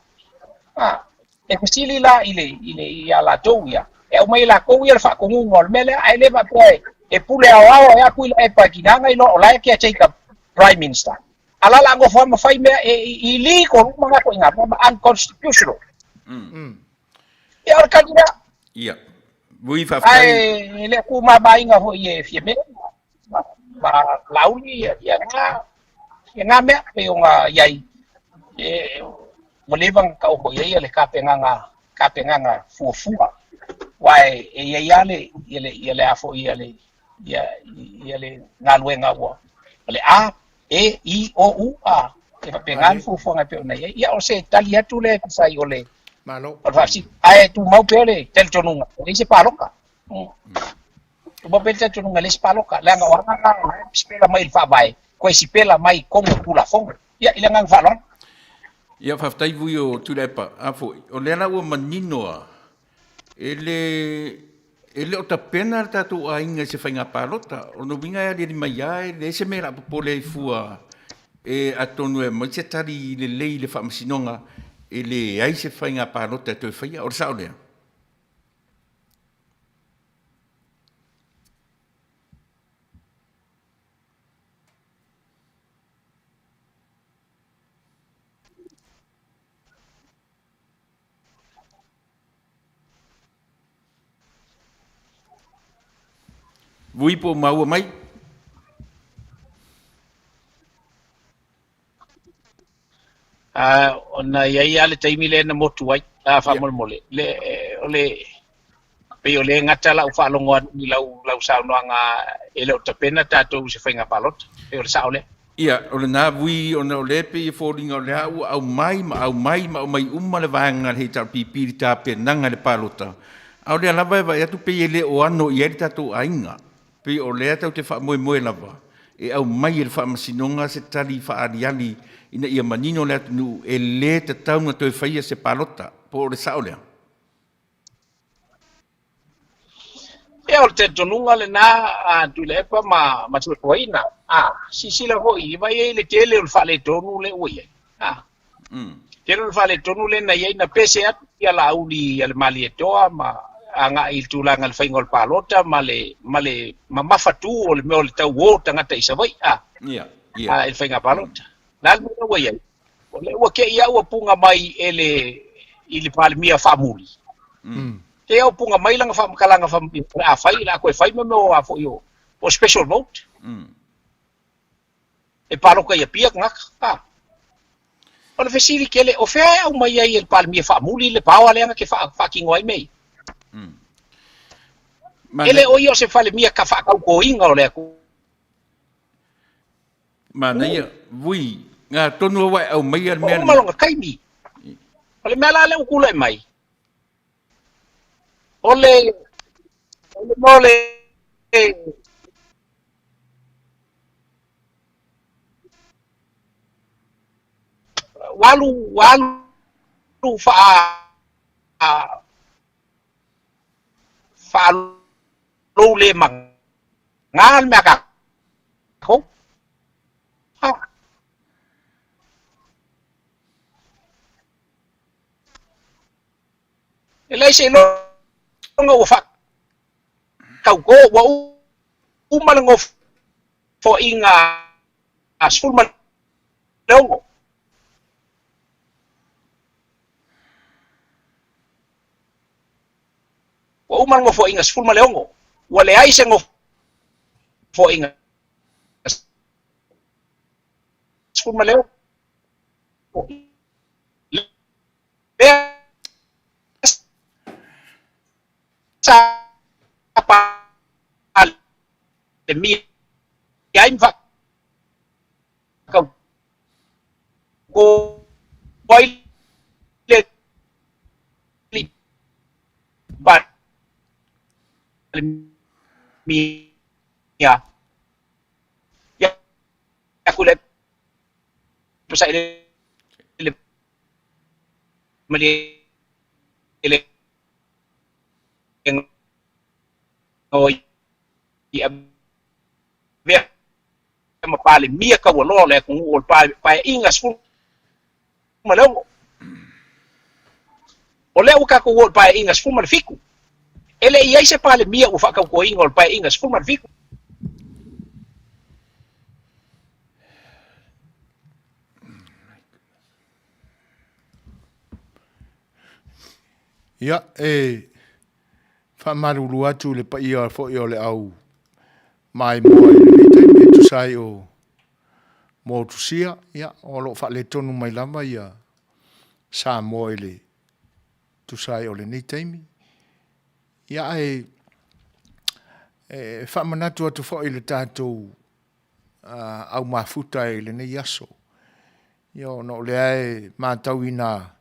A, e fesili la i le, i le, ia latou ia, e aumai e latou ia le faatonuga o le mea lea, ae le faapea e, e pule aoao ai lava Tuilaepa e tiga na iloa o la e caretaker Prime Minister. A la o le a nofo lava ma fai mea e illegal uma na ituaiga mea ma unconstitutional. Ia o le tali lea. Ia. Vui faafetai. Ae e le o tumamaina foi e Fiame ma, ma Laauli ia, ia na, ia na mea pei ona i ai e, ua leva ona taoto i ai le tapenaga, tapenaga fuafua. Aua e, e i ai lava le, ia le, ia le a foi ia le, ia, ia le galuega ua, o le A, E, I, O, U, A. E faapena le fuafuaga e pei ona i ai. Ia, o se tali atu lea e tusa ai o le, Malo. o le faafesili. Ae tumau pea le talitonuga, e leai se palota. Tumau pea le talitonuga e leai se palota, leaga o aga na o la e sipela mai i le Faavae, toe sipela mai i totonu o Tulafono. Ia, i le agaga faaaloalo. Ia, faafetai Vui o Tuilaepa. A foi, o lea la ua manino lava, E le, e le o tapena le tatou aiga i se faiga palota. O lona uiga e aliali mai lava e leai se mea o le a popole ai fua e atonu e aumai se tali lelei i le Faamasinoga e leai se faiga palota e toe faia. O le sao lea? Vui po o maua mai? Ona i ai lava le taimi lea na motu ai, a faamolemole. Le, o le, pei o lea e gata lau faalogo atu i lau, lau saunoaga e le o tapena tatou i se faiga palota. Pei o le sao lea. Ia, o lena vui ona o lea e pei e foliga o lea ua aumai ma aumai ma aumai uma le vaega a le HRPP i le tapenaga i le palota, a o lea lava e vaai atu pei e le o ano i ai le tatou aiga. Pei o lea tatou te faamoemoe lava e aumai e le Faamasinoga se tali faaaliali ina ia manino le atunuu e le tatau ona toe faia se palota. Po o le sao lea? Ia, o le talitonuga lena a Tuilaepa ma, ma Tuatuaina. A, silasila foi, e vaai ai le tele o le faaletonu lea ua i ai. A, tele o le faaletonu lea na i ai, na pese atu ia Laauli ia le Malietoa ma agai i le tulaga i le faiga o le palota ma le, ma le mamafatu o le mea o le tau o tagata i Savaii, a, Ia, ia. a, i le faiga palota. O le a le mea lea ua i ai? O lea ua te i lava ua puga mai e le, i le Palemia faamuli. Te i ua puga mai lana faamatalaga fai mai, o le a fai, o le a toe fai mo mea o a foi o, o special vote. E palota i Apia tagata. A. O le fesili tele, o fea e aumai ai e le Palemia faamuli le power lea na te faatino ai mea ia? E le o ia o se Palemia ka faatautoina o le atunuu. Manaia, vui, ngā tonu aua e aumaia le mea Ua uma lona taimi. O le mea la lea ua tulai mai, o le, o le mea o le, ua alu, ua alu faa, faalou le maga le mea a tatou. E leai seiloga ua faatauto, ua uma le nofoaiga a 16. Ua uma le nofoaiga 16, ua leai se nofoaiga. Nofoaiga 16, lea sa Palemia ai ma faakauto ai le Palemia ia Tuilaepa Sailele Malielegaoi i avea ma Palemia taualoa o le atunuu o le Paeaiga 16. O lea ua tatou oo i le Paeaiga 17, e le i i ai se Palemia ua faatautoina o le Paeaiga 17. Ia, e faamalulu atu i le paia foi o le au maimoa i lenei taimi e tusa ai o motusia, ia, o lo o faaletonu mai lava ia Samoa i le tusa ai o lenei taimi. Ia, ae e faamanatu atu foi i le tatou au mafuta i lenei aso. Ia, ona o lea e matauina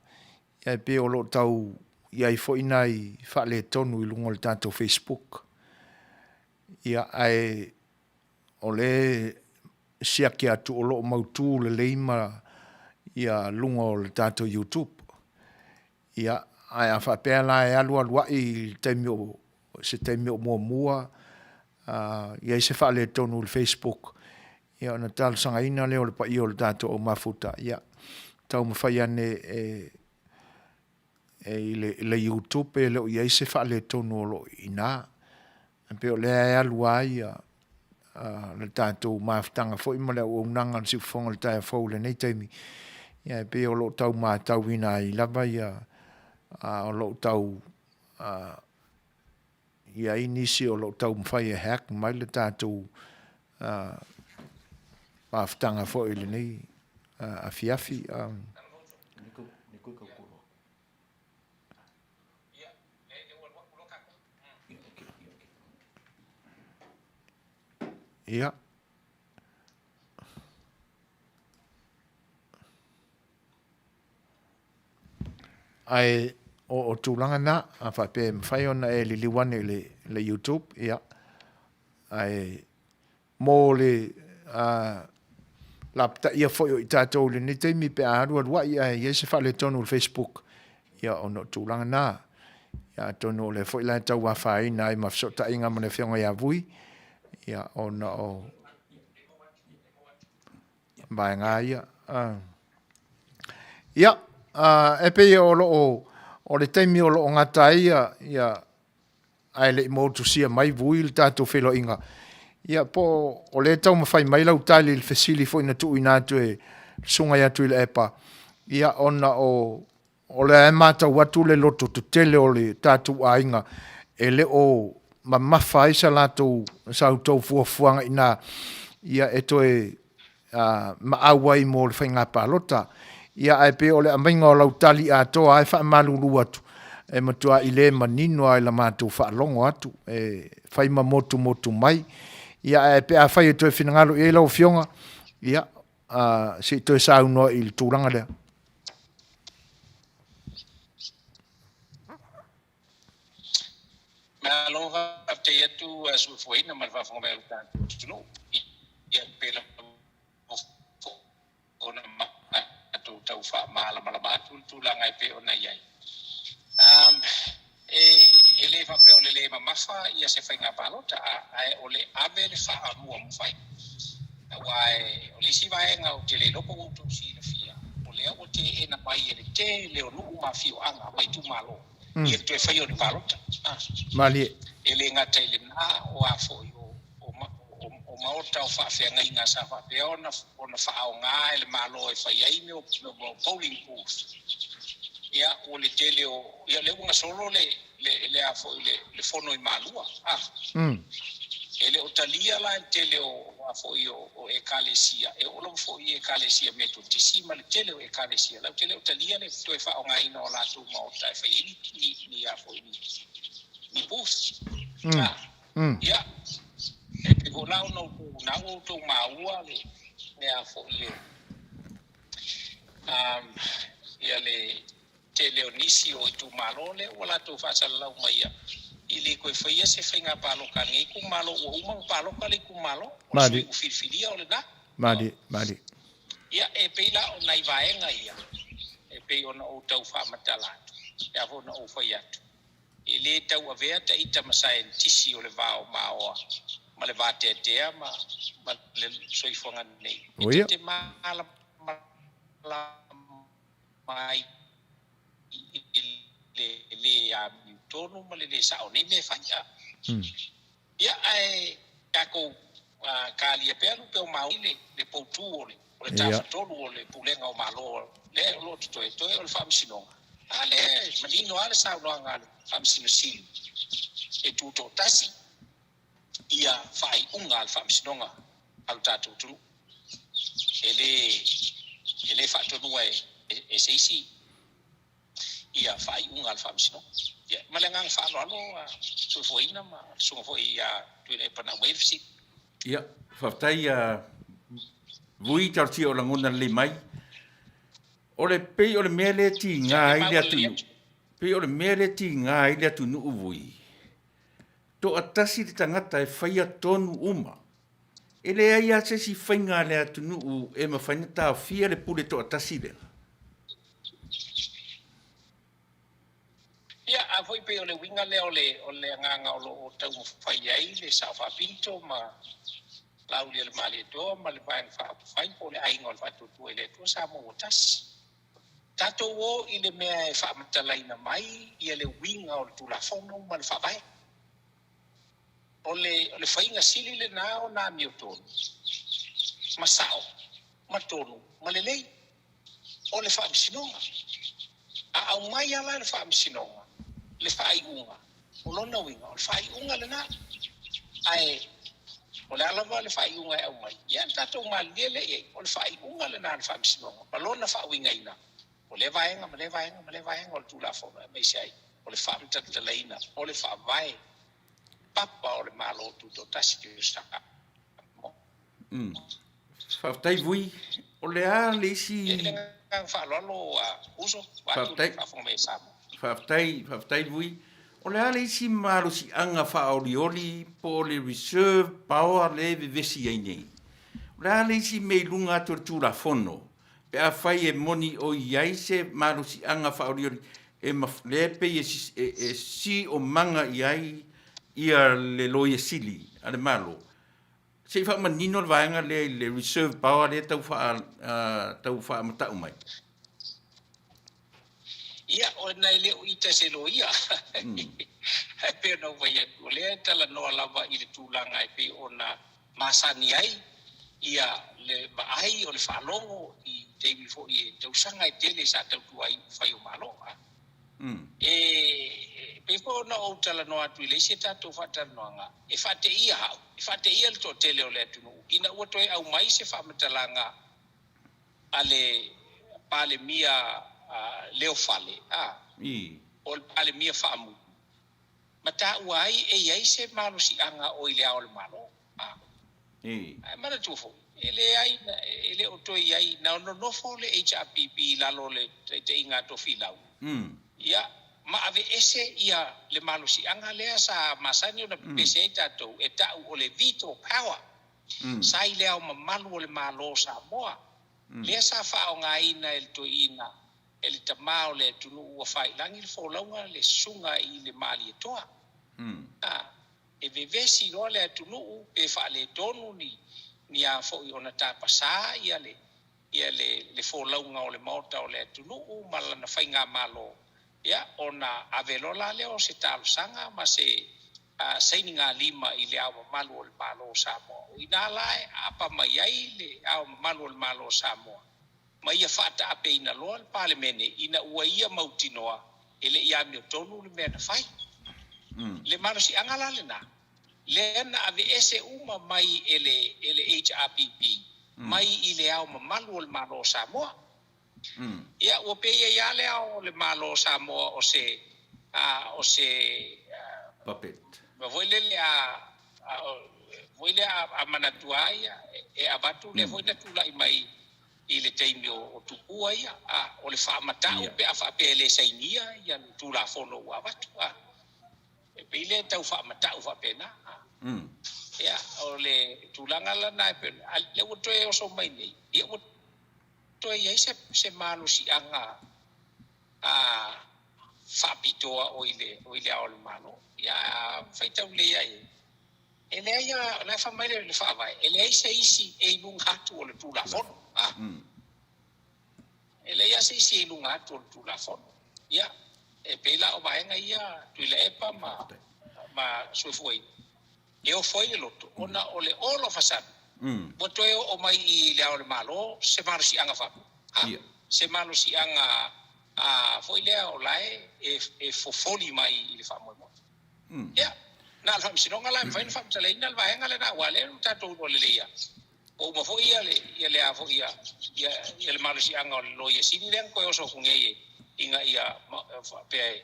e pei o lo o tau i ai foi nai faaletonu i luga o le tatou Facebook. Ia, ae o lea e siaki atu o lo o mautu lelei ma ia luga o le tatou YouTube. Ia, ae a faapea la e alualuai i le taimi o se taimi o muamua, i ai se faaletonu i le Facebook, ia ona talosagaina lea o le paia o le tatou au mafuta, ia taumafai ane e e i le, le YouTube e le o i ai se faaletonu o lo o i ina. E pei o lea e alu ai ia le tatou mafutaga foi ma le auaunaga a le Siufofoga o le Taeao Fou i lenei taimi, ia e pei o lo o tau matauina ai lava ia, o lo o tau i ai nisi o lo o taumafai e hack mai le tatou mafutaga foi i lenei afiafi. Ia. Ae o, o tulaga na, a faapea e mafai ona e liliu ane i le, le YouTube, ia, ae mo le lapataia foi o i tatou i lenei taimi pe a alualuai ae i ai se faaletonu i le Facebook, ia ona o tulaga na. Ia atonu o lea foi la e tau afaina ai ma fesootaiga ma le Afioga ia Vui, ia ona o vaega ia. Ia, e pei o lo o, o le taimi o lo o gata ai ia, ia ae le i motusia mai Vui le tatou feiloaiga, ia po o lea e taumafai mai lau tali i le fesili foi na tuuina atu e le Susuga ia Tuilaepa, ia ona o o lea e matau atu le loto tetele o le tatou aiga e le o mamafa ai sa latou sa outou fuafuaga i ina ia e toe maau ai mo le faiga palota. Ia ae pei o le aumaiga o lau tali atoa e faamalulu atu, e matuai le manino lava i la matou faalogo atu, e fai ma motumotu mai. Ia ae pe afai e toe finagalo i ai lau Afioga, ia, se i toe saunoa i le tulaga lea. Malo faafetai atu suefuaina ma le faafofoga mai o le tatou atunuu. Ia pei lava ona matou tau faamalamalama atu le tulaga e pei ona i ai. E, e le faapea o le le mamafa ia se faiga palota, ae o le ave le faamuamua. Aua o le isi vaega ou te le iloa po ua outou silafia, o lea ua teena mai e le tele o nuu ma afioaga ma itumalo ia le toe faia o ni palota. Malie. E le gata i lena, o a foi o, o, o, o maota o faafeagaiga sa faapea ona, ona faaaoga e le Malo e fai ai mea o, mea o polling booth. Ia, o le tele o, ia lea ua gasolo le, le, le a foi le, le fono i Malua. E le o talia la e le tele o a foi o, o Ekalesia, e oo lava foi i Ekalesia Metotisi ma le tele o Ekalesia, latou te le o talia le toe faaaogaina o latou maota e fai ai ni, ni, ni a foi ni, ni booths. A, ia, e pei foi la ona outou, na ua outou maua le, le a foi e, um, ia le, tele o nisi o itumalo lea ua latou faasalalau mai ia i le toe faia se faiga paloka a lenei itumalo ua uma ona paloka le itumalo, o le sui ua filifilia o lena. Malie, malie. Ia, e pei la o nai vaega ia e pei ona ou tau faamatala atu, e a foi ona ou fai atu, e le tau avea ta ita ma saienitisi o le va o maoa ma le vateatea ma le soifuaga nei. E ta te malamalama mai i le lē amiu tonu ma le lē sa'o o nei mea e fai. A Ia, ae tatou kalia pea lupe o maui le le poutū o le o le tafatolu o le Pulega o Malo lea o lo o totoe, toe o le Faamasinoga. A lea e manino lava le saunoaga a le Faamasino Sili e tutoatasi ia faaiuga a le Faamasinoga a lo tatou atunuu. E le, e le faatonua e, e se isi ia faaiuga a le Faamasinoga. Ia, ma le agaga faaaloalo a soifuaina ma le susuga foi ia Tuilaepa na aumaia le fesili. Ia, faafetai ia Vui talosia o lagona lelei mai. O le pei o le mea lea e tiga ai le atunuu, pei o le mea lea e tiga ai le atunuu Vui, toatasi le tagata e faia tonu uma. E leai lava se isi faiga a le atunuu e mafai ona taofia le pule toatasi lea. Ia, a foi pei o le uiga lea o le, o le agaga o lo o taumafai ai le Sao Faapito ma Laaulialemalietoa ma le Vaega Faaupufai po o le Aiga o le Faatuatua i le Atua Samoa ua tasi. Tatou o i le mea e faamatalaina mai ia le uiga o le Tulafono ma le Faavae. O le, o le faiga sili lena ona amiotonu, ma sao, ma tonu, ma lelei. O le Faamasinoga. A aumai lava la e le Faamasinoga le faaiuga, o lona uiga, o le faaiuga lena. Ae o le a lava le faaiuga e aumai, ia tatou malilie lea i ai, o le faaiuga lena a le Faamasinoga ma lona faauigaina o lea vaega ma lea vaega ma lea vaega o le Tulafono aemaise ai o le faamatalatalaina o le Faavae papa o le Malo Tutoatasi o Samoa. Faafetai Vui. O le a le isi. E le agaga faaaloalo a uso, vaeatu le faafofoga mai a Samoa. Faafetai, faafetai Vui. O le a le isi malosiaga faaolioli po o le reserve power lea e vevesi ai nei? O le a le isi mea i luga atu o le Tulafono pe afai e moni o i ai se malosiaga faaolioli e lea e pei e siomaga i ai ia le Loia Sili a le Malo? Se i faamanino le vaega lea i le reserve power lea tau faa tau faamata'u mai. Ia, ona e le o ita se loia. Ae pei ona ou fai atu, o lea e talanoa lava i le tulaga e pei ona masani ai ia le vaai o le faalogo i taimi foi e tausaga e tele sa tautua ai upufai o Malo. E pei foi ona ou talanoa atu i le isi a tatou faatalanoaga, e faateia au, e faateia le toatele o le atunuu ina ua toe aumai se faamatalaga a le Palemia Leofale, a, o le Palemia Faamu, ma taua ai e i ai se malosiaga o i le Ao o le Malo. A, ae manatua foi, e leai, e le o toe i ai, na nonofo le HRPP i lalo o le taitaiga a Tofilau, ia, ma aveese ia le malosiaga lea sa masani ona pepese ai tatou e ta'u o le veto power, sa i le Ao Mamalu o le Malo o Samoa, lea sa faaaogaina e le toeaina, e le tamā o le atunuu ua faiilagi le folauga le susuga i le Malietoa. A. E vevesi loa le atunuu pe faaletonu ni ni a foi ona tapasā ia le ia le le folauga o le maota o le atunuu ma lana faigamalo, ia ona ave loa la lea o se talosaga ma se sainigalima i le Ao Mamalu o le Malo o Samoa. O i ina la e aapa mai ai le Ao Mamalu o le Malo o Samoa ma ia faataapeina loa le Palemene ina ua ia mautinoa e le i amiotonu le mea na fai. Le malosiaga la lena. lea na aveese uma mai e le e le HRPP mai i le Ao Mamalu o le Malo o Samoa. Ia, ua pei ai lava le Ao o le Malo o Samoa o se, a, o se, a, Puppet. mea foi lele a, a, foi lea a, a manatua ai, e avatu lea foi na tulai mai i le taimi o Tupua ia, a, o le faamatau pe a faapea e le sainia ia le Tulafono ua avatu, a. E pei lea e tau faamatau faapena, a. Ia, o le tulaga la lena e pei ona, a lea ua toe oso mai nei, ia ua toe i ai se, se malosiaga a faapitoa o i le, o i le Ao o le Malo. Ia, a faitau lelei ai, E leai a, o la e fai mai le Faavae, e leai se isi e i luga atu o le Tulafono. A. E leai a se isi e i luga atu o le Tulafono. Ia, e pei la o vaega ia Tuilaepa ma, ma Soifuaina, e ofo ai le loto, ona o le all of a sudden, ua toe oo mai i Le Ao o le Malo se malosiaga faapea. A. Se malosiaga a, foi lea o la e, e, e fofoli mai i le faamoemoe. Ia, na o le Faamasinoga la e mafai ona faamatalaina le vaega lena, aua o lea ua tatou iloa lelei lava, ua uma foi ia le, ia le a foi ia, ia, ia le malosiaga o le Loia Sili lea na toe oso atu nei ina ia faapea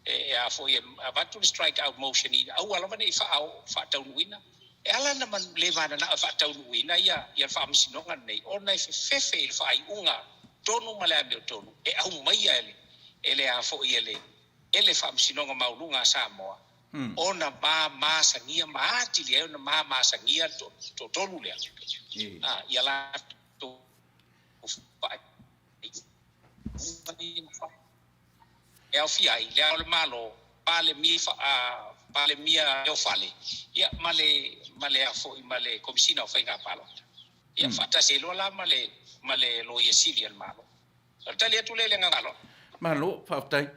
e, e a foi e avatu le strike out motion ina aua lava ne i faataunuuina. E ala ona le mananao e faataunuuina ia, ia le Faamasinoga lenei, ona e fefefe i le faaiuga tonu ma le amiotonu e aumaia e le, e le a foi e le, e le Faamasinoga Maualuga a Samoa ona ma masagia ma atili ai ona ma masagia le toatolu lea ia latou faaiuga e aofia ai Le Ao o le Malo, Palemia, Palemia Leofale, ia ma le ma le a foi ma le Komesina o Faiga Palota. Ia faatasi ai loa la ma le ma le Loia Sili a le Malo. O le tali atu lea i le agaga alofa. Malo, faafetai.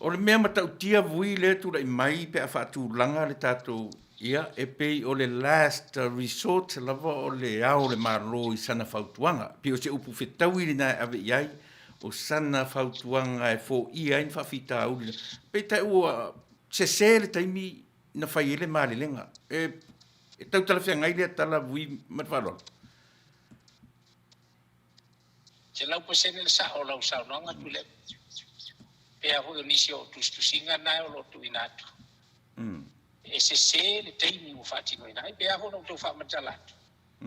O le mea matautia vui lea tulai mai pe a faatulaga le tatou, ia, e pei o le last resort lava o le ao o le Malo i sana fautuaga. E pei o se upu fetaui lena e ave i ai, o sana fautuaga e foia ai ni faafitauli. Peitai ua sese le taimi na fai ai le malelega. E, e tau talafeagai lea tala vui ma le faaaloalo. 100% le sao o lau saunoaga Tuilaepa. Pea foi o nisi o tusitusiga na o lo o tuuina atu. E sese le taimi ua faatinoina ai. Pea foi na outou faamatala atu.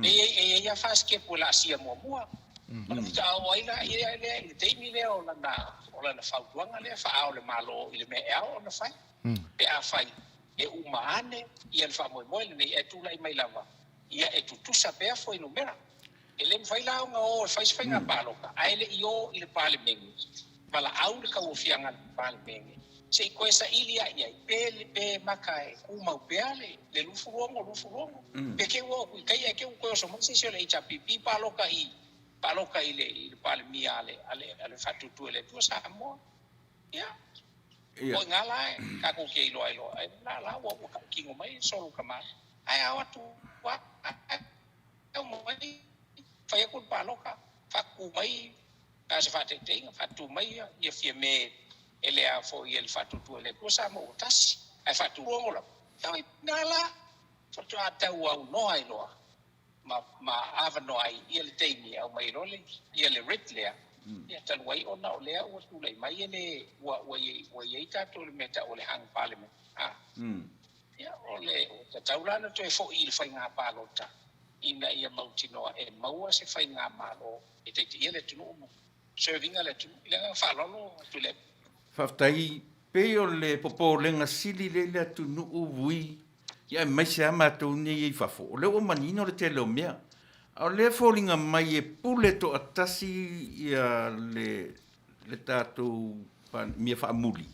E i ai lava fasikepu e laasia muamua. Ona faatoa oo ai lea i le taimi lea o lana fautuaga lea faa-Ao o le Malo i le mea e ao ona fai. Pe afai e uma ane ia le faamoemoe lenei ae tulai mai lava ia e tutusa pea fuainumera. E le mafai la ona o e fai se faiga palota ae le i o i le Palemene, valaau le tauaofiaga a le Palemene se i toe saili ae i ai pe pe maka e tumau pea le le 26 26 pe te ua oo atu i tai ae te ua toe oso mai se isi o le HRPP palota i palota i le i le Palemia a le a le a le Faatuatua i le Atua Samoa. Ia. O i ina la e tatou te iloa ai loa, la la ua ua tautino mai solo ka malo. Ae a o atu mai, fai atu le palota, faatutu mai a se faataitaiga, faatutu mai ia Fiame e le a foi e le Faatuatua i le Atua Samoa ua tasi, ae faatutu loa lava. Oi, na la, faatoa tauaunoa ai loa ma, ma avanoa ai ia le taimi e aumai ai loa le, ia le writ lea, ia talu ai ona o lea ua tulai mai e le, ua, ua i, ua i ai tatou i le mea e tau o le hung parliament. A. Ia, o le tatau la ona toe foi i le faiga palota ina ia mautinoa e maua se faigamalo e taitaia le atunuu ma serve ina le atunuu. I le agaga faaaloalo Tuilaepa. Faafetai. Pei o le popolega sili lea i le atunuu vui, ia aemaise lava matou nei i fafo, o lea ua manino le tele o mea. A o lea e foliga mai e pule toatasi ia le, le tatou mea faamuli.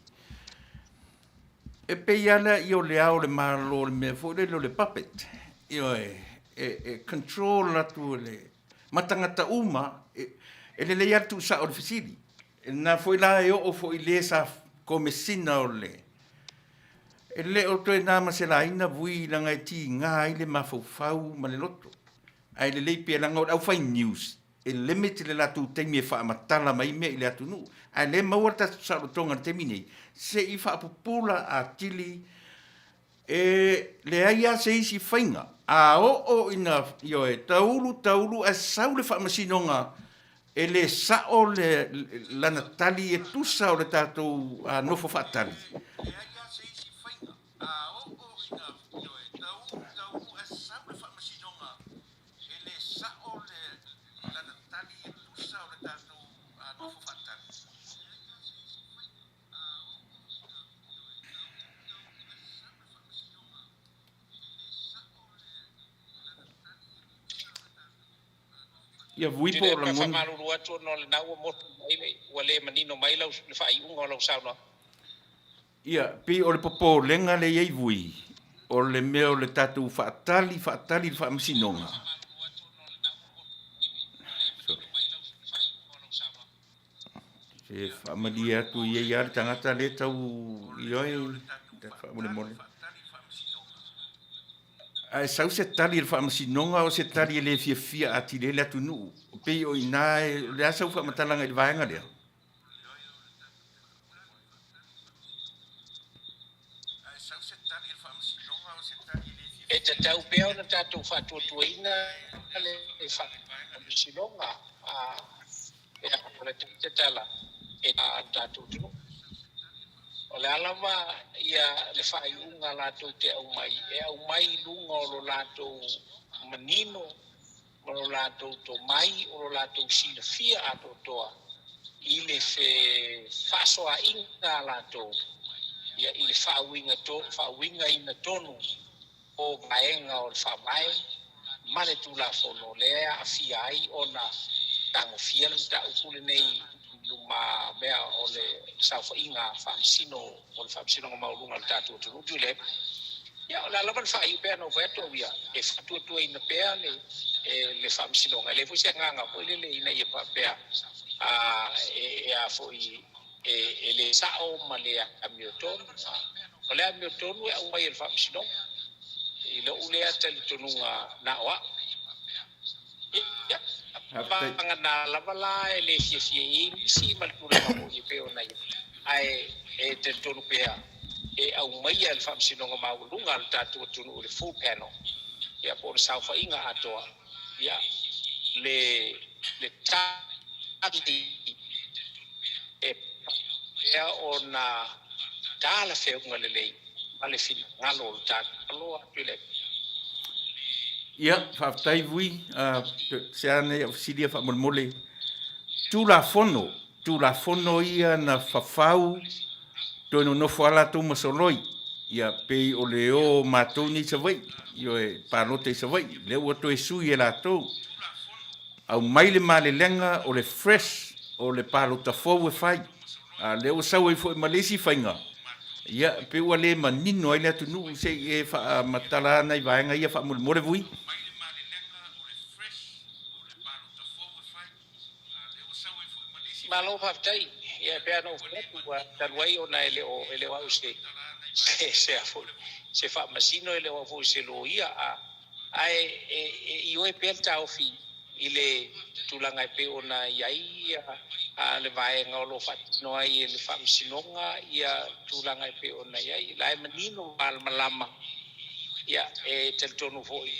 E pei lava lea ia o le Ao o le Malo o le mea foi lele o le puppet, ioe, e control atu e le, ma tagata uma, e lelei lava le tuusao o le fesili. E lena foi la e oo foi i le sa Komesina o le, e le o toe na ma se laina vui leaga e tiga ai le mafaufau ma le loto. Ae lelei pea leaga o le aufai news, e limit le latou taimi e faamatala mai mea i le atunuu, ae le maua le tatou saolotoga i le taimi nei, se i faapupula atili E leai lava se isi faiga, a oo ina, ioe, taulu, taulu ae sau le faamasinoga e le sao le, lana tali e tusa o le tatou nofo faatali. Ia vui po o lagona. Faamalulu atu ona o lena ua motu mai le, ua le manino mai lau, le faaiuga o lau saunoaga. Ia, pei o le popolega lea i ai vui, o le mea o le tatou faatali, faatali i le faamasinoga. Se faamalie atu i ai lava le tagata lea tau ioe faamolemole. Ae sau se tali a le faamasinoga o se tali e le fiafia atili ai le atunuu. Pei o i ina, o le a sau faamatalaga i le vaega lea? E tatau pea ona tatou faatuatuaina le faamasinoga e ao le tatala e a tatou atunuu. O le a lava ia le faaiuga latou te aumai, e aumai i luga o lo latou manino ma lo latou tomai, o lo latou silafia atoatoa i le fefaasoaaiga a latou ia i le faauiga faauigaina tonu o vaega o le Faavae ma le Tulafono lea e aafia ai ona tagofia le mataupu lenei i lumamea o le saofaiga faamasino o le Faamasinoga Maualuga a le tatou atunuu. Tuilaepa, Ia, o le a lava le faaiu pea na ou fai atu au ia, e faatuatuaina pea le le Faamasinoga. E leai foi se agaga foi lele ina ia faapea e a foi e le sao ma le amiotonu. O le amiotonu e aumai e le Faamasinoga i lou lea talitonuga na o au. Ia, vagana lava la e le fiafia i ai nisi ma le tulaga foi e pei ona i ai, ae e talitonu pea e aumaia e le Faamasinoga Maualuga a le tatou atunuu le full panel, ia po o le saofaiga atoa, ia, le le tali e faapea ona talafeuga lelei ma le finagalo o le tatou Malo atu i le. Ia, faafetai Vui, se a nei au fesili ia faamolemole. Tulafono, Tulafono ia na fafau toe nonofo lava latou ma soloi, ia pei o le o o matou nei i Savaii, ioe, palota i Savaii, lea ua toe sui e latou. Aumai le malelega o le fresh o le palota fou e fai, a o lea ua sau ai foi ma le isi faiga, ia pei ua le manino ai le atunuu, se i e faamatala nai vaega ia faamolemole Vui. Malo faafetai. Ia e pei lava ona ou fai atu, ua talu ai ona e le o e le o au se se se a foi se faamasino, e le o au foi se loia, a ae e e ioe pea le taofi i le tulaga e pei ona i ai ia a le vaega o lo o faatino ai e le Faamasinoga ia tulaga e pei ona i ai. La e manino malamalama, ia e talitonu foi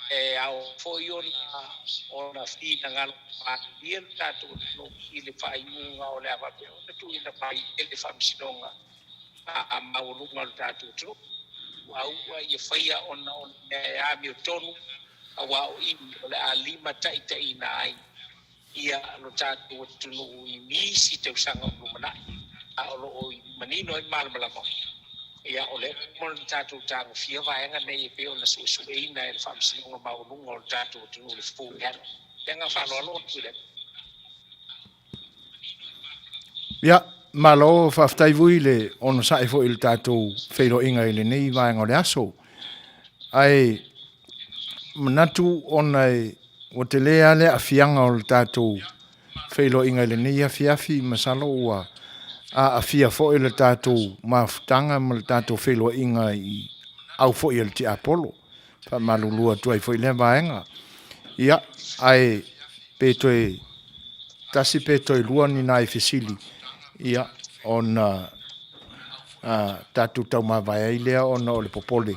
E ao foi ona finagalo malilie le tatou atunuu i le faaiuga o le a faapea ona tuuina mai e le Faamasinoga Maualuga o le tatou atunuu. Ua ua ia faia ona o le mea e amiotonu aua o i o le a limataitaiina ai ia lo tatou atunuu i nisi tausaga o lumanai, a o lo o manino ai ma malamalama, ia, o lea ua uma ona tatou tagofia vaega nei e pei ona suesueina e le Faamasinoga Maualuga o le tatou atunuu i le full panel. Le agaga faaaloalo atu i le. Ia, malo faafetai Vui le onosai foi i le tatou feiloaiga i lenei vaega o le aso. Ae manatu ona e Ua tele lava le aafiaga o le tatou feiloaiga i lenei afiafi, masalo ua aafia foi le tatou mafutaga ma le tatou feiloaiga i au foi a le tiapolo. Faamalulu atu ai foi lea vaega. Ia, ae pe toe tasi pe toe lua ni nai fesili, ia, ona... tatou taumavae ai lea ona o le popole,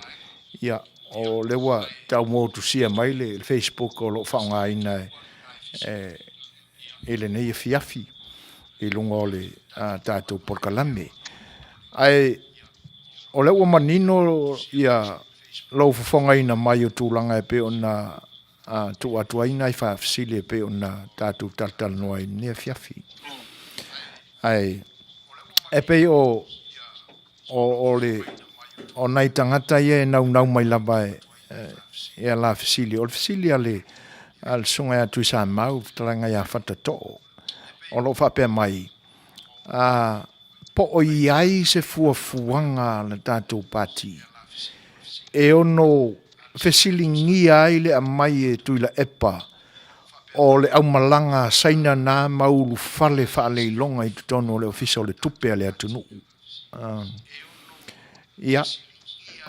ia, o lea ua tau motusia mai le Facebook o lo o faaaogaina e i lenei afiafi i luga o le tatou polokalame. Ae o lea ua manino ia lou fofogaina mai o tulaga e pei ona tuu atu ai nai faafesili e pei ona tatou talatalanoa ai i lenei afiafi. Ae e pei o o le o nai tagata ia e naunau mai lava e e ala fesili. O le fesili a le a le Susuga ia Tuisamau, fetalaiga ia Fatatoo, o lo o faapea mai, a po o i ai se fuafuaga a le tatou Pati e ono fesiligia ai le aumai e Tuilaepa o le aumalaga a Saina na ma ulufale faaleiloga i totonu o le Ofisa o le Tupe a le atunuu. Ia,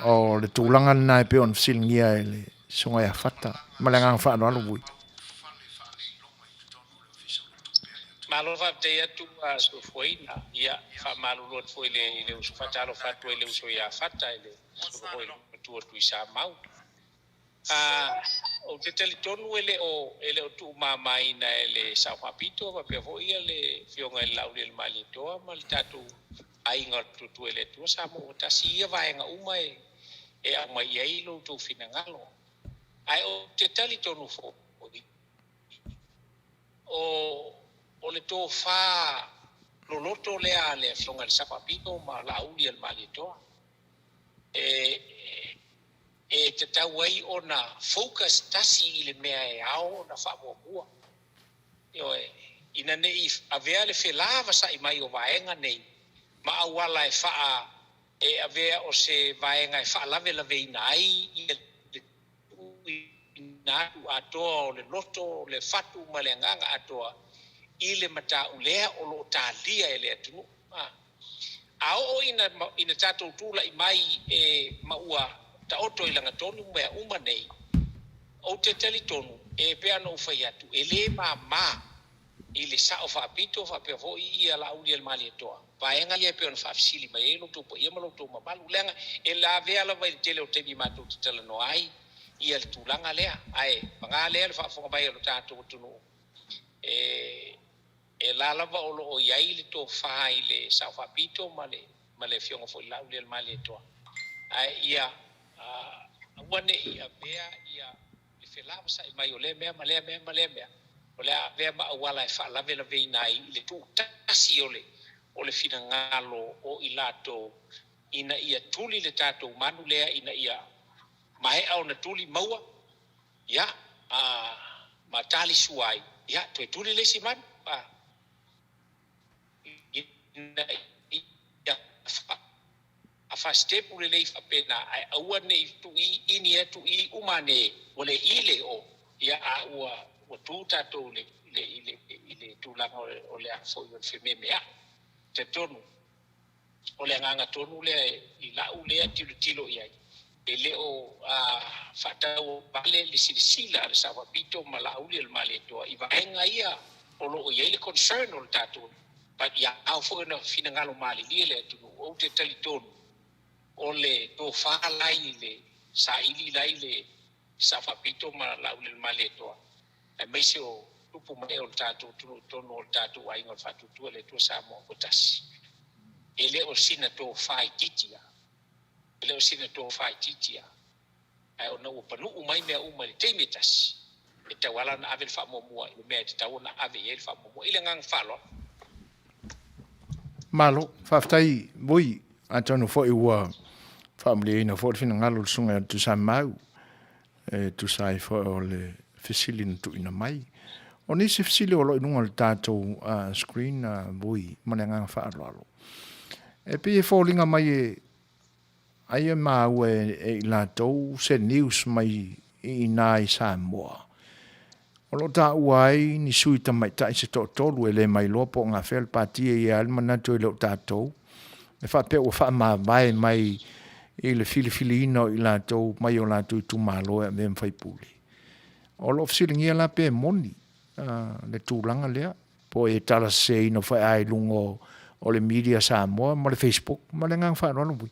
o le tulaga lena e pei ona fesiligia e le Susuga ia Fata. Ma le agaga faaaloalo Vui. Malo faafetai atu a soifuaina. Ia, faamalulu atu foi i le uso, faatalofa atu ai i le uso ia Fata i le susuga foi i le matua Tuisamau. Ou te talitonu e le o e le o tuumamaina e le Sao Faapito faapea foi ia le Afioga i le Laaulialemalietoa ma le tatou Aiga o le Tuatua i le Atua Samoa ua tasi ia vaega uma e e aumai i ai lo outou finagalo. Ae ou te talitonu foi o o le tofa loloto lea a le Afioga i le Sao Faapito ma Laaulialemalietoa e e tatau ai ona focus tasi i le mea e ao ona faamuamua. Ioe, ina ne i avea le felavasai mai o vaega nei ma auala e faa e avea o se vaega e faalavelaveina ai ia le tuuina atu atoa o le loto, o le fatu ma le agaga atoa i le mataulea o lo o talia e le atunuu. A oo ina, ina tatou tulai mai e, ma ua taoto i lagatonu mea uma nei, ou te talitonu, e pei ona ou fai atu, e le mama i le Sao Faapito faapea foi ia Laaulialemalietoa, vaega ia e pei ona faafesili mai ai lo outou paia ma lo outou mamalu, leaga e lavea lava i le tele o taimi matou te talanoa ai ia le tulaga lea. Ae paga lea le faafofoga mai a lo tatou atunuu, e E la lava o lo o i ai le tofa i le Sao Faapito ma le ma le Afioga foi i le Laaulialemalietoa, ae ia aua ne i avea ia le felavasai mai o lea mea ma lea mea ma lea mea, o le a avea ma auala e faalavelaveina ai i le tuutasi o le o le finagalo o i latou ina ia tuli le tatou manu lea ina ia maea ona tuli maua Ia, a, ma tali sua ai, ia, toe tuli le isi manu, a, ina ia faasitepu lelei faapena, ae aua ne i tuui ini atu i uma ane ua le i le o, ia, a ua, ua tu tatou i le, i le, i le tulaga o le a foi o le fememeai. Talitonu, O le agaga tonu lea i lau lea tilotilo i ai, e le o faatauavale le silasila a le Sao Faapito ma Laaulialemalietoa i vaega ia o lo o i ai le concern o le tatou but ia ao foi ona finagalo malilie le atunuu. Ou te talitonu o le tofa la i le saili la i le Sao Faapito ma Laaulialemalietoa aemaise o tupu ma ee o le tatou atunuu i totonu o le tatou aiga o le Faatuatua i le Atua Samoa ua tasi. E le o sina tofa itiiti a. E le o sina tofa itiiti a. Ae ona ua panuu mai mea uma i le taimi e tasi, e tauala ona ave le faamuamua i le mea e tatau ona ave i ai le faamuamua. I le agaga faaaloalo. Malo, faafetai Vui, atonu foi ua faamalieina foi le finagalo o le Susuga ia Tuisamau e tusa ai foi o le fesili na tuuina mai. O nisi fesili o lo o i luga o le tatou screen Vui ma le agaga faaaloalo. E pei e foliga mai e ai e maua e i latou se news mai i ina i Samoa. O lo o taua ai ni sui tamaitai se toatolu e le mailoa po o gafea le pati e i ai le manatu e le o tatou. E faapea ua faamavae mai i le filifiliina o i latou mai o latou itumalo e avea ma faipule. O lo o fesiligia la pe moni le tulaga lea, po o e tala seseina foi a i luga o le media Samoa ma le Facebook. Ma le agaga faaaloalo Vui.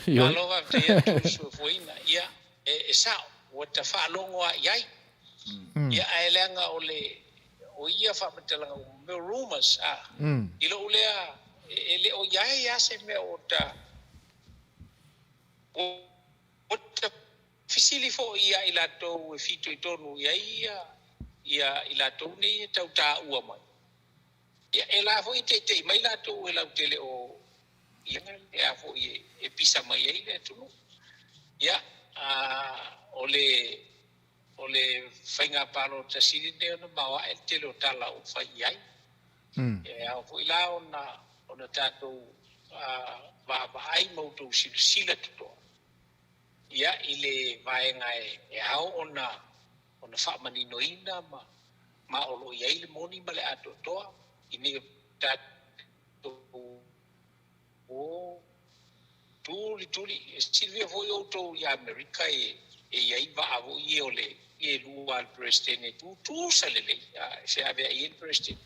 Ioe. Malo faafetai atu i suafuaina. Ia, e, e sao, ua ta faalogo lava i ai. Ia, ae leaga o le, o ia faamatalaga uma, mea o rumors, a. I lou lea, e, e le o i ai lava se mea o ta, o ta fesili foi ia i latou e fitoitonu i ai ia, ia i latou nei e tau taua mai. Ia, e la foi e teitei mai latou e lautele o ia e a foi e pisa mai ai le atunuu. Ia, a, o le, o le faiga palota sili lenei ona maoae le tele o tala ua fai i ai. E ao foi la ona, ona tatou vaavaai ma outou silasila totoa, ia, i le vaega e ao ona, ona faamaninoina ma, ma o lo o i ai le moni ma le atoatoa ina ia tatou o tulituli. E silafia foi outou i Amerika e i ai vaa foi ia o le e lua a le Peresetene e tutusa lelei e feaveai ai le Peresetene.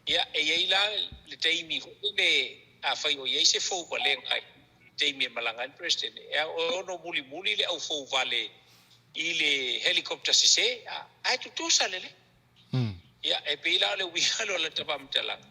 Ia, e i ai la le taimi foi lele afai o i ai se fouvalega i le taimi e malaga ai le Peresetene, e ono mulimuli le au fouvale i le helicopter sese, ae tutusa lelei. Ia, e pei la o le uiga lea o lata faamatalaga,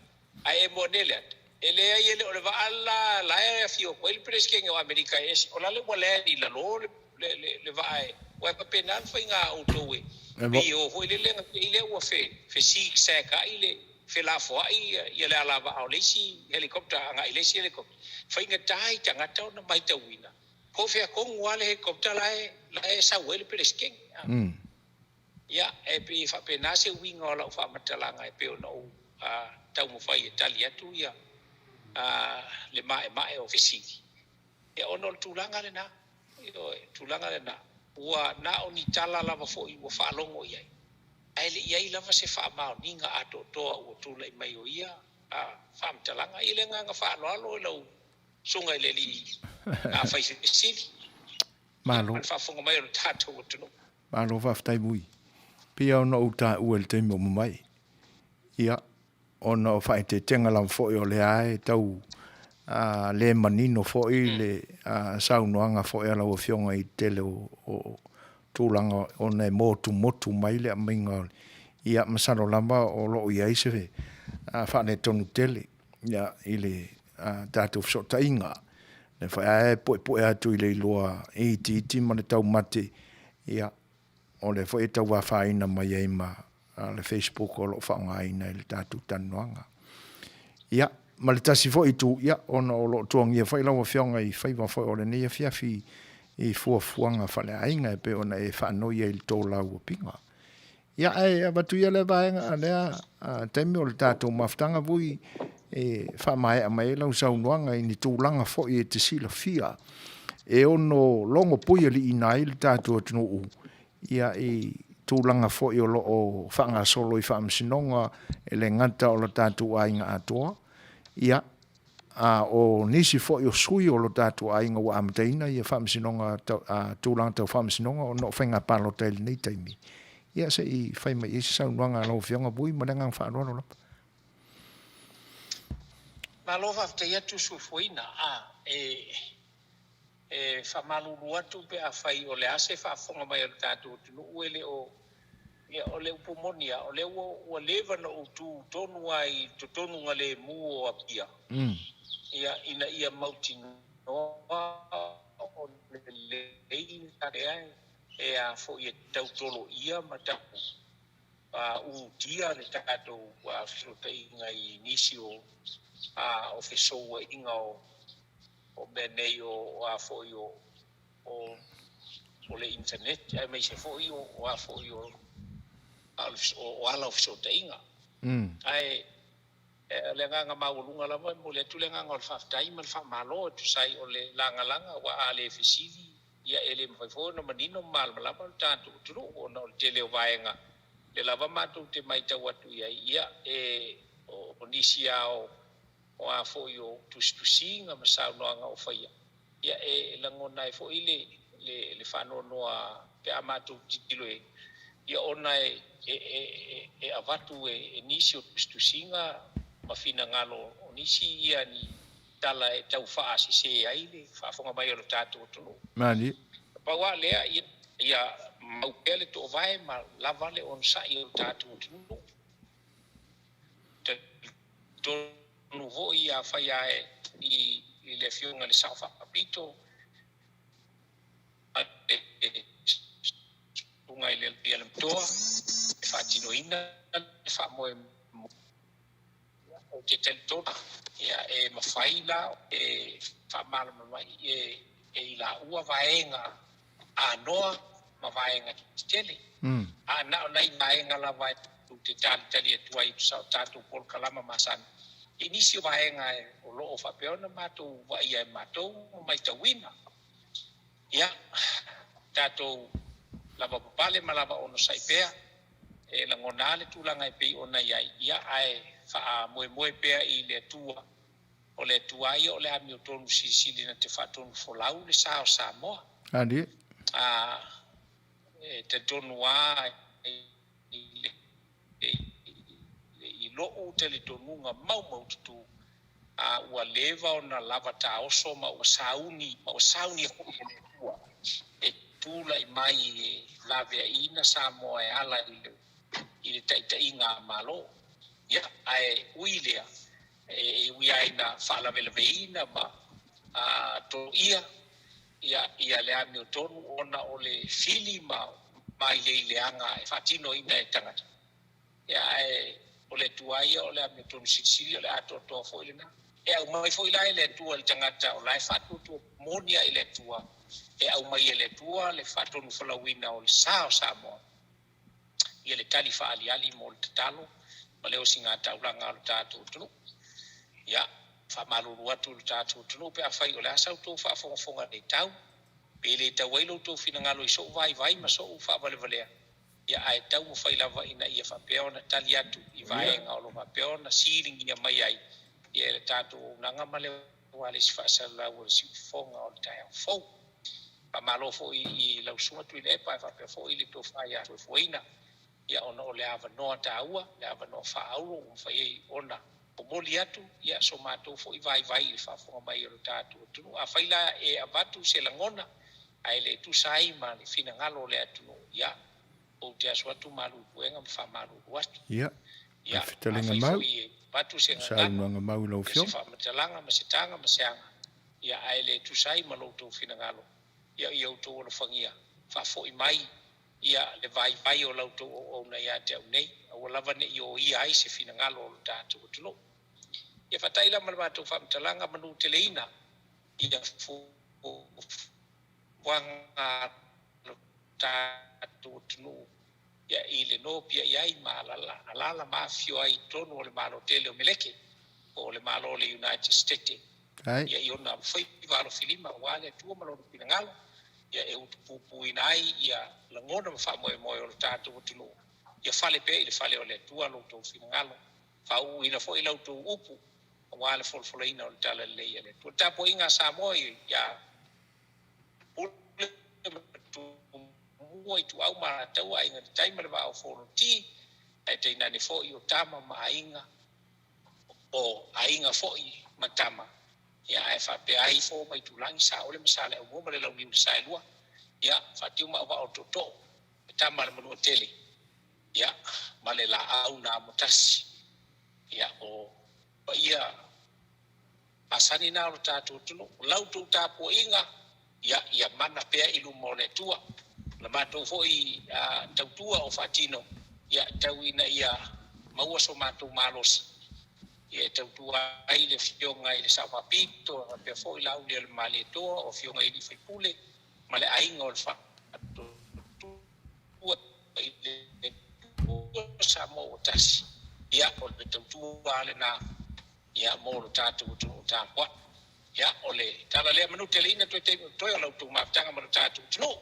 ae e moni le ata, e leai e le o le vaa la la e afio atu ai le Peresetene o Amerika e ese, o la le ua land i lalo le, le, le, le vaa e, ua e faapena le faiga a outou e, pei e o foi lele na tei lea ua fe, fe zigzag ai le, felafoai ia, ia le alavaa o le isi helicopter agai i le isi helicopter. Faigata i tagata ona matauina, po o fea tonu lava le helicopter la e, la e sau ai le Peresetene. Ia, e pei e faapena se uiga o lau faamatalaga e pei ona ou taumafai e tali atu ia le maemae o fesili. Ia, ona o le tulaga lena, ioe, tulaga lena, ua na o ni tala lava foi ua faalogo i ai, ae le i ai lava se faamaoniga atoatoa ua tulai mai o ia faamatalaga. I le agaga faaaloalo i lau susuga i le alii faifesili, Malo. ma le faafofoga mai o le tatou atunuu. Malo faafetai Vui. Pei ona ou taua i le taimi ua mavae, ia, ona o faaeteetega lava foi o lea e tau le manino foi le saunoaga foi a lau Afioga i le tele o tulaga ona e motumotu mai le aumaiga o le, ia, masalo lava o lo o i ai se faaletonu tele i le tatou fesootaiga. Le foi ae puepue atu i le iloa itiiti ma le taumate, ia, o lea foi e tau afaina mai ai ma le Facebook o lo o faaaogaina i le tatou talanoaga. Ia, ma le tasi foi itu, ia, ona o lo o tuagia foi lau Afioga i faiva foi o lenei afiafi i fuafuaga faaleaiga e pei ona e faanoi ai i le tolauapiga. Ia, ae avatu ia lea vaega, lea taimi o le tatou mafutaga Vui e faamaea mai ai lau saunoaga i ni tulaga foi e te silafia e ono logo puialiiina ai le tatou atunuu ia i tulaga foi o lo o faagasolo i faamasinoga e le gata o le tatou aiga atoa, ia, a o nisi foi o sui o lo tatou aiga ua amataina ia faamasinoga, tulaga tau faamasinoga ona o faiga palota i lenei taimi. Ia se i fai mai i ai se saunoaga a lau Afioga Vui ma le agaga faaaloalo lava. Malo faafetai atu Suefuaina. A, e, e faamalulu atu pe afai o le a se faafofoga mai a le tatou atunuu e le o, ia, o le upu moni lava, o lea ua, ua leva ona ou tu tonu lava i totonuga lemu o Apia, ia, ina ia mautinoa o lelei lea e a foi e tautoloia ma tau utia le tatou fesootaiga i nisi o o fesouaiga o o mea nei o a foi o o o le internet aemaise foi o o a foi o o ala o fesootaiga. Ae o le agaga maualuga lava e momoli atu le agaga o le faafetai ma le faamalo e tusa ai o le lagalaga aua a le fesili Ia, e le mafai foi ona manino ma malamalama lo tatou atunuu ona o le tele o vaega lea lava matou te matau atu i ai, ia, e, o nisi lava o, o a foi o tusitusiga ma saunoaga o faia, ia, e lagona ai foi le, le, le faanoanoa pe a matou tilotilo e, Ia ona e e e e avatu e e nisi o tusitusiga ma finagalo o nisi ia ni tala e tau faasese ai le faafofoga mai o lo tatou atunuu. Malie. Na pau lava lea, ia ia mau pea le toovae ma lava le onosai o lo tatou atunuu. Talitonu foi afai lava i i le Afioga i le Sao Faapito, le Susuga i le Alii e faatinoina le faamoemoe. Ou te talitonu e mafai la e faamalamalama e i laua vaega anoa ma vaega tetele. A na o nai vaega lava ou te talitali atu ai e tusa o tatou polokalama masani i nisi o vaega o lo o faapea ona matou vaaia e matou ma matauina. Ia, tatou lava papale ma lava onosai pea, e lagona lava le tulaga e pei ona i ai, ia, ae faamoemoe pea i le Atua. O le Atua lava ia o le amiotonu silisili na te faatonufolau le sa o Samoa. Alie. A, e talitonu lava i le, i lou talitonuga maumaututu, a ua leva ona lava taoso ma ua sauni, ma ua saunia foi e le Atua e tulai mai e laveaiina Samoa e ala i le, i le taitaiga a Malo. Ia, ae ui lea, e ui lava ina faalavelaveina ma a, toia ia, ia le amiotonu ona o le fili ma maileileaga e faatinoina e tagata. Ia, ae o le Atua ia o le amiotonu silisili, o le atoatoa foi lena. E aumai foi la e le Atua i le tagata o la e faatuatua moni lava i le Atua, e aumai e le Atua le faatonufolauina o le sa o Samoa, ia le tali faaaliali mo le tatalo ma le osigataulaga a lo tatou atunuu. Ia, faamalulu atu i lo tatou atunuu pe afai o le a sa outou faafogafoga le tau, pe le tau ai lo outou finagalo i sou vaivai ma sou faavalevalea, Ia, ae taumafai lava ina ia faapea ona tali atu i vaega o lo o faapea ona siligia mai ai e le tatou auaunaga ma le ualesi faasalalau o le siufofoga o le taeao fou. Faamalo foi i lau Susuga Tuilaepa ae faapea foi le tofa ia Toefuaina, ia ona o le avanoa taua, le avanoa faaauro ua mafai ai ona momoli atu ia so matou foi vaivai i le faafofoga mai o le tatou atunuu. Afai la e avatu se lagona ae le tusa ai ma le finagalo o le atunuu, ia, ou te aso atu malu i puega ma faamalulu atu. Ia, Ia, le fetalaiga afai mau, foi e avatu se gagana, saunoaga mau i lau ia se Afioga. faamatalaga ma se taga ma se aga, ia, ae le tusa ai ma lo outou finagalo, ia, ia outou alofagia, faafoi mai, ia, le vaivai o la outou auauna ia te au nei, aua lava ne i oia ai se finagalo o lo tatou atunuu. Ia faata'i la ma le matou faamatalaga, manuteleina, ia fuafuaga a lo tatou atunuu ia i le nopiai ai ma alaala ma afifio ai i totonu o le Malo tele o Meleke, po o le Malo o le United States, Ai. ia i ona faiva alofilima aua le Atua ma Lona finagalo, ia e utupupuina ai ia lagona ma faamoemoe o lo tatou atunuu, ia fale pea i le fale o le Atua lo outou finagalo, faauuina foi la outou upu aua le folafolaina o le talalelei a le Atua. Le tapuaiga a Samoa ia Pule ma Tumua, Ituau ma Alataua, Aiga i le Tai ma le Vaa o Fonoti, ae tainane foi o tama ma aiga, o aiga foi ma tama, ia ae faapea ai Fo ma Itulagi, Saole ma Saleaaumua ma le Launiu na Saelua, ia Fatiu ma Auvaa o Tootoo, le tama a le Manuatele, ia ma le Laau na Amotasi. Ia, o paia masani na o lo tatou atunuu. O la outou tapuaiga, ia, ia mana pea i luma o le Atua. O la matou foi tautua o faatino, ia, tau ina ia maua so matou malosi, ia, e tautua ai le Afioga i le Sao Faapito, faapea foi Laauli o le Malietoa, o Afioga i alii faipule, ma le aiga o le Faatuatua i le Atua Samoa ua tasi. Ia, o le tautua lava lena, ia, mo lo tatou atunuu tapuai. Ia, o le tala lea, manu teleina toe taimi o totoe o la outou mafutaga ma lo tatou atunuu.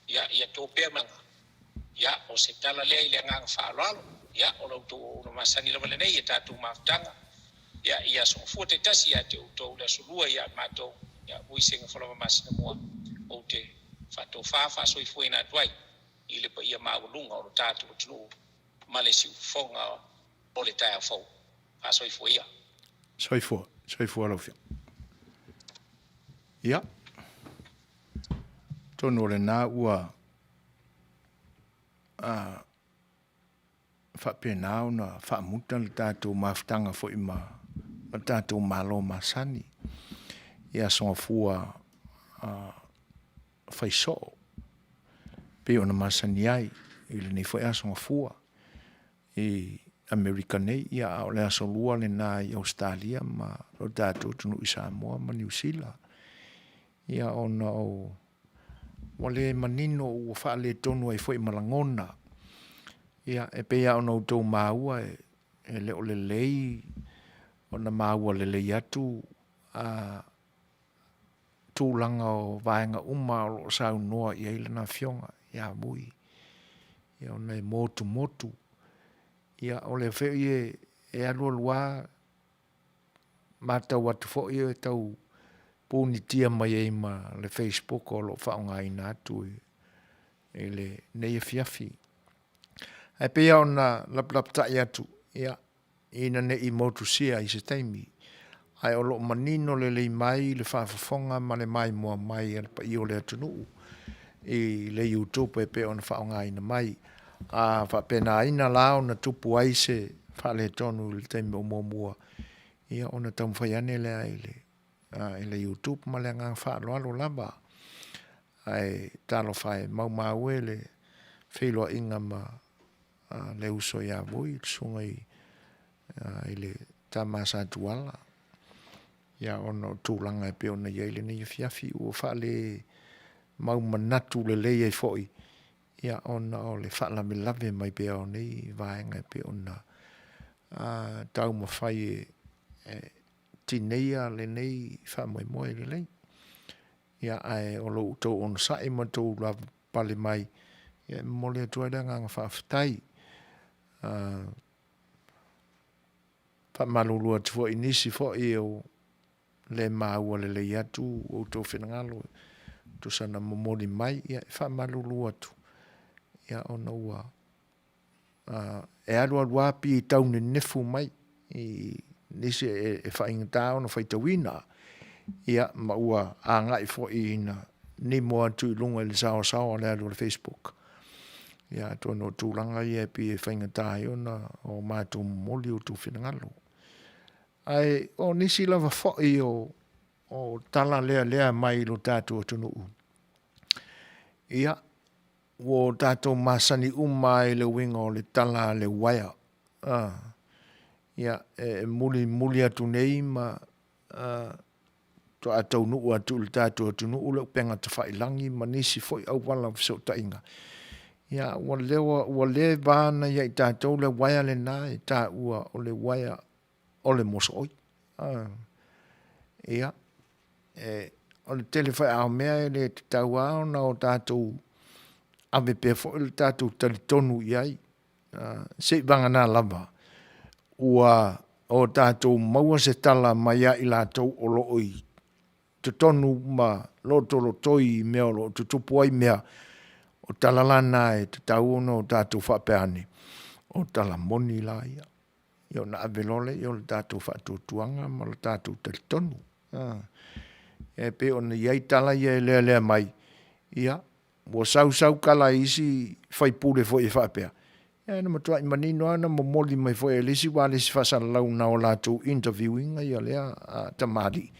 Ia, ia topea ma, ia, o se tala lea i le agaga faaaloalo. Ia, o la outou auauna masani lava lenei i a tatou mafutaga. Ia, ia sogafua taitasi ia te outou le aso lua ia matou, ia, ui sega folava masina mua, ou te faatofa faasoifuaina atu ai. i le paia maualuga o lo tatou atunuu ma le siufofoga o le taeao fou. Faasoifua ia. Soifua, soifua lau Afioga. Ia, atonu o lena ua a, faapena ona faamuta le tatou mafutaga foi ma le tatou Malo masani i Aso Gafua faisoo pei ona masani ai i lenei foi Aso Gafua i Amerika nei, ia a o le Aso Lua lena i Ausetalia ma lo tatou atunuu i Samoa ma Niu Sila. Ia ona o ua le manino ua faaletonu ai foi ma lagona. Ia e pei lava ona outou maua e le o lelei ona maua lelei atu a tulaga o vaega uma o lo o saunoa i ai lana afioga ia Vui, ia ona e motumotu. Ia o lea foi e alualu lava matau atu foi e tau punitia mai ai ma le facebook o lo o faaaogaina atu i lenei afiafi. Ae pei lava ona lapalapatai atu, ia, ina ne i motusia i se taimi, ae o lo o manino lelei mai le faafofoga ma le maimoa mai a le paia o le atunuu i le YouTube e pei ona faaaogaina mai. A faapenaina la ona tupu ai se faaletonu i le taimi o muamua, ia ona taumafai ane lea i le, i le YouTube ma le agaga faaaloalo lava. Ae talofa e, maumau e le feiloaiga ma le uso ia Vui, le susuga i, i le tama Sa Tuala, ia ona o tulaga e pei ona i ai lenei afiafi ua faale mau manatu lelei ai foi, ia ona o le faalavelave mai pea o nei vaega e pei ona taumafai e, e tineia lenei faamoemoe lelei. Ia, ae o lo outou onosai ma outou lavapapale mai, ia e momoli atu ai le agaga faafetai. Faamalulu atu foi i nisi foi o le maua lelei atu outou finagalo tusa na momoli mai, ia e faamalulu atu, ia ona ua e alualu lava pei e tau nenefu mai i nisi e faaigata ona faitauina, ia ma ua agai foi ina nimo atu i luga i le saoasaoa o le alu o le Facebook. Ia atonu o tulaga ia e pei e faigata ai ona o matou momoli outou finagalo. Ae o nisi lava foi o, o tala lealea mai i lo tatou atunuu, ia, Ua tatou masani uma lava i le uiga o le tala a le uaea. Ia, e mulimuli atu nei ma faatoa taunuu atu i le tatou atunuu le upega tafailagi ma nisi foi auala o fesootaiga. Ia, ua lewa, ua leva ona ia i tatou le uaea lena e taua o le uaea o le mosooi. Ia, e, o le tele foi o mea e le tatau lava ona o tatou ave pea foi le tatou talitonu i ai, se i vagana lava ua o tatou maua se tala mai ia i latou o lo o i totonu ma lotolotoi i mea o lo o tutupu ai mea, o tala la na e tatau ona o tatou faapea ane, o tala moni la ia. Ia ona ave loa lea o le tatou faatuatuaga ma le tatou talitonu. E pei ona i ai tala ia e lealea mai, ia, ua sau sau tala i isi faipule foi e faapea, ia na matuai manino lava na momoli mai foi e le isi ualesi faasalalau na o latou interview ina ia lea tamalii,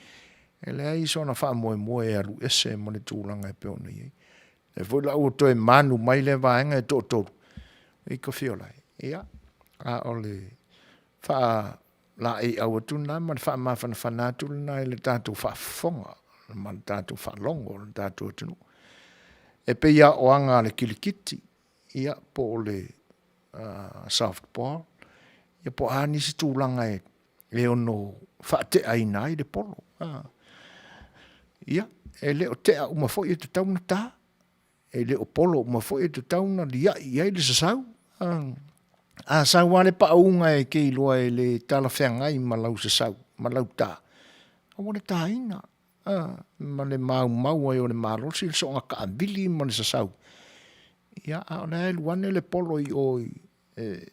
e leai sona faamoemoe e alu ese ma le tulaga e pei ona i ai. Lea foi la ua toe manu mai lea vaega e toatolu i Kafiola, ia, a o le faalaeiau atu lena ma le faamafanafana atu lena i le tatou faafofoga ma le tatou faalogo o le tatou atunuu. E pei lava o aga a le kilikiti, ia, po o le softball, ia po o a nisi tulaga e e ono faateaina ai le polo. Ia, e le o tea uma foi e tatau ona ta, e le o polo uma foi e tatau ona liai i ai le sasau. A sau lava le paauga e te iloa e le talafeagai ma lau sasau, ma lau ta, aua le taina, ma le maumau ai o le malosi, le soona taavili ma le sasau. Ia, a o lea e alu ane le polo i o i, e,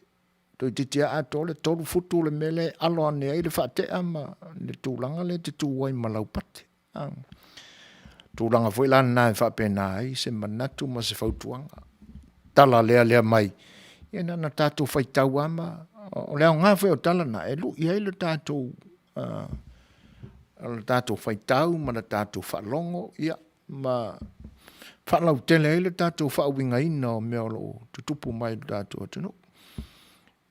toeitiiti lava atoa le 3 futu le mea lea e alo ane ai le faatea ma le tulaga lea e te tu ai ma laupate. A. Tulaga foi la lena e faapena ai se manatu ma se fautuaga. Tala lea lea mai, ia na ona tatou faitau lava ma, o le aoga foi o tala na, e lui ai le tatou, o le tatou faitau ma le tatou faalogo, ia, ma faalautele ai le tatou faauigaina o mea o lo o tutupu mai i le tatou atunuu.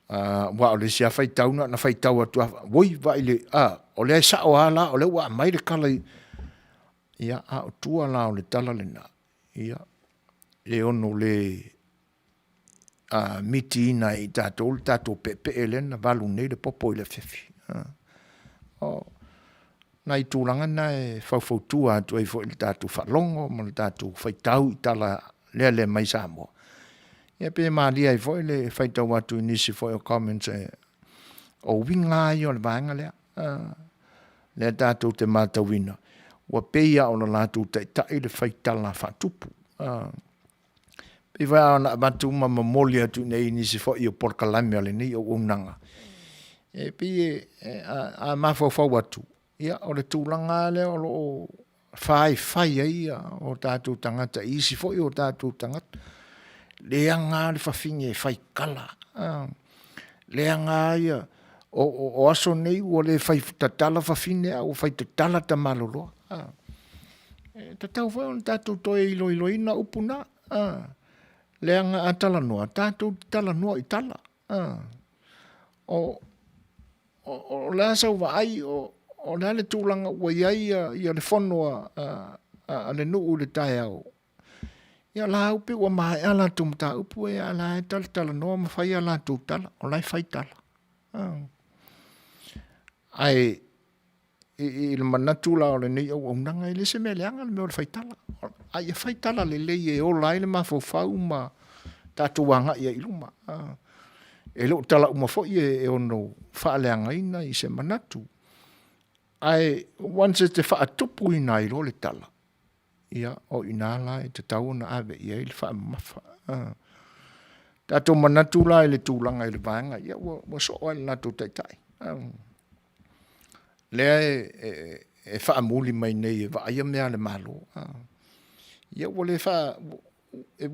Aua o le isi lava faitau na ona faitau atu lava, oi, vaai i le, a, o lea e sao lava la, o lea ua aumai le tala i, ia, a o tua la o le tala lena, ia, e ono le mitiina ai e i tatou le tatou peepee lea na valu nei le popo i le afiafi. O nai tulaga na e faufautua atu ai foi i le tatou faalogo ma le tatou faitau i tala lealea mai Samoa. Ia pe malie ai foi le faitau atu i nisi foi o comments e, o uiga lava ia o le vaega lea. Lea tatou te matauina, ua pei lava o le latou taitai le faitala faatupu. Pei foi ona avatu ma momoli atu i inei i nisi foi o polokalame a lenei auaunaga, e pei a mafaufau atu, ia o le tulaga lava lea o lo o faifai ai o tatou tagata i isi foi o tatou tagata. Leaga lava le fafine e faitala, leaga lava ia, o aso nei ua le fai tatala fafine a ua fai tatala tamaloloa. E tatau foi ona tatou toe iloiloina upu na, leaga a talanoa, tatou te talanoa i tala. O le a sau vaai, o le a le tulaga ua i ai le fono a le nuu i le taeao, ia o la e pei ua maea a latou mataupu a o la e talatalanoa ma fai a latou tala, o la e fai tala. Ae i le manatu la o lenei auaunaga, e le o se mea leaga le mea o le faitala, a ia faitala lelei e ola ai le mafaufau ma tatou agai ai i luma. E le o tala uma foi e ono faaleagaina i se manatu, ae once e te faatupuina ai loa le tala, ia o i ina la e tatau ona ave i ai le faamamafa. Tatou manatu la i le tulaga i le vaega, ia ua soo lava i le latou taitai. Lea e faamuli mai nei e vaaia mea a le Malo. Ia ua le faa,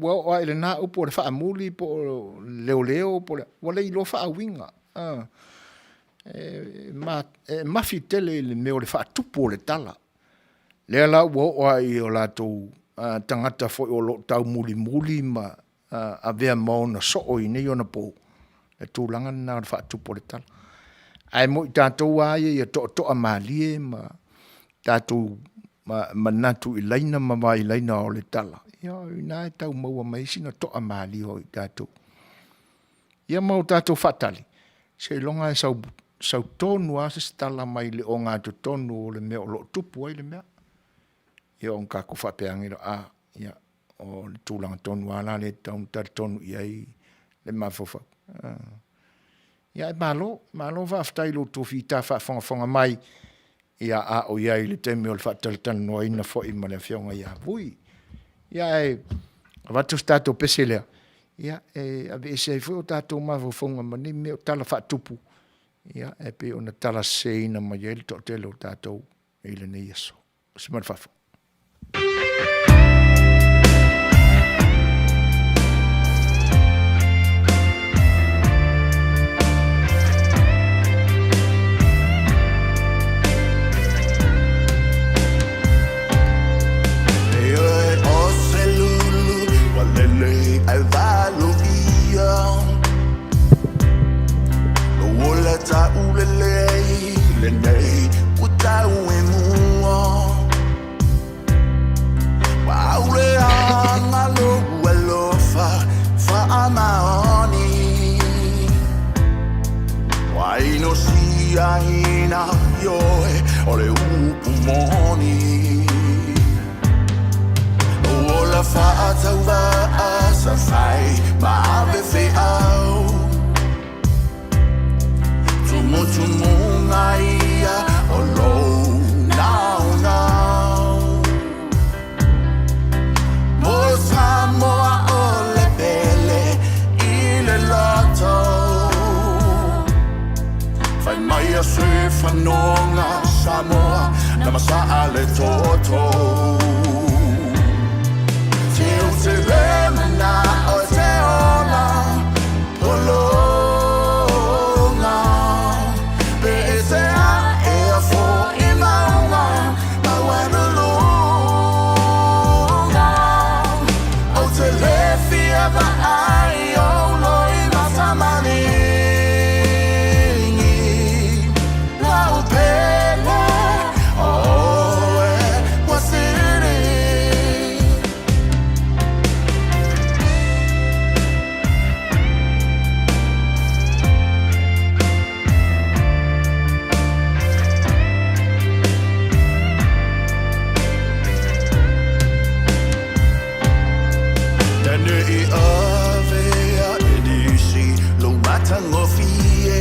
ua oo lava i lena upu o le faamuli po o leoleo po o le a, ua le iloa faauiga. E mafi tele i le mea o le faatupu o le tala. Lea la ua oo lava i o latou tagata foi o lo o taumulimuli ma avea ma ona soo i nei ona po, le tulaga lena o le faatupu o le tala. Ae mo i tatou lava ia ia toatoa malie ma tatou manatu i laina ma vailaina o le tala, ia o i ina e tau maua mai ai sina toamalie o i tatou. Ia ma o tatou faatali, seiloga e sau, sau tonu lava se isi tala mai le ogatotonu o le mea o lo o tupu ai le mea. Ia ona tatou faapea ane lea, a, ia, o le tulaga tonu lava la lea e tatau ona talitonu i ai le mafaufau. Ia ae malo, malo faafetai i lo outou fita faafogafoga mai, ia a o i ai i le taimi o le faatalatalanoaina foi ma le Afioga ia Vui. Ia ae avatu se tatou pese lea, ia e aveese ai foi o tatou mafaufauga ma nei mea o tala faatupu, ia e pei ona tala seseina mai ai le toatele o tatou i lenei aso. Se ma le fafo. Faamasinoga Samoa na masaa le toto. Teu te le mana o te ola pologa pe e te a e a fo i maunga maualuluga. O te le fia vaai o loi matamaligi lau pele oe ua sili. Ta ne i avea e nisi lou matagofie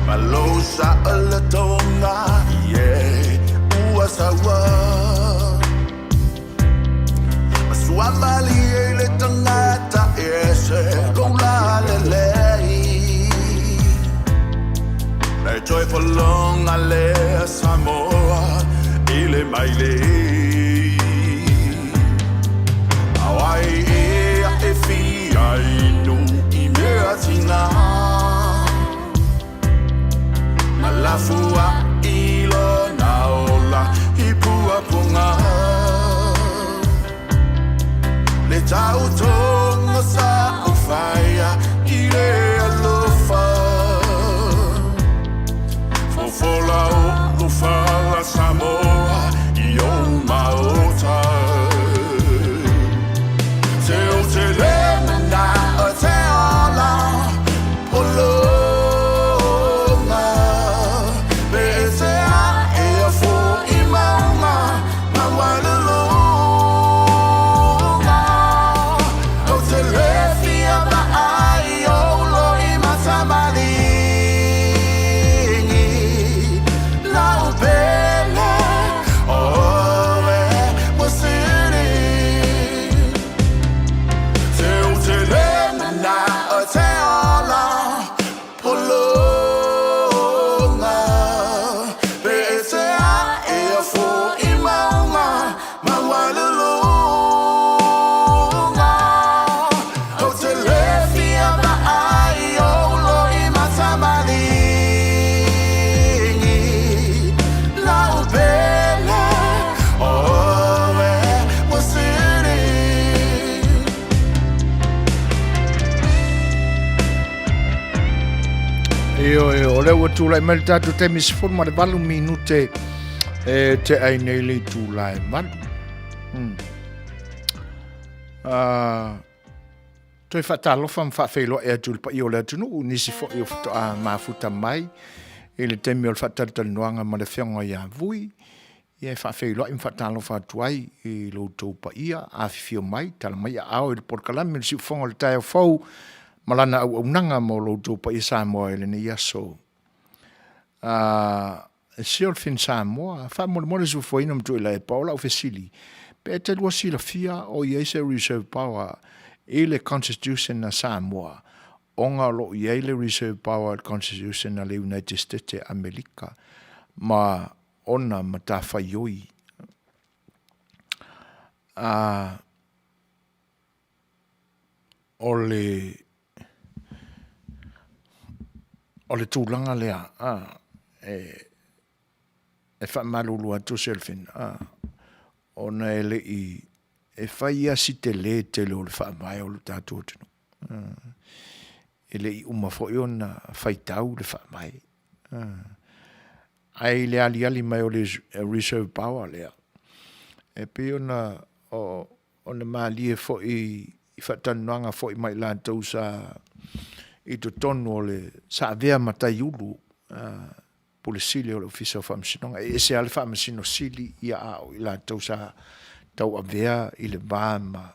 ma lou saoletoga ie ua saua. Ma suamalie i le tagata ese kou lalelei. Na e toe fologa lea Samoa i le mailei. A o ai ea e fia inu i mea tiga ma lafuaʻi lona ola i puapuga. Le tautoga sa ou faia i le alofa. Fofola o fala Samoa i ou maota. Teu te le mana o te ola pologa pe e te a e a fo i maunga maualuluga. O te le fia vaai o loi matamaligi lau pele oe ua sili. Teu te le mana o te ola pologa pe e te a e a fo i maunga maualuluga. O te le fia vaai o loi matamaligi lau pele oe ua sili. Ioe, o lea ua tulai mai le tatou taimi 18 minute e te ai nei le itula e 8. Toe faatalofa ma faafeiloai atu i le paia o le atunuu, nisi foi o faatoa mafuta mai i le taimi o le faatalatalanoaga ma le Afioga ia Vui. Ia e faafeiloai ma faatalofa atu ai i lo outou paia, afifio mai, tala mai aao i le polokalame o le Siufofoga o le Taeao Fou ma lana auaunaga mo lo outou paia Samoa i lenei aso. Siolfin Samoa, faamolemole sufofoina ma Tuilaepa, o lau fesili, pe e te lua silafia o i ai se reserve power i le Constitution a Samoa, ona o lo o i ai le reserve power i le Constitution a le United States e Amelika ma ona matafaioi. O le o le tulaga lea a e e faamalulu atu Selfin a ona e le i e fai lava si tele tele o le faavae o le tatou atunuu. E le i uma foi ona faitau le faavae. Ae i le aliali mai o le reserve power lea, e pei ona ona malie foi i faatalanoaga foi ma i latou sa i totonu o le sa avea ma taiulu Pule Sili o le Ofisa o Faamasinoga. E ese lava le Faamasino Sili ia a o i latou sa tauavea i le va ma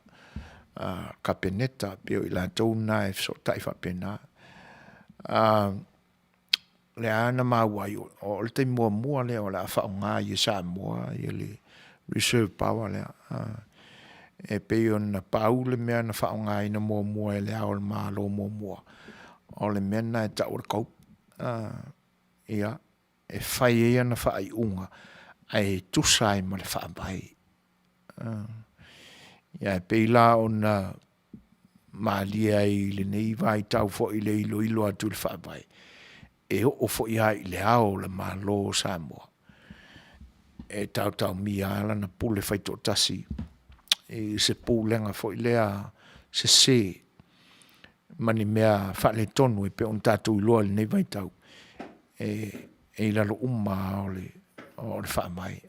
Kapeneta, pei o i latou na e fesootai faapena. Lea na maua ai, o le taimi muamua lea o le a faaaoga ai e Samoa le reserve power lea. E pei ona pau le mea na faaaogaina muamua e Le Ao o le Malo muamua, o le mea lena e tau o le COPE. Ia, e fai ai ana faaiuga ae tusa ai ma le Faavae. Ia, e pei la ona malie ai i lenei vaitau foi le iloilo atu i le Faavae, e oo foi lava i le ao o le Malo o Samoa, e taotaomia lava lana pule faitoatasi i se pulega foi lea sese ma ni mea faaletonu e pei ona tatou iloa i lenei vaitau, e i lalo uma lava o le Faavae.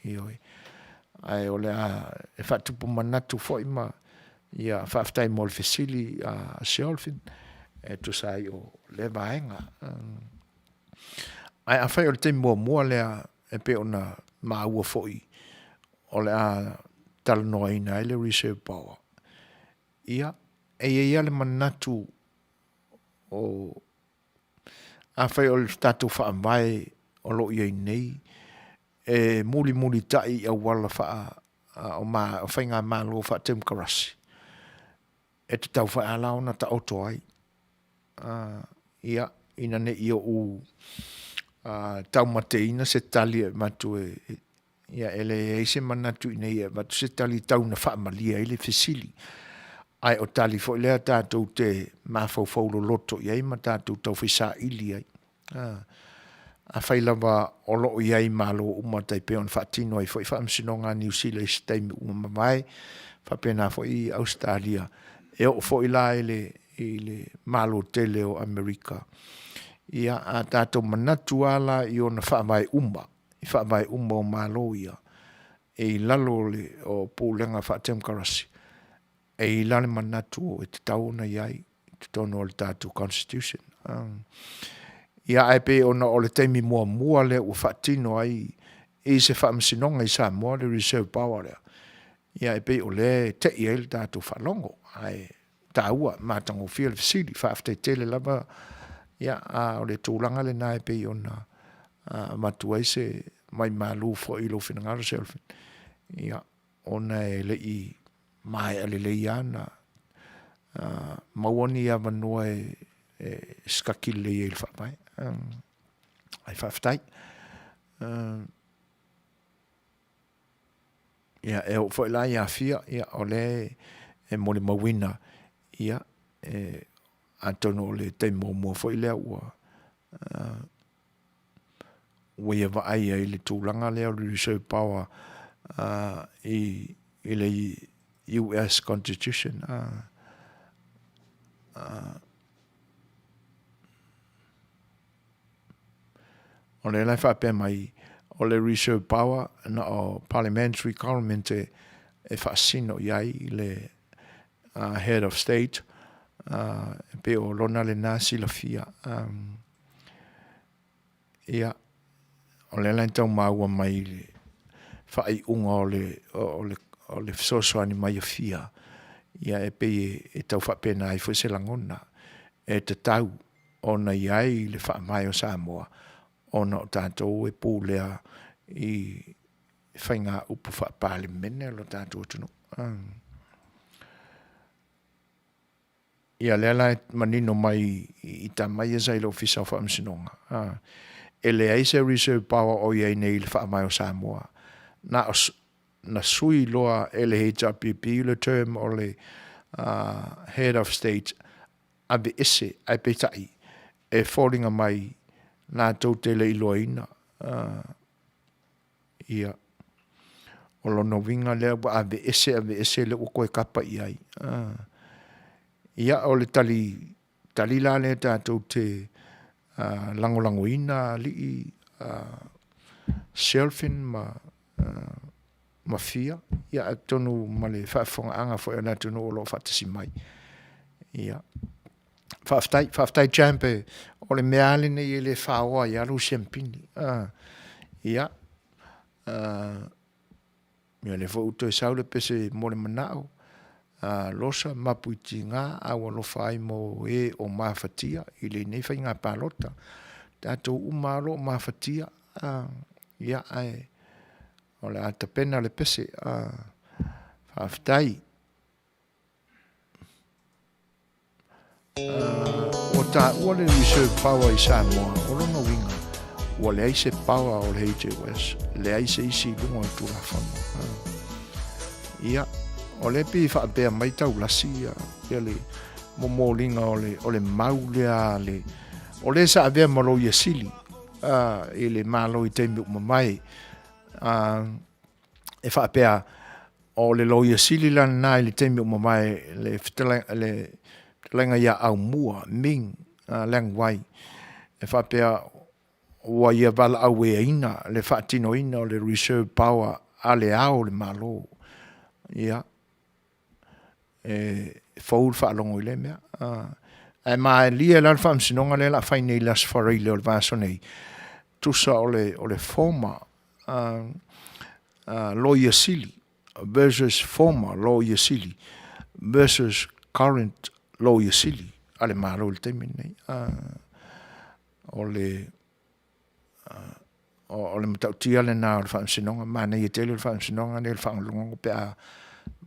Ioe. Ae o le a e faatupu manatu foi ma ia faafetai mo le fesili a Shelvin e tusa ai o lea vaega. Ae afai o le taimi muamua lea e pei ona maua foi o le a talanoaina ai le reserve power, ia, e i ai lava le manatu o afai o le tatou faavae o lo o i ai nei e mulimulitai i auala faa o faigamalo faatemokarasi, e tatau foi lava la ona taoto ai, ia, ina ne i ou taumateina se tali e avatu e, ia e leai se manatu ina ia avatu se tali tau ina faamalie ai le fesili, ae o tali foi lea tatou te mafaufau loloto i ai ma tatou taufai saili ai. Afai lava o lo o i ai i Malo uma tai pei ona faatino ai foi faamasinoga a Niu Sila i se taimi ua mavae, faapena foi i Ausetalia, e oo foi la i le, i le Malo tele o Amerika. Ia, a tatou manatu lava la i ona faavae uma, i faavae uma o Malo ia, e i lalo o le o pulega faatemokarasi, e i ai la le manatu e tatau ona i ai i totonu o le tatou Constitution. Ia ae pei ona o le taimi muamua lea ua faatino ai i se faamasinoga i Samoa le reserve power lea, ia e pei o lea e tei ai le tatou faalogo, ae taua, matagofie le fesili. Faafetai tele lava, ia, a o le tulaga lena e pei ona avatu ai se vaimalu foi i lou finagalo, Selwyn, ia, ona e le i maea lelei lava ona maua ni avanoa e sikaki lelei ai i le Faavae. Ae faafetai. Ia, e oo foi la ia Fia, ia, o lea e molimauina, ia, e, atonu o le taimi muamua foi lea ua, ua ia vaai ai i le tulaga lea o le reserve power i, i le US Constitution. O lea la e faapea mai, o le reserve power na o parliamentary government e, e faasino i ai le uh, head of state, uh, e pei o lona lena silafia. Um, ia, o lea la e tau maua mai le faaiuga o le, o le, o le fesoasoani mai a Fia, ia e pei e, e tau faapena ai foi se lagona, e tatau ona i ai le Faavae o Samoa ona o tatou e pulea i faiga upu faa-Palemene o lo tatou atunuu. Ia lea la e manino mai i tama ia sa i le Ofisa o Faamasinoga, e leai se reserve power o i ai nei i le Faavae o Samoa. Na o na sui loa e le HRPP le term o le uh, Head of State aveese, ae peitai, e foliga mai latou te le iloaina uh, ia o lona uiga lea ua aveese aveese lea ua toe kapa i ai. Uh, ia o le tali tali la lea tatou te uh, lagolagoina alii uh, Shelfin ma uh, ma Fia, ia atonu ma le faafofogaaga foi a le atunuu o lo o faatasi mai. Ia, faafetai, faafetai Champ, e, o le mea lava lenei e le faoa ai lava lou siampini. Uh, ia, uh, ia lea foi ua toe sau le pese mo le manao, uh, Losa, mapu i tiga, a ua alofa ai mo e o mafatia i lenei faiga palota. Tatou uma o lo o mafatia, uh, ia, ae O le a tapena le pese. Faafetai. Ua taua le reserve power i Samoa, o lona uiga, ua leai se power o le HOS, leai se isi i luga o le Tulafono. Ia, o lea pei e faapea mai taulasi ia, ia le momoliga o le, o le mau lea a le, o le sa avea ma loia sili i le Malo i taimi ua mavae, e faapea, O le Loia Sili la lena i le taimi ua mavae le fetalaiga ia Aumua, Ming Leang Wai, e faapea ua ia valaaueaina le faatinoina o le reserve power a le Ao o le Malo. Ia, e fou le faalogo i lea mea. Ae malie la le faamasinoga lea o le a fai nei i le Aso Faraile o le vaiaso nei, tusa o le former Loia Sili versus former Loia Sili versus current Loia Sili a le Malo i le taimi lenei. O le o le matautia lena o le faamasinoga, manaia tele le faamasinoga nei o le faalogologo pe a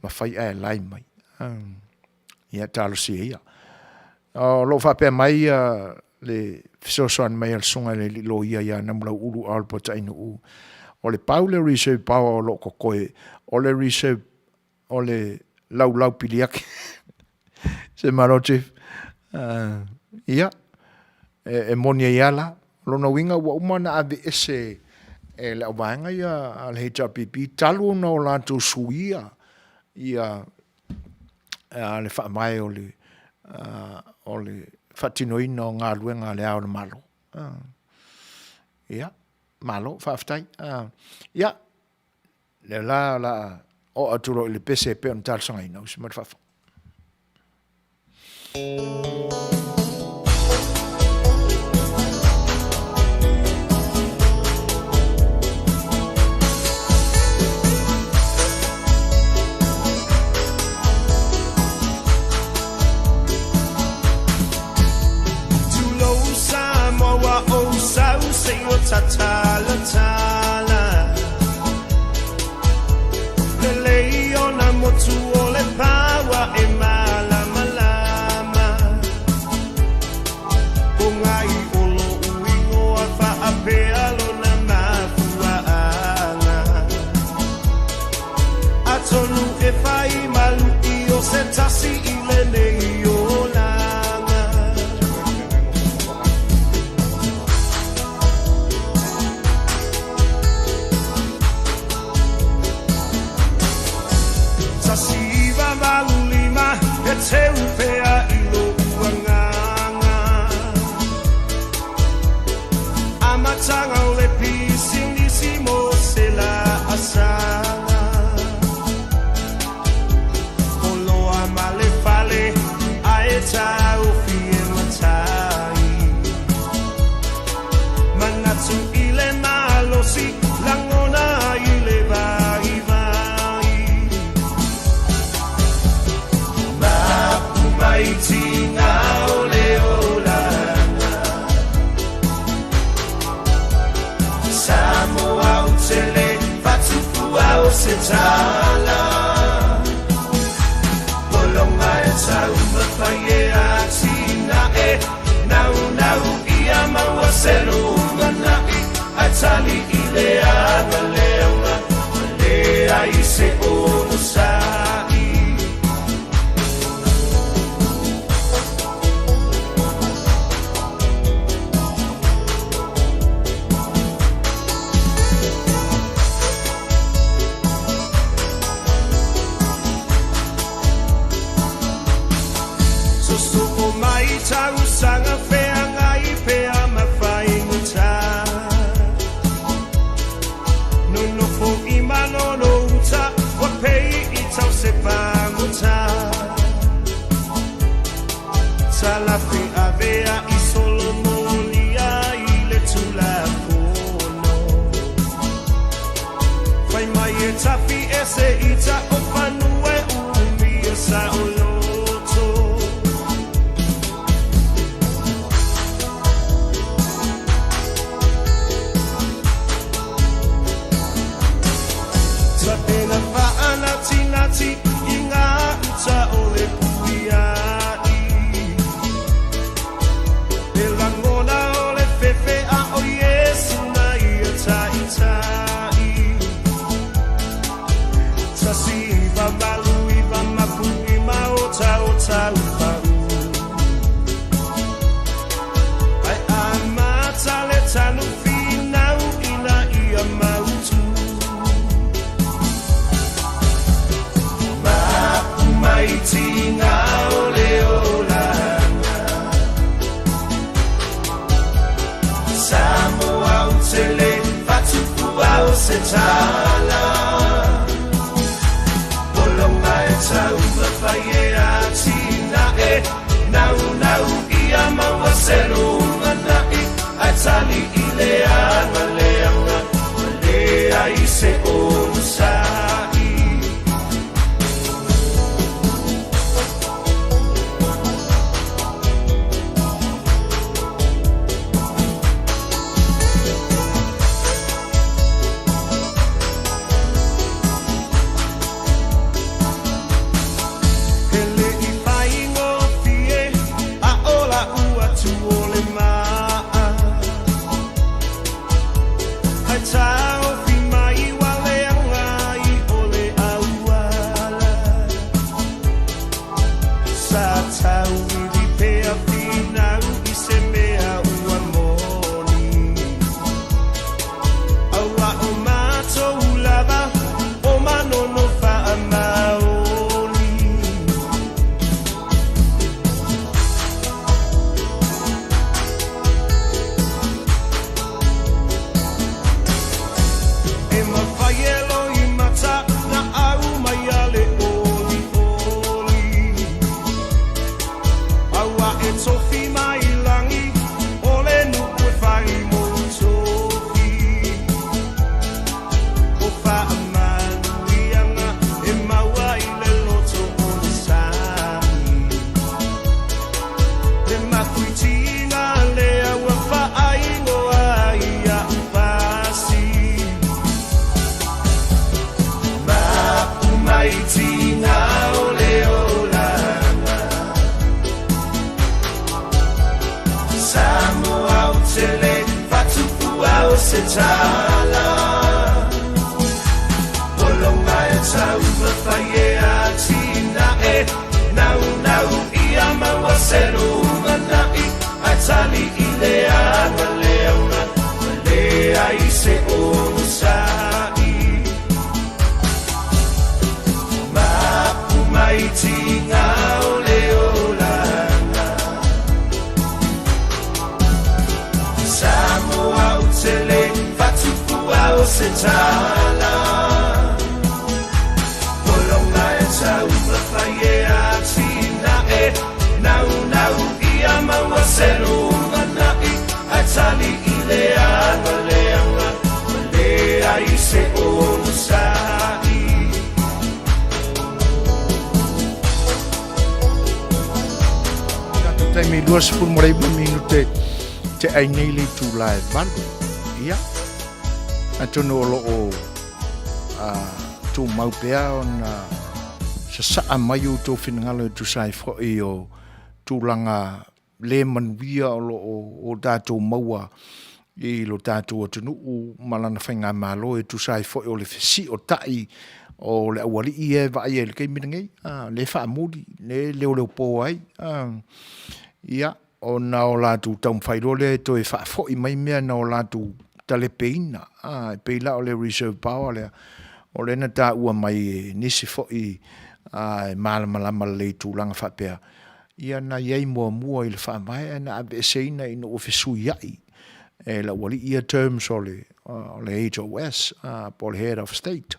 mafai ae lai mai. Ia talosia ia. O lo o faapea mai le fesoasoani mai a le susuga i le alii loia ia Namulauulu Albert Ainuu, o le pau le reserve power o lo o totoe, o le reserve o le laulau piliaki. Se malo Chief. Ia, e moni ai lava la. O lona uiga ua uma ona aveese e le auvaega ia a le HRPP talu ona o latou suia ia le faavae o le o le faatinoina o galuega a le Ao o le Malo. Ia, malo, faafetai. Ia, lea la o le a oo atu loa i le pese e pei ona talosagaina, usi mai le faafofoga. Tulou Samoa ua ou sau se i o tatalatala Lelei o na motu o le paua e malamalama Ko ngai o lou ingoa faapea lona mafuaaga Atonu e fai malu i o se tasi i lenei olaga. 1985 e teu pea i lou agaga. Amataga o le pisinisi mo se laasaga. Oloa ma le fale ae taofi e matai. Manatu i le malosi, lagona i le vaivai. Mapu mai tinga o le olaga. Samoa u tele fatufua o se tala. Polonga e taumafai e atinae. Naunau ia maua se lumanai. Ae tali i le aga leaga ua leai se onosai. Sosoo mai tausaga feagai pea ma faigata. Nonofo i malolo uta ua pei i tau se pagota. Talafe avea i solomolia i le Tulafono. Fai mai e tafi ese ita o fanua e umia saoloto. Tapena faanatinati i ngā uta o le puiai. Samoa ou te le faatupua o se tala. Pologa e taumafai e atinae, naunau ia maua se lumanai, ae tali i le aga leaga ua leai se onosai. E le i faigofie a o la'u atu o le ma'a, Ae taofi mai ua leaga i o le auala. Sa tauivi pea finau i se mea ua moni. Aua o matou lava o Manono faamaoni. E mafai e loimata na au mai a le olioli. Aua e tofi mai lagi o le nuu e fai mo tofi. O faamanuiaga e maua i le loto onosai. Le makuitiga lea ua faaigoa ai a'u pasi. Mapu mai tiga o le olaga. Samoa ou te le faatupua o se tala. Pologa e taumafai e atinae, naunau ia maua se lumanai, ae tali i le aga leaga ua leai se onosai. Mapu mai tiga o le olaga. Samoa ou te le faatupua o se tala. Pologa e taumafai e atinae, naunau ia maua se lumanai, ae tali i le aga leaga ua leai se onosai. Tatou taimi 29 minute te ai nei le itula e 8. Ia, atonu o lo o tumau pea ona sasaa mai outou finagalo e tusa ai foi o tulaga le manuia o lo o tatou maua i lo tatou atunuu ma lana faigamalo e tusa ai foi o le fesiotai o le aualii ia e vaaia i le taimi lenei, le faamuli, le leoleopo ai, ia, ona o latou taumafai loa lea e toe faafoi mai mea na o latou talepeina, e pei la o le reserve power lea, o lea na taua mai e nisi foi e malamalama lelei i tulaga faapea, ia na i ai muamua i le Faavae ae na aveeseina ina ua fesuiai e le aualii ia terms o le HOS po o le Head of State.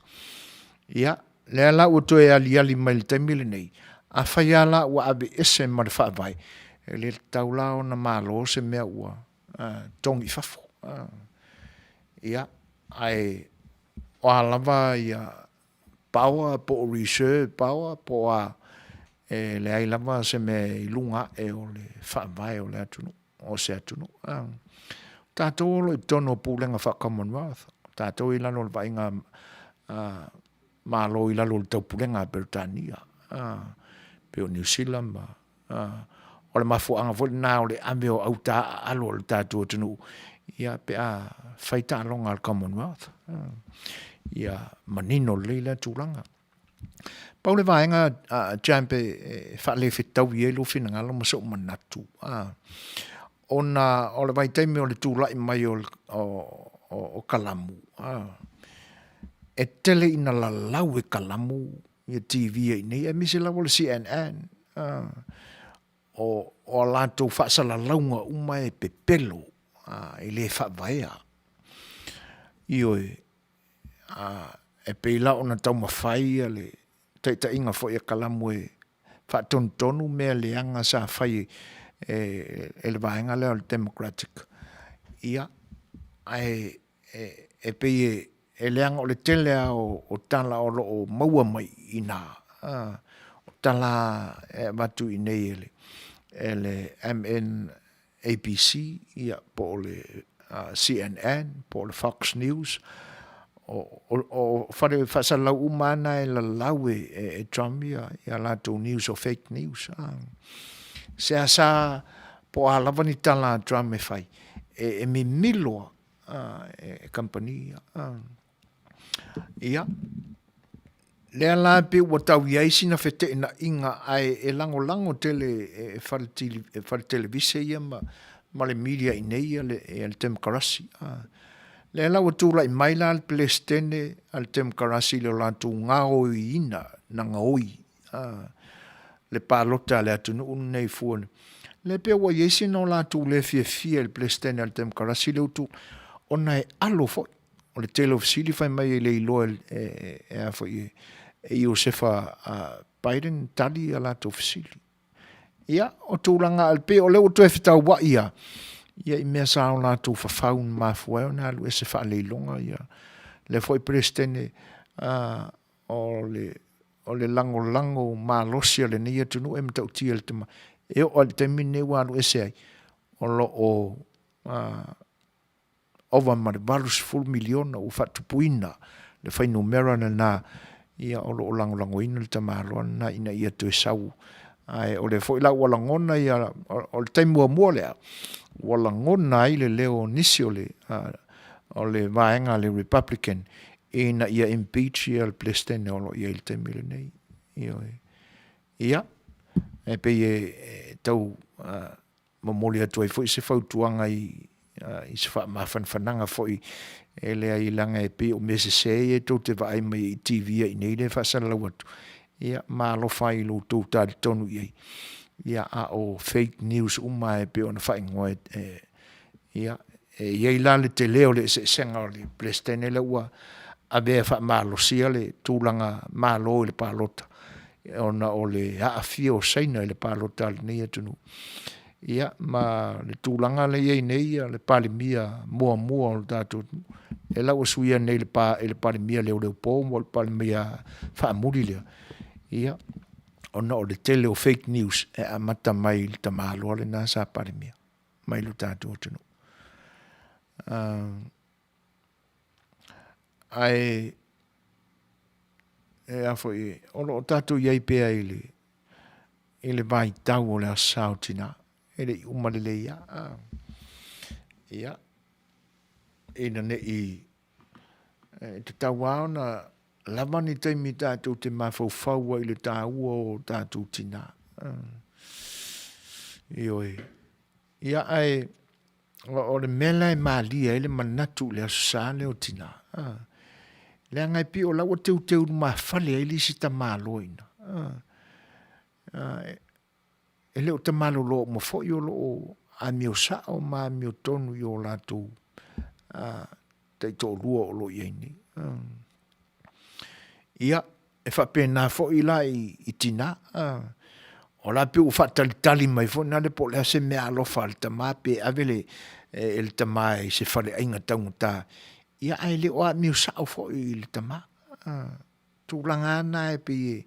Ia, lea la ua toe aliali mai i le taimi lenei, afai lava la ua aveese ma le Faavae, e le tatau la ona malo se mea ua togi i fafo. Ia, ae o a lava ia power po o reserve power po o a, e leai lava se mea i luga ae o le faavae o le atunuu, o se atunuu. O tatou o lo o i totonu o pulega faa-Commonwealth, o tatou i lalo o le vaaiga Malo i lalo o le taupulega a Peretania, pei o Niu Sila ma O le mafuaaga foi lena o le ave o auta aalo o le tatou atunuu ia pe a fai taaloga a le Commonwealth. Ia manino lelei lea tulaga. Pau le vaega Champ e faalefetaui ai lou finagalo ma sou manatu, ona o le vaitaimi o le tulai mai o Kalamu, e tele ina lalau e Kalamu ia TV ai nei, aemaise lava o le CNN, o a latou faasalalauga uma e pepelo. e le faavaea. Ioe, e pei la ona taumafai le taitaiga foi a Kalamu e faatonutonu mea leaga sa fai e le vaega lea o le Democratic, ia, ae e pei e leaga o le tele lava o tala o lo o maua mai i ina, o tala e avatu i inei e le MNABC ia po o le CNN po o le Fox News, o fale faasalalau uma lava na e lalau e Trump ia latou news o fake news. Seasea po o a lava ni tala a Trump e fai, e mimilo lava e kamupani ia. Ia, lea la e pei ua tau i ai sina feteenaiga ae e lagolago tele e fale televise ia ma le media i inei ia le Temokarasi. Lea la ua tulai mai la le Peresetene a le Temokarasi i le latou gaoioiina na gaoi le palota a le atunuu lenei fua. Lea pei ua i ai sina o latou le fiafia i le Peresetene a le Temokarasi lea ua tulai, ona e alo foi. O le tele o fesili fai mai e le iloa e a foi e Iosefa Biden tali a latou fesili. Ia, o tulaga e pei o lea ua toe fetauai lava ia i mea sa o latou fafau na mafua ai ona alu ese faaleiloga ia lea foi Peresetene o le o le lagolago malosi a lenei atunuu e matautia i le tama e oo lava i le taimi lenei ua alu ese ai o lo o ova ma le 80 miliona ua faatupuina le fuainumera lena ia o lo o lagolagoina le tamaloa lena ina ia toe sau. Ae o lea foi la ua lagona ia, o le taimi muamua lea ua lagona ai le leo o nisi o le o le vaega a le Republican ina ia impeach ia le Peresetene o lo o i ai i le taimi lenei. Ioe. Ia, e pei e tau momoli atu ai foi se fautuaga i i se faamafanafanaga foi e leai leaga e pei o mea sese ia tou te vaai mai ai i TV i inei lea e faasalalau atu, ia ma alofa ai i lo outou talitonu i ai, ia a o fake news uma e pei ona faaigoa e, ia e i ai la le tele o le eseesega o le Peresetene lea ua avea e faamalosia le tulaga malo i le palota ona o le aafia o Saina i le palota a lenei atunuu. Ia, ma le tulaga lea e i ai nei ia le Palemia muamua o le tatou atunuu, lea la ua suia nei i le, i le Palemia leoleopo ma le Palemia faamuli lea, ia, ona o le tele o fake news e amata mai i le tamaloa lena sa Palemia mai lo tatou atunuu. Ae e a foi, o lo o tatou i ai pea i le, i le vaitau o le Aso Sa o Tina, e le i uma lelei lava. Ia, ina ne i e tatau lava ona lava ni taimi tatou te mafaufau ai i le taua o tatou tina. Ioe. Ia, ae o le mea la e malie ai le manatu i le Aso Sa lea o Tina, leaga e pei o la ua teuteu lumafale ai le isi tamaloa i ina. E le o tamaloloa uma foi o lo o amio sao ma amio tonu i o latou taitoalua o lo o i ai nei. Ia, e faapena foi la i tina, o la pei ua faatalitali mai foi nale po o le a se mea alofa a le tama pe ave le, e le tama i se faleaiga taugata, ia ae le o amio sao foi i le tama. Tulaga lava na e pei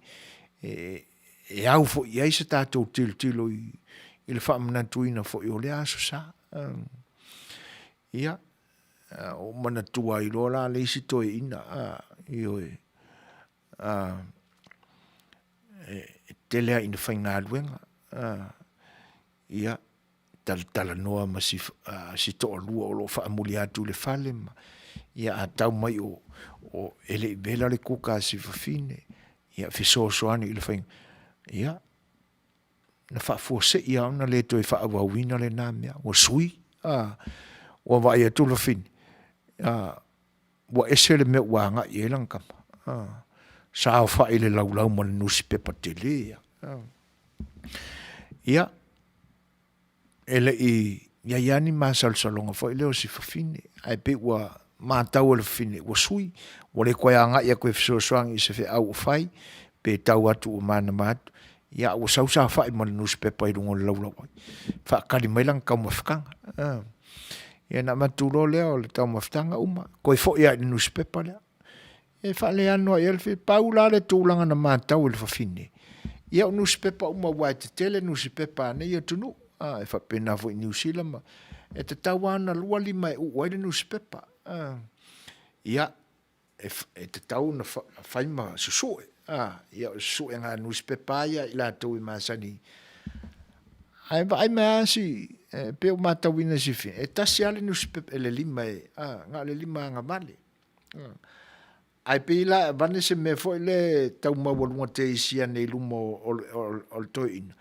e, e au foi i ai se tatou tilotilo i, i le faamanatuina foi o lea aso sa. Ia, Ua manatua ai loa la le isi toeaina, ioe, e tele lava ina faigaluega, ia, talatalanoa ma si, si toalua o lo o faamuli atu i le fale, ma, ia a tau mai o, o e le i vela le kuka a si fafine, ia fesoasoani i le faiga, ia, na faafuasei lava ona le toe faaauauina lena mea, ua sui, a, ua vaai atu le fafine, a, ua ese le mea ua agai i ai lana tama, a, saofai i le laulau ma le nusipepa tele, a. Ia, e le i I ai lava ni masalosaloga foi lea o si fafine, ae pei ua matau e le fafine ua sui, ua le toe agai atu e fesoasoani i se feau o fai, pe tau atu ua manava atu, ia a ua sau saofai ma le nusipepa i luga o le laulau ai, faatali mai lana taumafataga. Ia ona avatu loa lea o le taumafataga uma, toe foi lava i le nusipepa lea. E faaleano ai le pau la le tulaga na matau e le fafine, ia o nusipepa uma aua e tetele nusipepa a nei atunuu, a, e faapena foi i Niu Sila ma, e tatau lava ona 2 lima e uu ai le nusipepa. Ia, e tatau ona fai ma susue, a, ia o le susuega a nusipepa lava ia a i latou e masani. Ae vaai mai lava si, e pei ua matauina e si fafine, e tasi lava le nusipepa, le lima e, a, na o le lima agavale. Ae pei la e avane se mea foi lea e tau maualuga teisi ane i luma o le toeaina,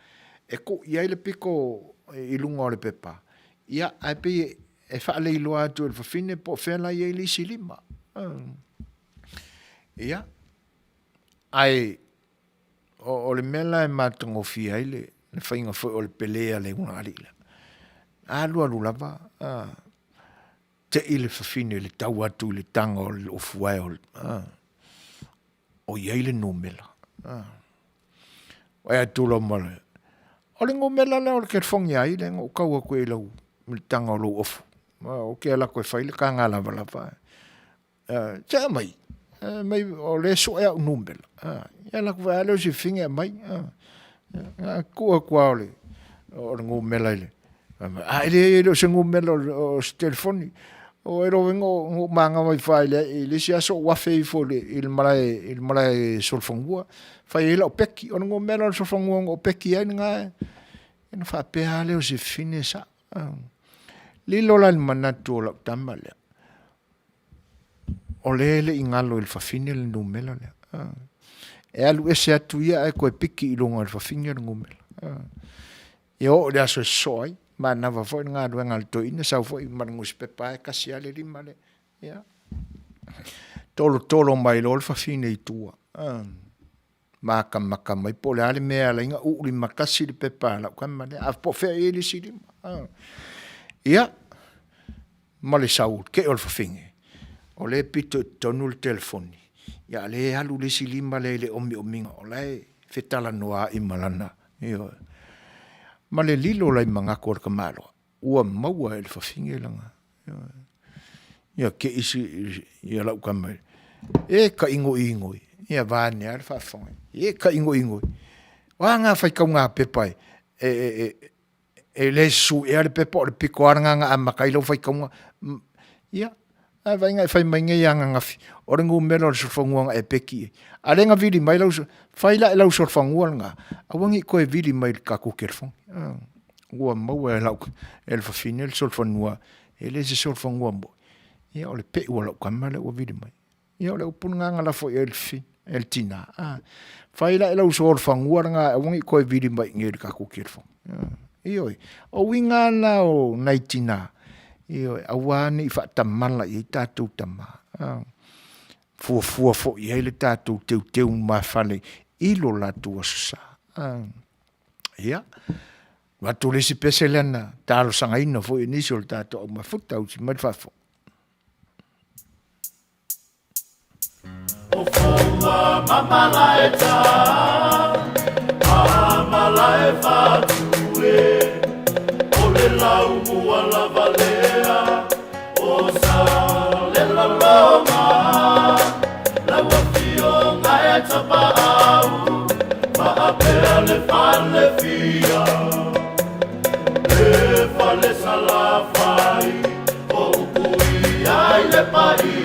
e tuu i ai le pito i luga o le pepa, ia, ae pei e faaleiloa atu e le fafine po o fea la e i ai le isi lima. Ia, ae o le mea la e matagofie ai le faiga foi o le pele a le ulugalii lea, alualu lava tei le fafine i le tau atu i le taga o le ofuae o, o i ai le numera. Vaai atu loa ma le, o le numera lea o le telefoni a ai lea na ou tau atu ai i lau, i le taga o lou ofu. Ou te alu atu e fai le taga lavalava. Se aumai, mai o lea e sue au numera. Ia alu atu foi lava lea o si fafine aumai. Na tuu atu lava o le numera i le, a e leai e le o se numera o se telefoni. O e iloa foi na ou manava ifo lava i le isi aso ou afe ifo i le malae, i le malae solofanua, fai ai lau peki. O le numera o le solofanua na ou peki ai lena, ona faapea lava lea o si fafine e sao. Lilo la i le manatu o lau tama lea, o lea e le i galo i le fafine le numera lea. E alu ese atu ia ae toe piki i luga o le fafine le numera. Ia oo i le aso e sosoo ai, manava foi le galuega a le toeaina, sau foi ma le nusipepa e tasi lava le lima lea. Ia. Tolotolo mai loa le fafine i tua. Matamata mai po o le a le mea e ala ai ona uu limatasi le pepa a lau tama lea, a po o fea e i ai le isi lima. Ia, ma le sau tee o le fafine, o lea e pito i totonu le telefoni, ia a o lea e alu le isi lima lea i le omiomiga, o la e fetalanoa'i ma lana, ioe. Ma le lilo la i manatu o le tamaloa, ua maua e le fafine lana, ia te i si, ia lau tama, e ka igoigo, ia vaeane lava le faafofoga, e ka igoigo. O a na faitauga pepa e, e, e, e le susu ea le pepa o le pito lava lena na amata ai lau faitauga. Ia, ae vaai na e fai mai nei ananafi, o le numera o le solofanua na e peki i ai. A lea na vili mai lau, fai la i lau solofanua lena, aua ne i toe vili mai i le tatou telefoni. Ua maua e lau, e le fafine le solofanua, e le se solofanua moni, ia o le peu a lau tama lea ua vili mai. Ia o le upu lena na lafo i ai e le tina. A, fai la i lau solofanua lena aua ne i toe vili mai i inei i le tatou telefoni. Ioe, o uiga lava na o nai tina, ioe, aua ne i faatamala i ai tatou tama. Fuafua foi i ai le tatou teuteu lumafale i lo latou Aso Sa. Ia, avatu le isi pese lea na talosagaina foi e nisi o le tatou au mafuta, usi mai le faafofoga. O fua ma malaeta, a malae fatue, o le lau mua lava lea, o sa le laloma, lau afioga e tapaau, faapea le fale fia, le fale salafai, o upu i ai le paia.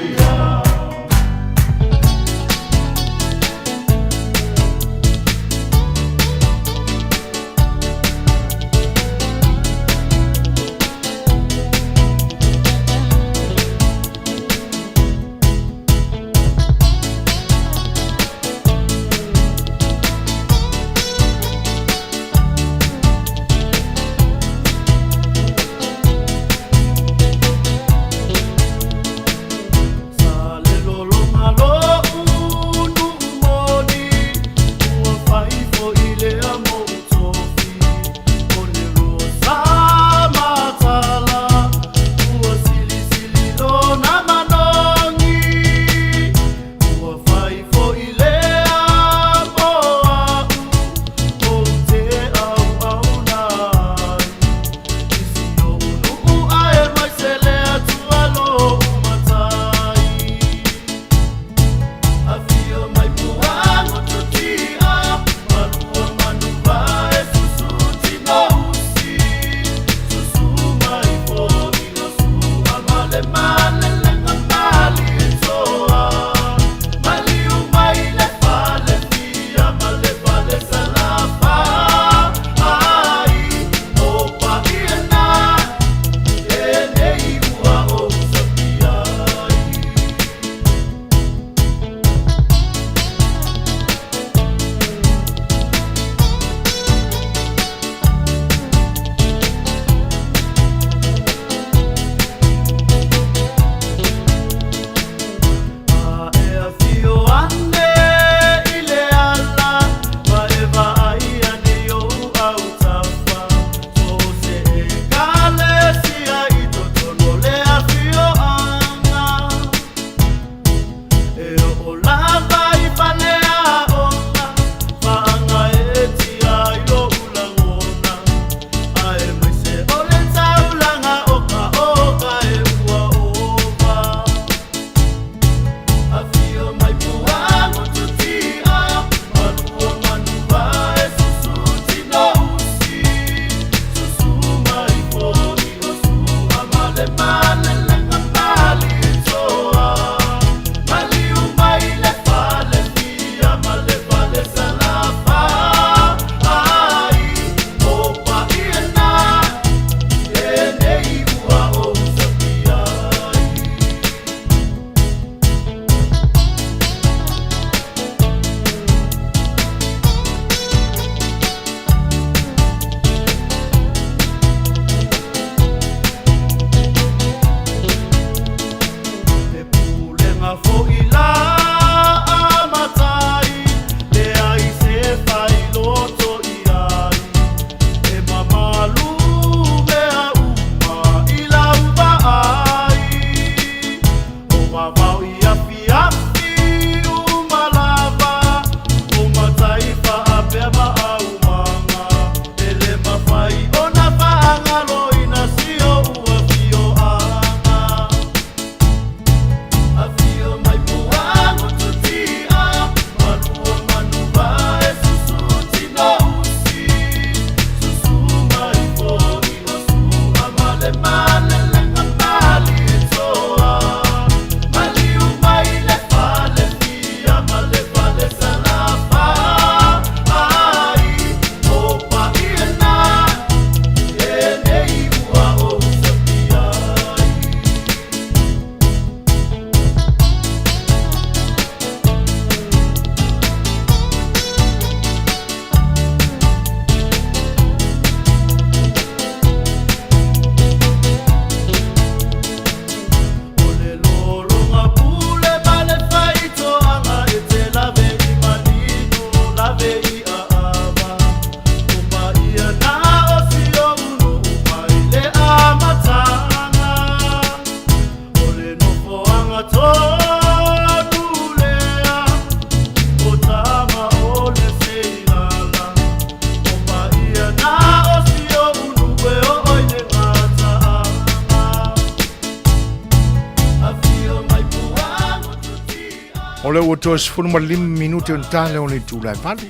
O lea ua toe 15 minute ona ta lea o le itula e 8.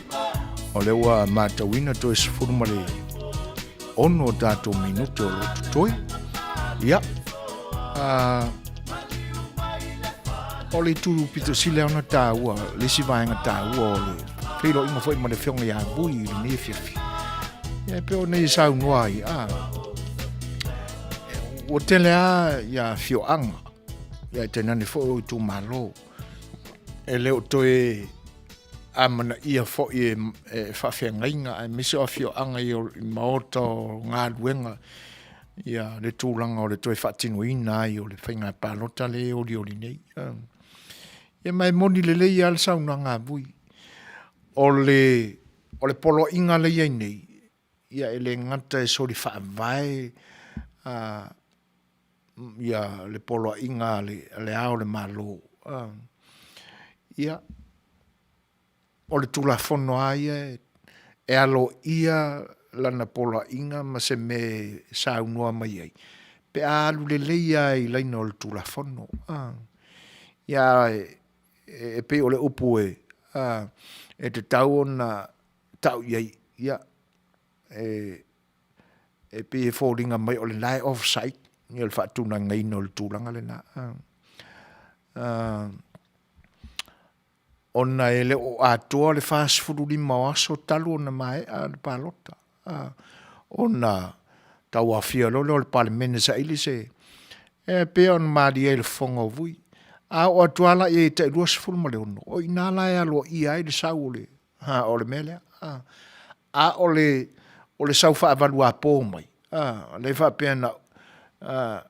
O lea ua matauina toe 16 o tatou minute o lo o totoe. Ia, o le itu pito sili ona taua, le isi vaega taua o le feiloaiga foi ma le Afioga ia Vui i lenei afiafi. Ia, e pei ona ia saunoa ai, ua tele lava ia afioaga, ia e tainane foi o itumalo, e le o toe amanaia foi e faafeagaiga aemaise o afioaga i maota o galuega ia le tulaga o le toe faatinoina ai o le faiga palota lea e olioli nei. Ia ma e moni lelei lava le saunoaga a Vui. O le, o le poloaiga lea e i ai nei, ia e le gata e soli faavae ia le poloaiga a le Ao o le Malo, ia, o le Tulafono lava ia e aloaia lana poloaiga ma se mea e saunoa mai ai, pe a alu lelei lava i laina o le Tulafono. Ia, e pei o le upu e, e tatau ona tau i ai, ia, e pei e foliga mai o lena e off site. ia le faatulagaina o le tulaga lena. Ona e le o atoa le 45 o aso talu ona maea le palota, ona tauaofia loa lea o le Palemene e saili se e pei ona malie i le fofoga o Vui. A oo atu lava la i ai tai 26, o i ina la e aloaia ai le sau o le, ha, o le mea lea. A o le, o le sau faavaluapo mai, a, lea faapea na, a,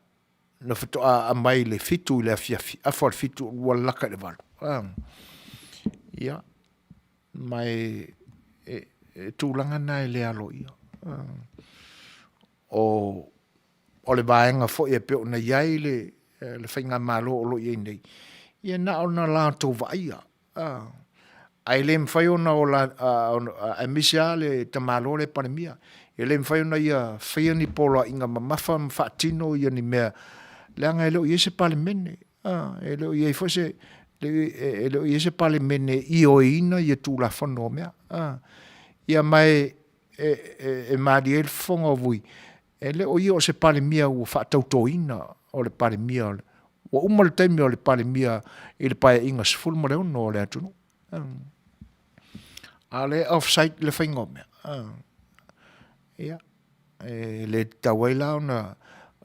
na faatoa aumai i le 7 i le afiafi, afa o le 7 ua lata i le 8. A, ia, ma e, e, e tulaga na e le aloaia. O, o le vaega foi e pei ona i ai le, le faigamalo o lo o i ai nei, ia na ona latou vaaia, ae le mafai ona ola, aemaise lava le tamaloa lea e Palemia, e le mafai ona ia faia ni poloaiga mamafa ma faatino ni mea, leaga e le o i ai se Palemene, e le o i ai foi se, e le o i ai se Palemene e ioeina Tulafono o mea. Ia ma e malie ai le fofoga o Vui, e le o ia o se Palemia ua faatautoina o le Palemia, ua uma le taimi o le Palemia i le Paeaiga 16 o le atunuu. A o lea e off site le faiga o mea. Ia, e le tatau ai la ona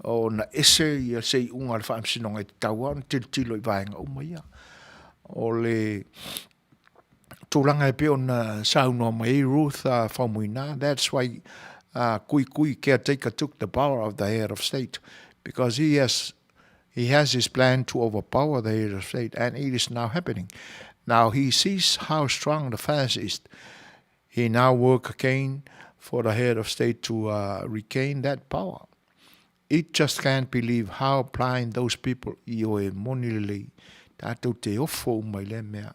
ona ese ia se iuga a le Faamasinoga e tatau lava ona tilotilo i vaega uma ia. O le tulaga e pei ona saunoa mai ai Ruth Faumuina, that's why Kui Kui caretaker took the power of the head of state because he has he has his plan to overpower the head of state and it is now happening. Now he sees how strong the fast is. He now work again for the head of state to uh, regain that power. It just can't believe how blind those people ioe moni lelei tātou te ofo uma i lea mea.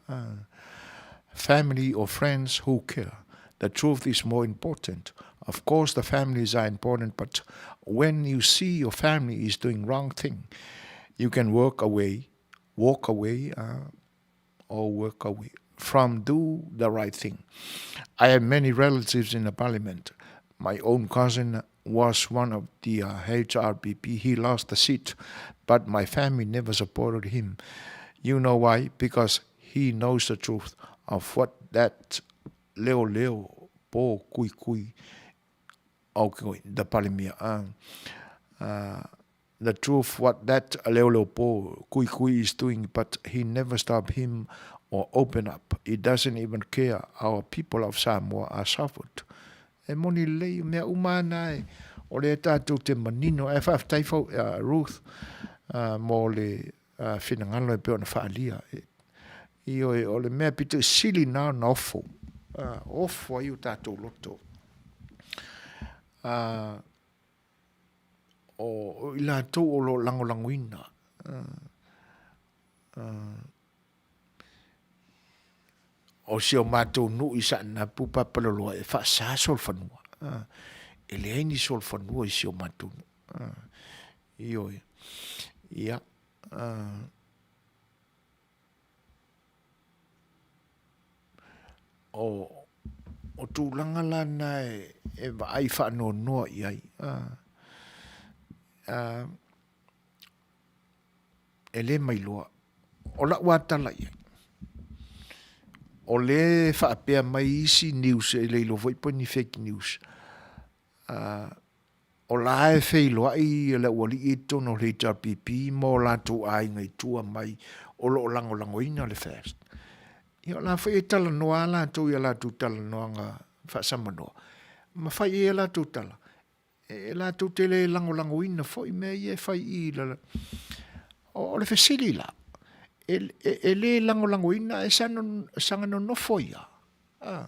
Family or friends who care. The truth is more important. Of course the families are important but when you see your family is doing wrong thing, you can work away, walk away, uh, or work away from do the right thing. I have many relatives in the parliament. My own cousin was one of the uh, HRPP. He lost the seat, but my family never supported him. You know why? Because he knows the truth of what that leo leo po kui kui okay, the palemia uh, uh, the truth what that leo leo po kui kui is doing, but he never stopped him or open up. He doesn't even care our people of Samoa are suffered. E moni lelei, mea uma ana e, o lea tātou te manino. E whaafetai fau, uh, Ruth, uh, mō le uh, finangalo e pei ona whaalia. E, ioe, o le mea pito i sili nā ona ofo. Uh, ofo ai o tātou loto. Uh, o, o i lātou o lo langolagoina. Uh, uh, O si o matou nuu i Saanapu Papaloloa e faasa solofanua. E leai ni solofanua i si o matou nuu. Ioe. Ia. O, o tulaga la na e, e vaai faanoanoa i ai. E le mailoa. O la'u a tala i ai, o lea e faapea mai isi news, e le iloa foi po ni fake news, o la e feiloai le aualii i totonu o le HRPP ma o latou aiga i tua mai o lo o lagolagoina le FAST. Ia o la foi e talanoa a latou i a latou talanoaga faasamanoa, ma fai i ai a latou tala, e latou te le lagolagoina foi mea ia e fai i la o le fesili la e, e, e le lagolagoina e saga nonofo ia a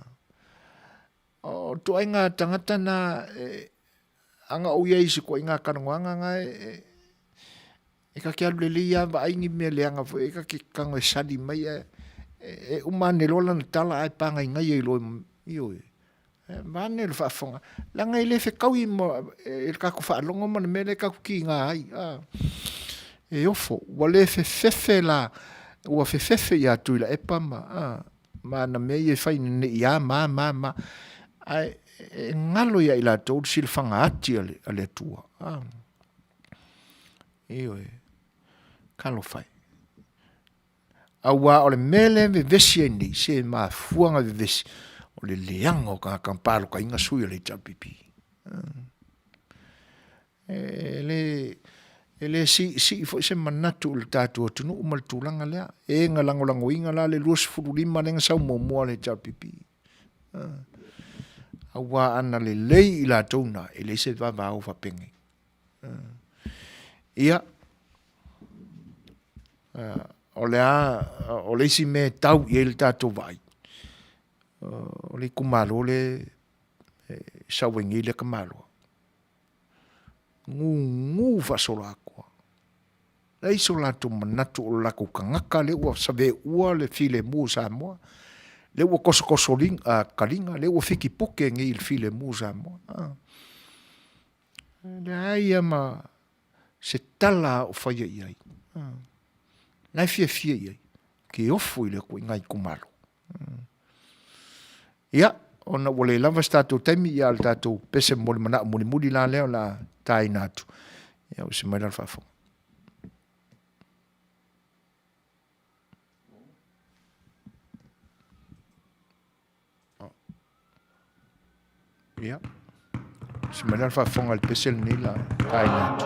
o tuaiga tagata na e, aga ou ia i se koaiga kanoaga ga e, e, e ka ke alu lelei lava vaai ni mea leaga foi e ka ke kago e sali mai ae e uma ane loa lana tala ae pagaigai ai loa ioe. Vaeane le faafofoga, leaga e le fetaui ma e le tatou faalogo ma le mea lea e tatou kiga ai, a. E ofo, ua le fefefe la, ua fefefe ia Tuilaepa ma, a, ma ana mea ia e fai ina ne i a ma ma ma, ae e galo ia i latou le silafaga ati a le, a le Atua, a. Ioe. Talofa e. Auā o le mea lea e vevesi ai nei, se mafua na vevesi, o le leaga o tagata na palotaina sui o le HRPP. E le, e le siisii foi se manatu i le tatou atunuu ma le tulaga lea. E na lagolagoina la le 25 lea na sau muamua le HRPP. Auā ana lelei i latou na, e leai se vavao faapenei. Ia, o le a, o le isi mea e tau i ai le tatou vaai, o le itumalo lea e sau ai nei le tamaloa. Gugu faasoloatoa. Leai so latou manatu o le latou tagata lea ua saveua le filemu o Samoa, lea ua tosotoso taliga, lea ua fitipuke nei i le filemu o Samoa. E leai lava ma se tala o faia i ai. La e fiafia i ai, ke ofo i le ituaiga itumalo. Ia, ona ua le lava se tatou taimi, ia o le tatou pese mo le manao mulimuli la lea o le a taina atu. Ia, ua se mai la le faafofoga. Ia, se mai la le faafofoga i le pese lenei la taina atu.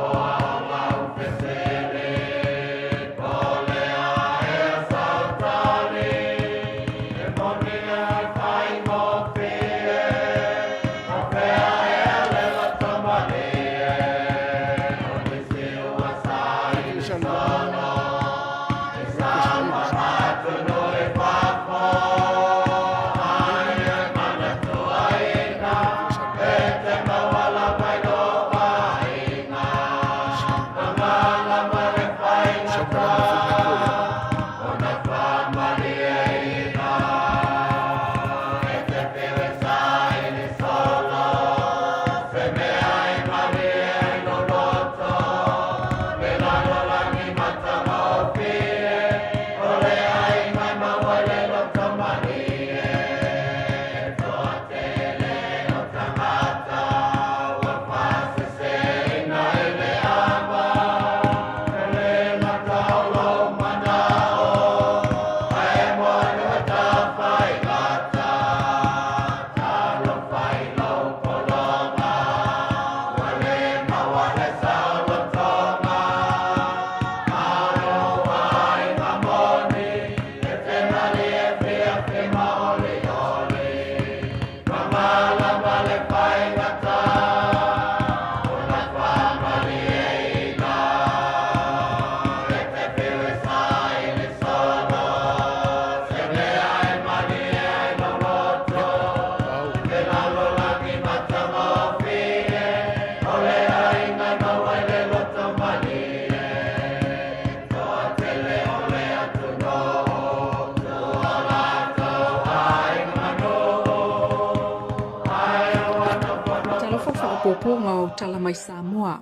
Talofa faaopoopoga o Tala Mai Samoa.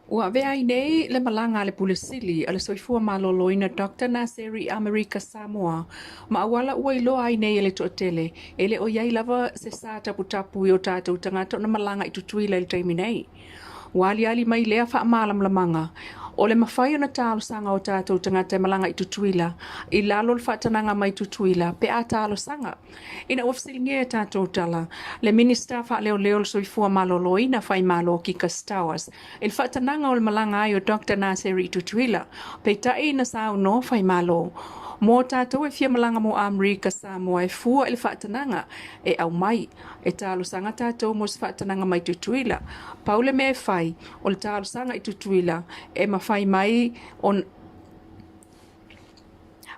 Ua avea ai nei le malaga a le Pule Sili a le Soifua Maloloina Doctor Naseri i Amerika Samoa ma auala ua iloa ai nei e le toatele e le o i ai lava se sa taputapu i o tatou tagata ona malaga i Tutuila i le taimi nei. Ua aliali mai lea faamalamalamaga o le mafai ona talosaga o tatou tagata e malaga i Tutuila i lalo o le faatanaga mai Tutuila pe a talosaga Ina ua fesiligia e tatou tala le Minisita Faaleoleo o le Soifua Maloloina Faimalo Kika Stowers i le faatanaga o le malaga ai o Doctor Naseri i Tutuila, peitai na saunoa Faimalo, Mo tatou e fia malaga mo Amerika Samoa e fua i le faatanaga e aumai, e talosaga tatou mo se faatanaga mai Tutuila. Pau le mea e fai, o le talosaga i Tutuila e mafai mai ona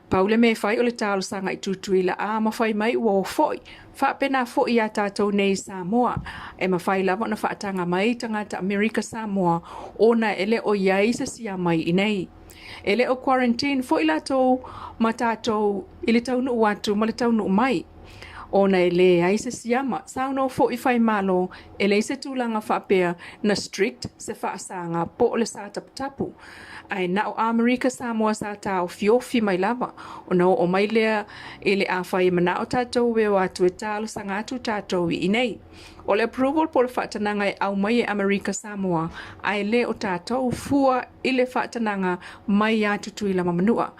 Pau le mea e fai o le talosaga i Tutuila a mafai mai ua o foi. Faapena foi iā tatou nei i Samoa. E mafai lava ona faataga mai tagata Amerika Samoa ona e le o i ai se siamai i nei. E le o quarantine foi latou ma tatou i le taunuu atu ma le taunuu mai. Ona e leai se siama, saunoa foi Faimalo e leai se tulaga faapea na strict se faasaga po o le sa taputapu. Ae na o Amerika Samoa sa taofiofi mai lava ona oo mai lea i le afai e manao tatou e o atu e talosaga atu tatou i inei. O le approval po o le faatanaga e aumai e Amerika Samoa ae le o tatou fua i le faatanaga mai ia Tutuila ma Manua.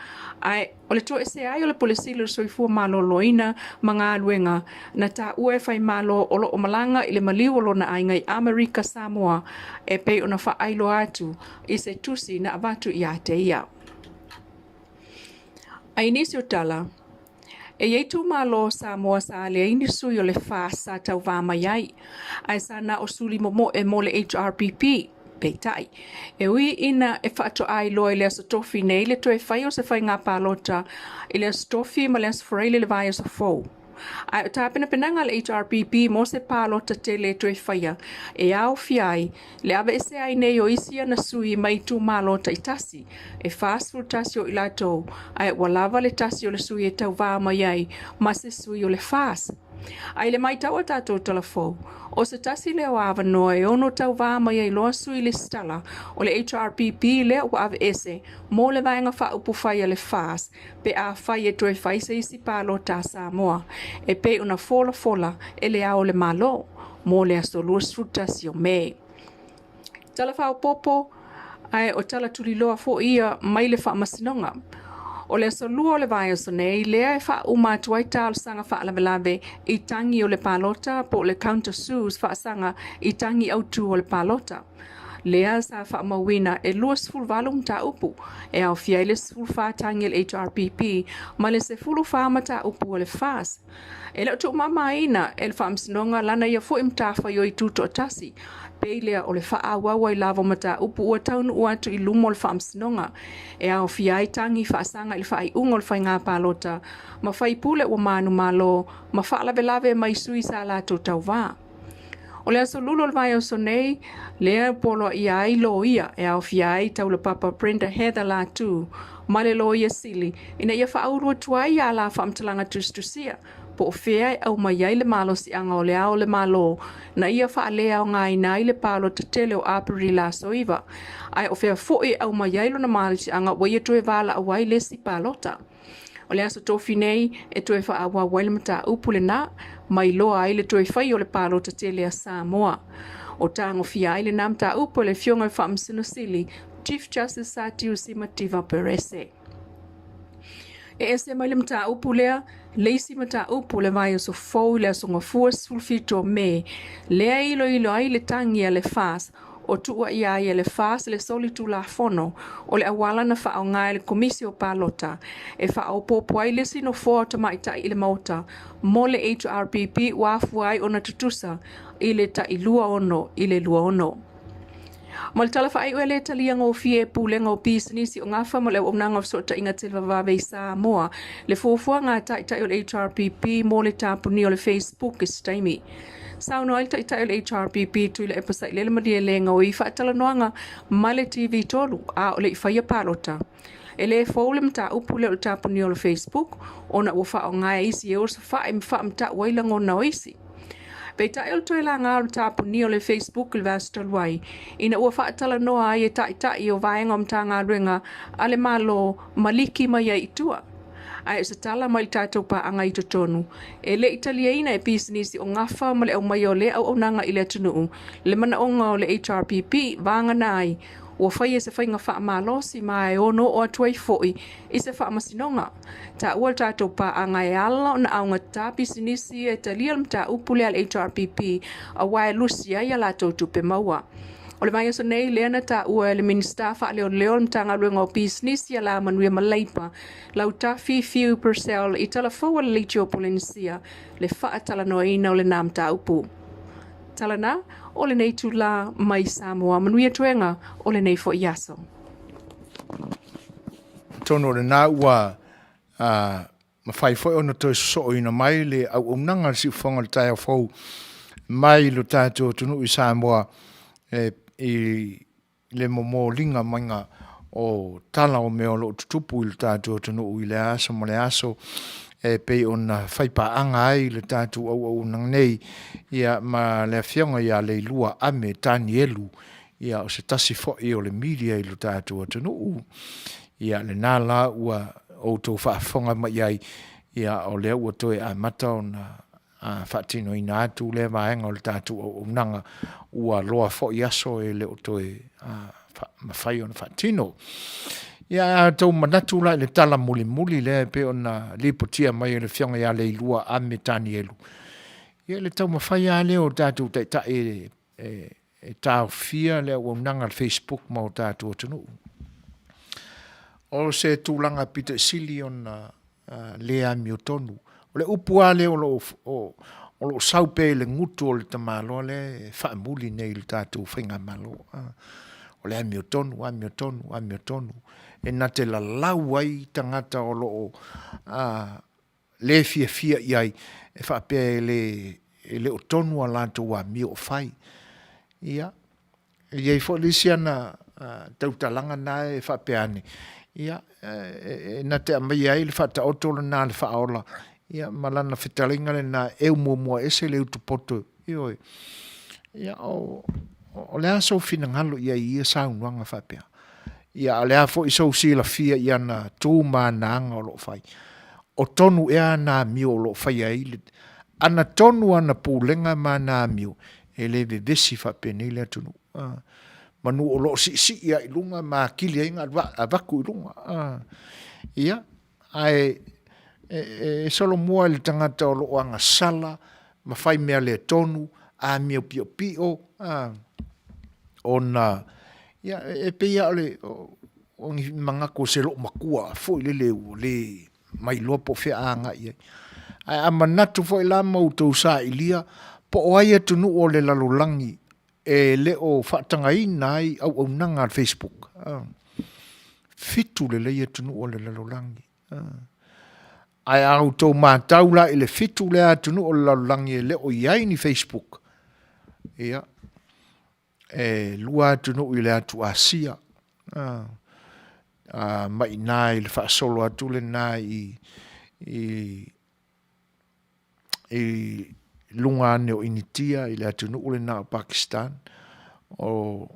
Ae o le toesea ai o le Pule Sili o le Soifua Maloloina ma Galuega na taua e Faimalo o lo o malaga i le maliu o lona aiga i Amerika Samoa e pei ona faailoa atu i se tusi na avatu ia te ia. Ai nisi o tala, e i ai itumalo o Samoa sa leai ni sui o le FAST sa tauvā mai ai, ae sa na o suli momoe mo le HRPP. Peitai, e ui ina e faatoa iloa i le Aso Tofi nei le toe fai o se faiga palota i le Aso Tofi ma le Aso Faraile i le vaiaso fou, Ae o tapenapenaga a le HRPP mo se palota tele e toe faia e aofia ai le aveese ai nei o isi ana sui mai itumalo taitasi e 41 o i latou, ae ua lava le tasi o le sui e tauvā mai ai ma se sui o le FAS. Ae i le maitau a tatou tala fou, o se tasi lea o avanoa e ono tauvā mai ai loa sui lesitala o le HRPP lea ua aveese mo le Vaega Faaupufai a le FAS pe afai e toe fai se isi palota a Samoa e pei ona folafola e Le Ao o le Malo mo le aso 21 o Me. Tala faaopoopo, ae o tala tuliloa foi ia mai le Faamasinoga. O le aso 2 o le vaiaso nei lea e faauma atu ai talosaga faalavelave i tagi o le palota po o le counter sues faasaga i tagi autu o le palota. Lea sa faamauina e 28 mataupu, e aofia ai le 14 tagi a le HRPP ma le 14 mataupu a le FAS. E le o tuumamaina e le Faamasinoga lana ia foi matafaioi tutoatasi, pei lea o le faaauau ai lava o mataupu ua taunuu atu i luma o le Faamasinoga, e aofia ai tagi faasaga i le faaiuga o le faiga palota ma faipule ua manumalo ma faalavelave mai sui sa latou tauvā. O le aso Lulu o le vaiaso nei, lea e poloaia ai loia e aofia ai taulapapa Brenda Heather Latu ma le Loia Sili ina ia faaulu atu ai a la faamatalaga tusitusia po o fea e aumai ai le malosiaga o le Ao o le Malo na ia faaleaogaina ai le palota tele o Aperila aso 9, ae o fea foi e aumai ai lona malosiaga ua ia toe valaau ai le isi palota. O le aso tofi nei e toe faaauau ai le mataupu lena, mai loa ai le toe fai o le palota tele a Samoa. O tagofia ai lena mataupu e le Afioga i le Faamasino Sili, Chief Justice Satiusi Mativa Perese. E ese mai le mataupu lea, le isi mataupu le vaiaso fou i le aso Gafua 17 o Me, lea e iloilo ai le tagi a le FAS O tuuaia ai e le FAS le solitulafono o le auala na faaaoga e le Komisi o Palota e faaopoopo ai le isi nofoa o tamaitai i le Maota mo le HRPP ua afua ai ona tutusa i le tai 26 i le 26. Ma le tala faaiu e le talia gofie e Pulega o Pisinisi o Gafa ma le Auaunaga o Fesootaiga Televavave i Samoa le fuafuaga a Taitai o le HRPP mo le tapunia o le Facebook i se taimi. Saunoa ai le Taitai o le HRPP Tuilaepa Sailele Malielegaoi o i faatalanoaga ma le TV3 a o le i faia palota. E le fou le mataupu lea o le tapunia o le Facebook ona ua faaaoga e isi e osofai ma faamatau ai lagona o isi. Peitai o le toe laga o le tapunia o le Facebook i le vaiaso talu ai ina ua faatalanoa ai e Taitai o vaega o Matagaluega a le Malo ma liki mai ai i tua. Ae o se tala mai le tatou paaga i totonu, e le i taliaina e pisinisi o gafa ma le aumaia o lea auaunaga i le atunuu le manaoga o le HRPP vagana ai ua faia se faiga faamalosi ma e ono oo atu ai foi i se faamasinoga. Taua le tatou paaga e ala ona augata pisinisi e talia le mataupu lea a le HRPP aua e lusi ai a latou tupe maua. O le vaiaso nei lea na taua e le Minisita Faaleoleo o le Matagaluega o Pisinisi Alamanuia ma Leipa, Lautafi Fiu Purcell i tala fou a le Leitio o Polenisia le faatalanoaina o lena mataupu. Tala na, o lenei itulā mai Samoa. Manuia toega o lenei foi aso. Atonu o lena ua mafai foi ona toe sosooina mai le auaunaga a le siufofoga o le taeao fou mai lo tatou atunuu i Samoa e, i le momoliga maiga o tala o mea o lo o tutupu i lo tatou atunuu i le aso ma le aso e pei ona faipaaga ai le tatou auaunaga nei ia ma le afioga ia Leilua Ame Tanielu ia o se tasi foi o le media i lo tatou atunuu ia lena la ua outou faafofoga mai ai ia o lea ua toe amata ona Faatinoina atu lea vaega o le tatou auaunaga ua loa foi aso e le o toe mafai ona faatino. Ia a outou manatu la i le tala mulimuli lea e pei ona lipotia mai e le Afioga ia Leilua Ame Tanielu, ia le taumafai lava lea o tatou taitai e taofia le auaunaga a le Facebook ma o tatou atunuu. O se tulaga pito i sili ona le amiotonu. O le upu lava lea o lo o sau pea i le gutu o le tamaloa lea e faamuli nei i le tatou faigamalo. O le amiotonu, amiotonu, amiotonu, e na te lalau ai tagata o lo o le fiafia i ai e faapea e le o tonu a latou amio o fai. Ia, E i ai foi le isi ana tautalaga na e faapea ane, ia, e na te aumaia ai le faataoto lena a le Faaola, ia, ma lana fetalaiga lena, eu muamua ese le utupoto, ioe. Ia, o, o le a sou finagalo i ai i ia saunoaga faapea? Ia, a o le a foi sou silafia i ana tu ma ana aga o lo o fai? O tonu ea ana amio o lo o faia ai le, ana tonu ana pulega ma ana amio, e le vevesi faapenei le atunuu. A, manu o lo o siisii lava i luga ma atili ai ona avatu i luga. A, ia, ae e, e solomua i le tagata o lo o agasala ma fai mea le tonu, amio piopio, a, ona, ia, e pei lava o le, o ni manatu o se loomatua foi lele ua le mailoa po o fea a agai i ai. Ae a manatu foi la ma outou sailia po o ai atunuu o le lalolagi e le o faatagaina ai auaunaga a le Facebook. 7 lelei atunuu o le lalolagi. Ae a outou matau la i le 7 lea atunuu o le lalolagi e le o i ai ni Facebook, ia, e 2 atunuu i le atu Asia, ma i ina i le faasolo atu lena i luga ane o Initia i le atunuu lena o Pakistan, o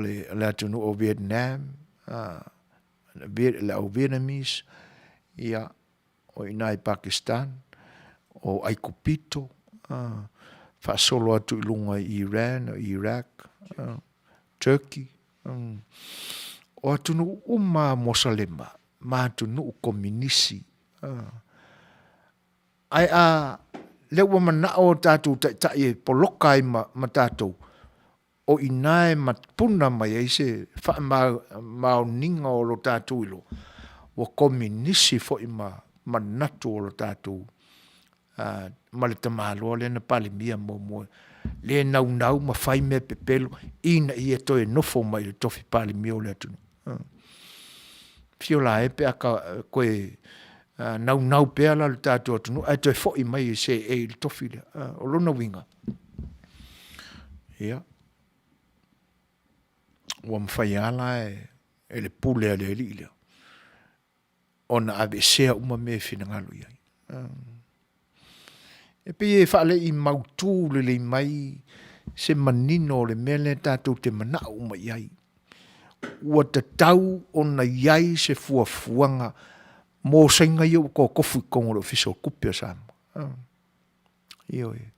le atunuu o Vietnam, le au Vietnamese, ia, o i ina i Pakistan, o Aikupito, faasolo atu i luga i Iran, o Iraq, Turkey, o atunuu uma lava Mosalema ma atunuu Kominisi. Ae a lea ua manao o tatou taitai e poloka ai ma tatou, o i ina e mapuna mai ai se faamaoniga o lo tatou iloa, ua kominisi foi ma manatu o lo tatou ma le tamaloa lea na Palemia muamua, le naunau ma fai mea pepelo ina ia toe nofo mai i le tofi Palemia o le atunuu. Fio la e pe a koe naunau pea la le tatou atunuu ae toe foi mai e seei i le tofi lea. O lona uiga, ia, ua mafai lava la e le pule a le alii lea ona aveesea uma mea e finagalo i ai. E pei e faale'i mautū lelei mai se manino o le mea lea tatou te mana'o uma i ai. Ua tatau ona i ai se fuafuaga mo Saina ia ua totofu i totonu o le Ofisa o Tupe a Samoa. Ioe.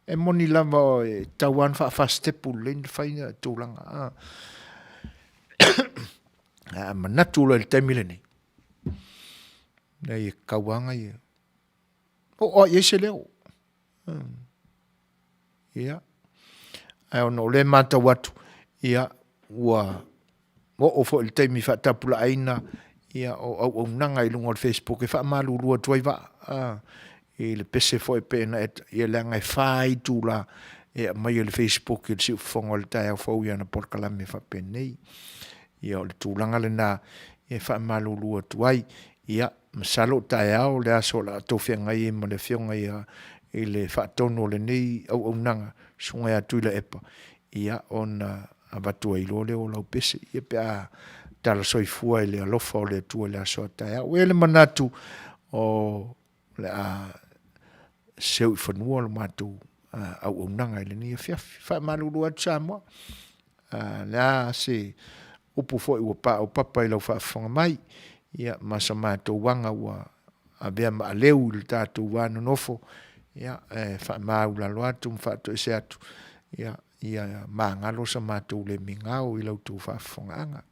E moni lava e tatau lava ona faafasitepu lelei ona fai tulaga. Ae a manatu loa i le taimi lenei, leai e tatau lava ona ia oo lava i ai se leo. Ia. Ae ona o lea e matau atu, ia, ua oo foi i le taimi faatapulaaina ia, o auaunaga i luga o le Facebook e faamalulu atu ai vaa i le pese foi pe na e, ia leaga e fa itula e aumai e le Facebook i le siufofoga o le taeao fou i ana polokalame faapenei. Ia o le tulaga lena e faamalulu atu ai. Ia, masalo o taeao le aso o le a outou feagai ai ma le Afioga ia i le faatonu o lenei auaunaga, Susuga ia Tuilaepa, ia ona avatu ai loa lea o lau pese, ia pe a tala soifua i le alofa o le Atua i le aso a taeao. Ua i ai le manatu o le a seu i fanua lo matou auaunaga i lenei afiafi. Faamalulu atu Samoa, le a se upu foi ua paopapa i lau faafofoga mai, ia ma sa matou aga ua. avea ma aleu i le tatou va nonofo, ia, e faamaulalo atu ma faatoese atu, ia, ia magalo sa matou le migao i la outou faafofogaaga.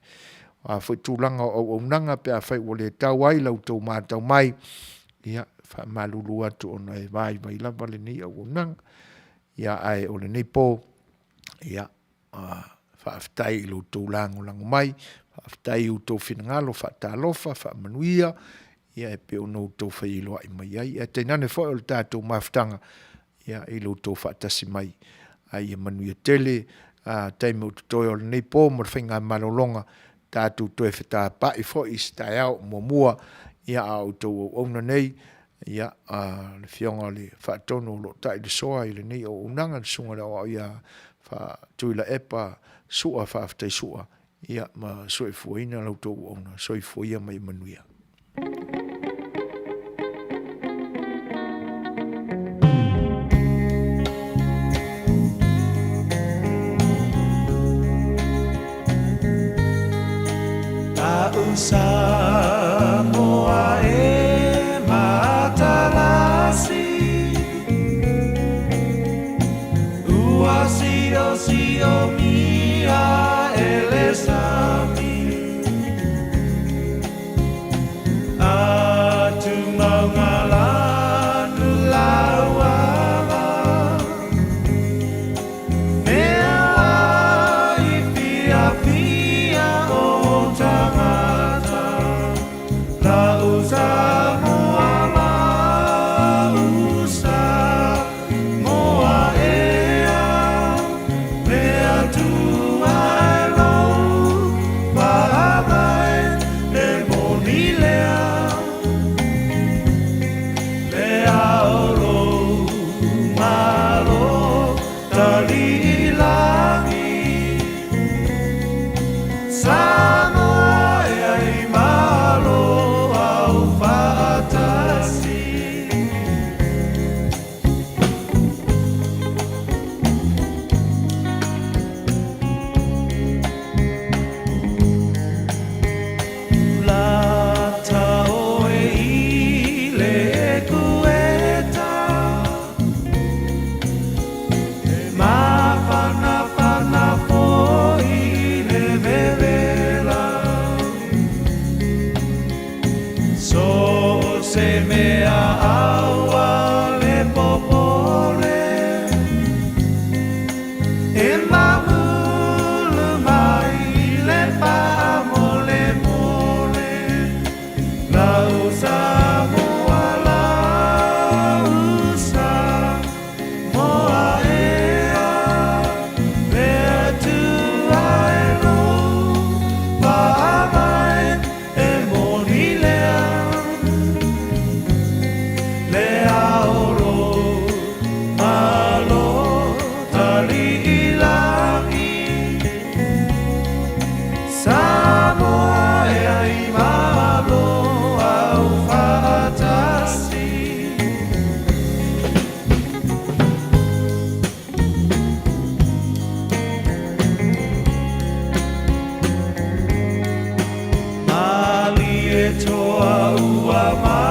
O a foi tulaga o auaunaga pe afai ua le tau ai la outou matau mai, ia, faamalulu atu ona e vaivai lava lenei auaunaga. Ia, ae o lenei po, ia, faafetai i lo outou lagolago mai, faafetai i outou finagalo faatalofa, faamanuia, ia e pei ona outou faiiloai mai ai, ae tainane foi o le tatou mafutaga, ia, i lo outou faatasi mai, a ia manuia tele a taimi o totoe o lenei po ma le faigamalologa, tatou toe fetapai foi i se taeao o muamua, ia a o outou auauna nei, ia, a le Afioga i le Faatonu o lo o tai le soa i lenei auaunaga, le Susuga i le Aoao ia Tuilaepa Sua, faafetai Sua, ia ma soifuaina la outou auauna, soifua ia ma ia manuia. Samoa e matalasi Ua sio mia e le sami Atu maunga lanu lauala Mea i fiafia o tangata Lau Samoa lau Samoa ea Le Atua e lou faavae e moni lea Le ao lou malo taliilagi Samoa e ai malo au faatasi. Lata oe i le ekueta E mafanafana foi i le vevela So se mea aua le popole E mamulu mai le faamolemole Lau Samoa, lau Samoa ea Le Atua e lou faavae e moni lea Le ao lou malo taliilagi Samoa e ai malo au faatasi. Malie toa ua.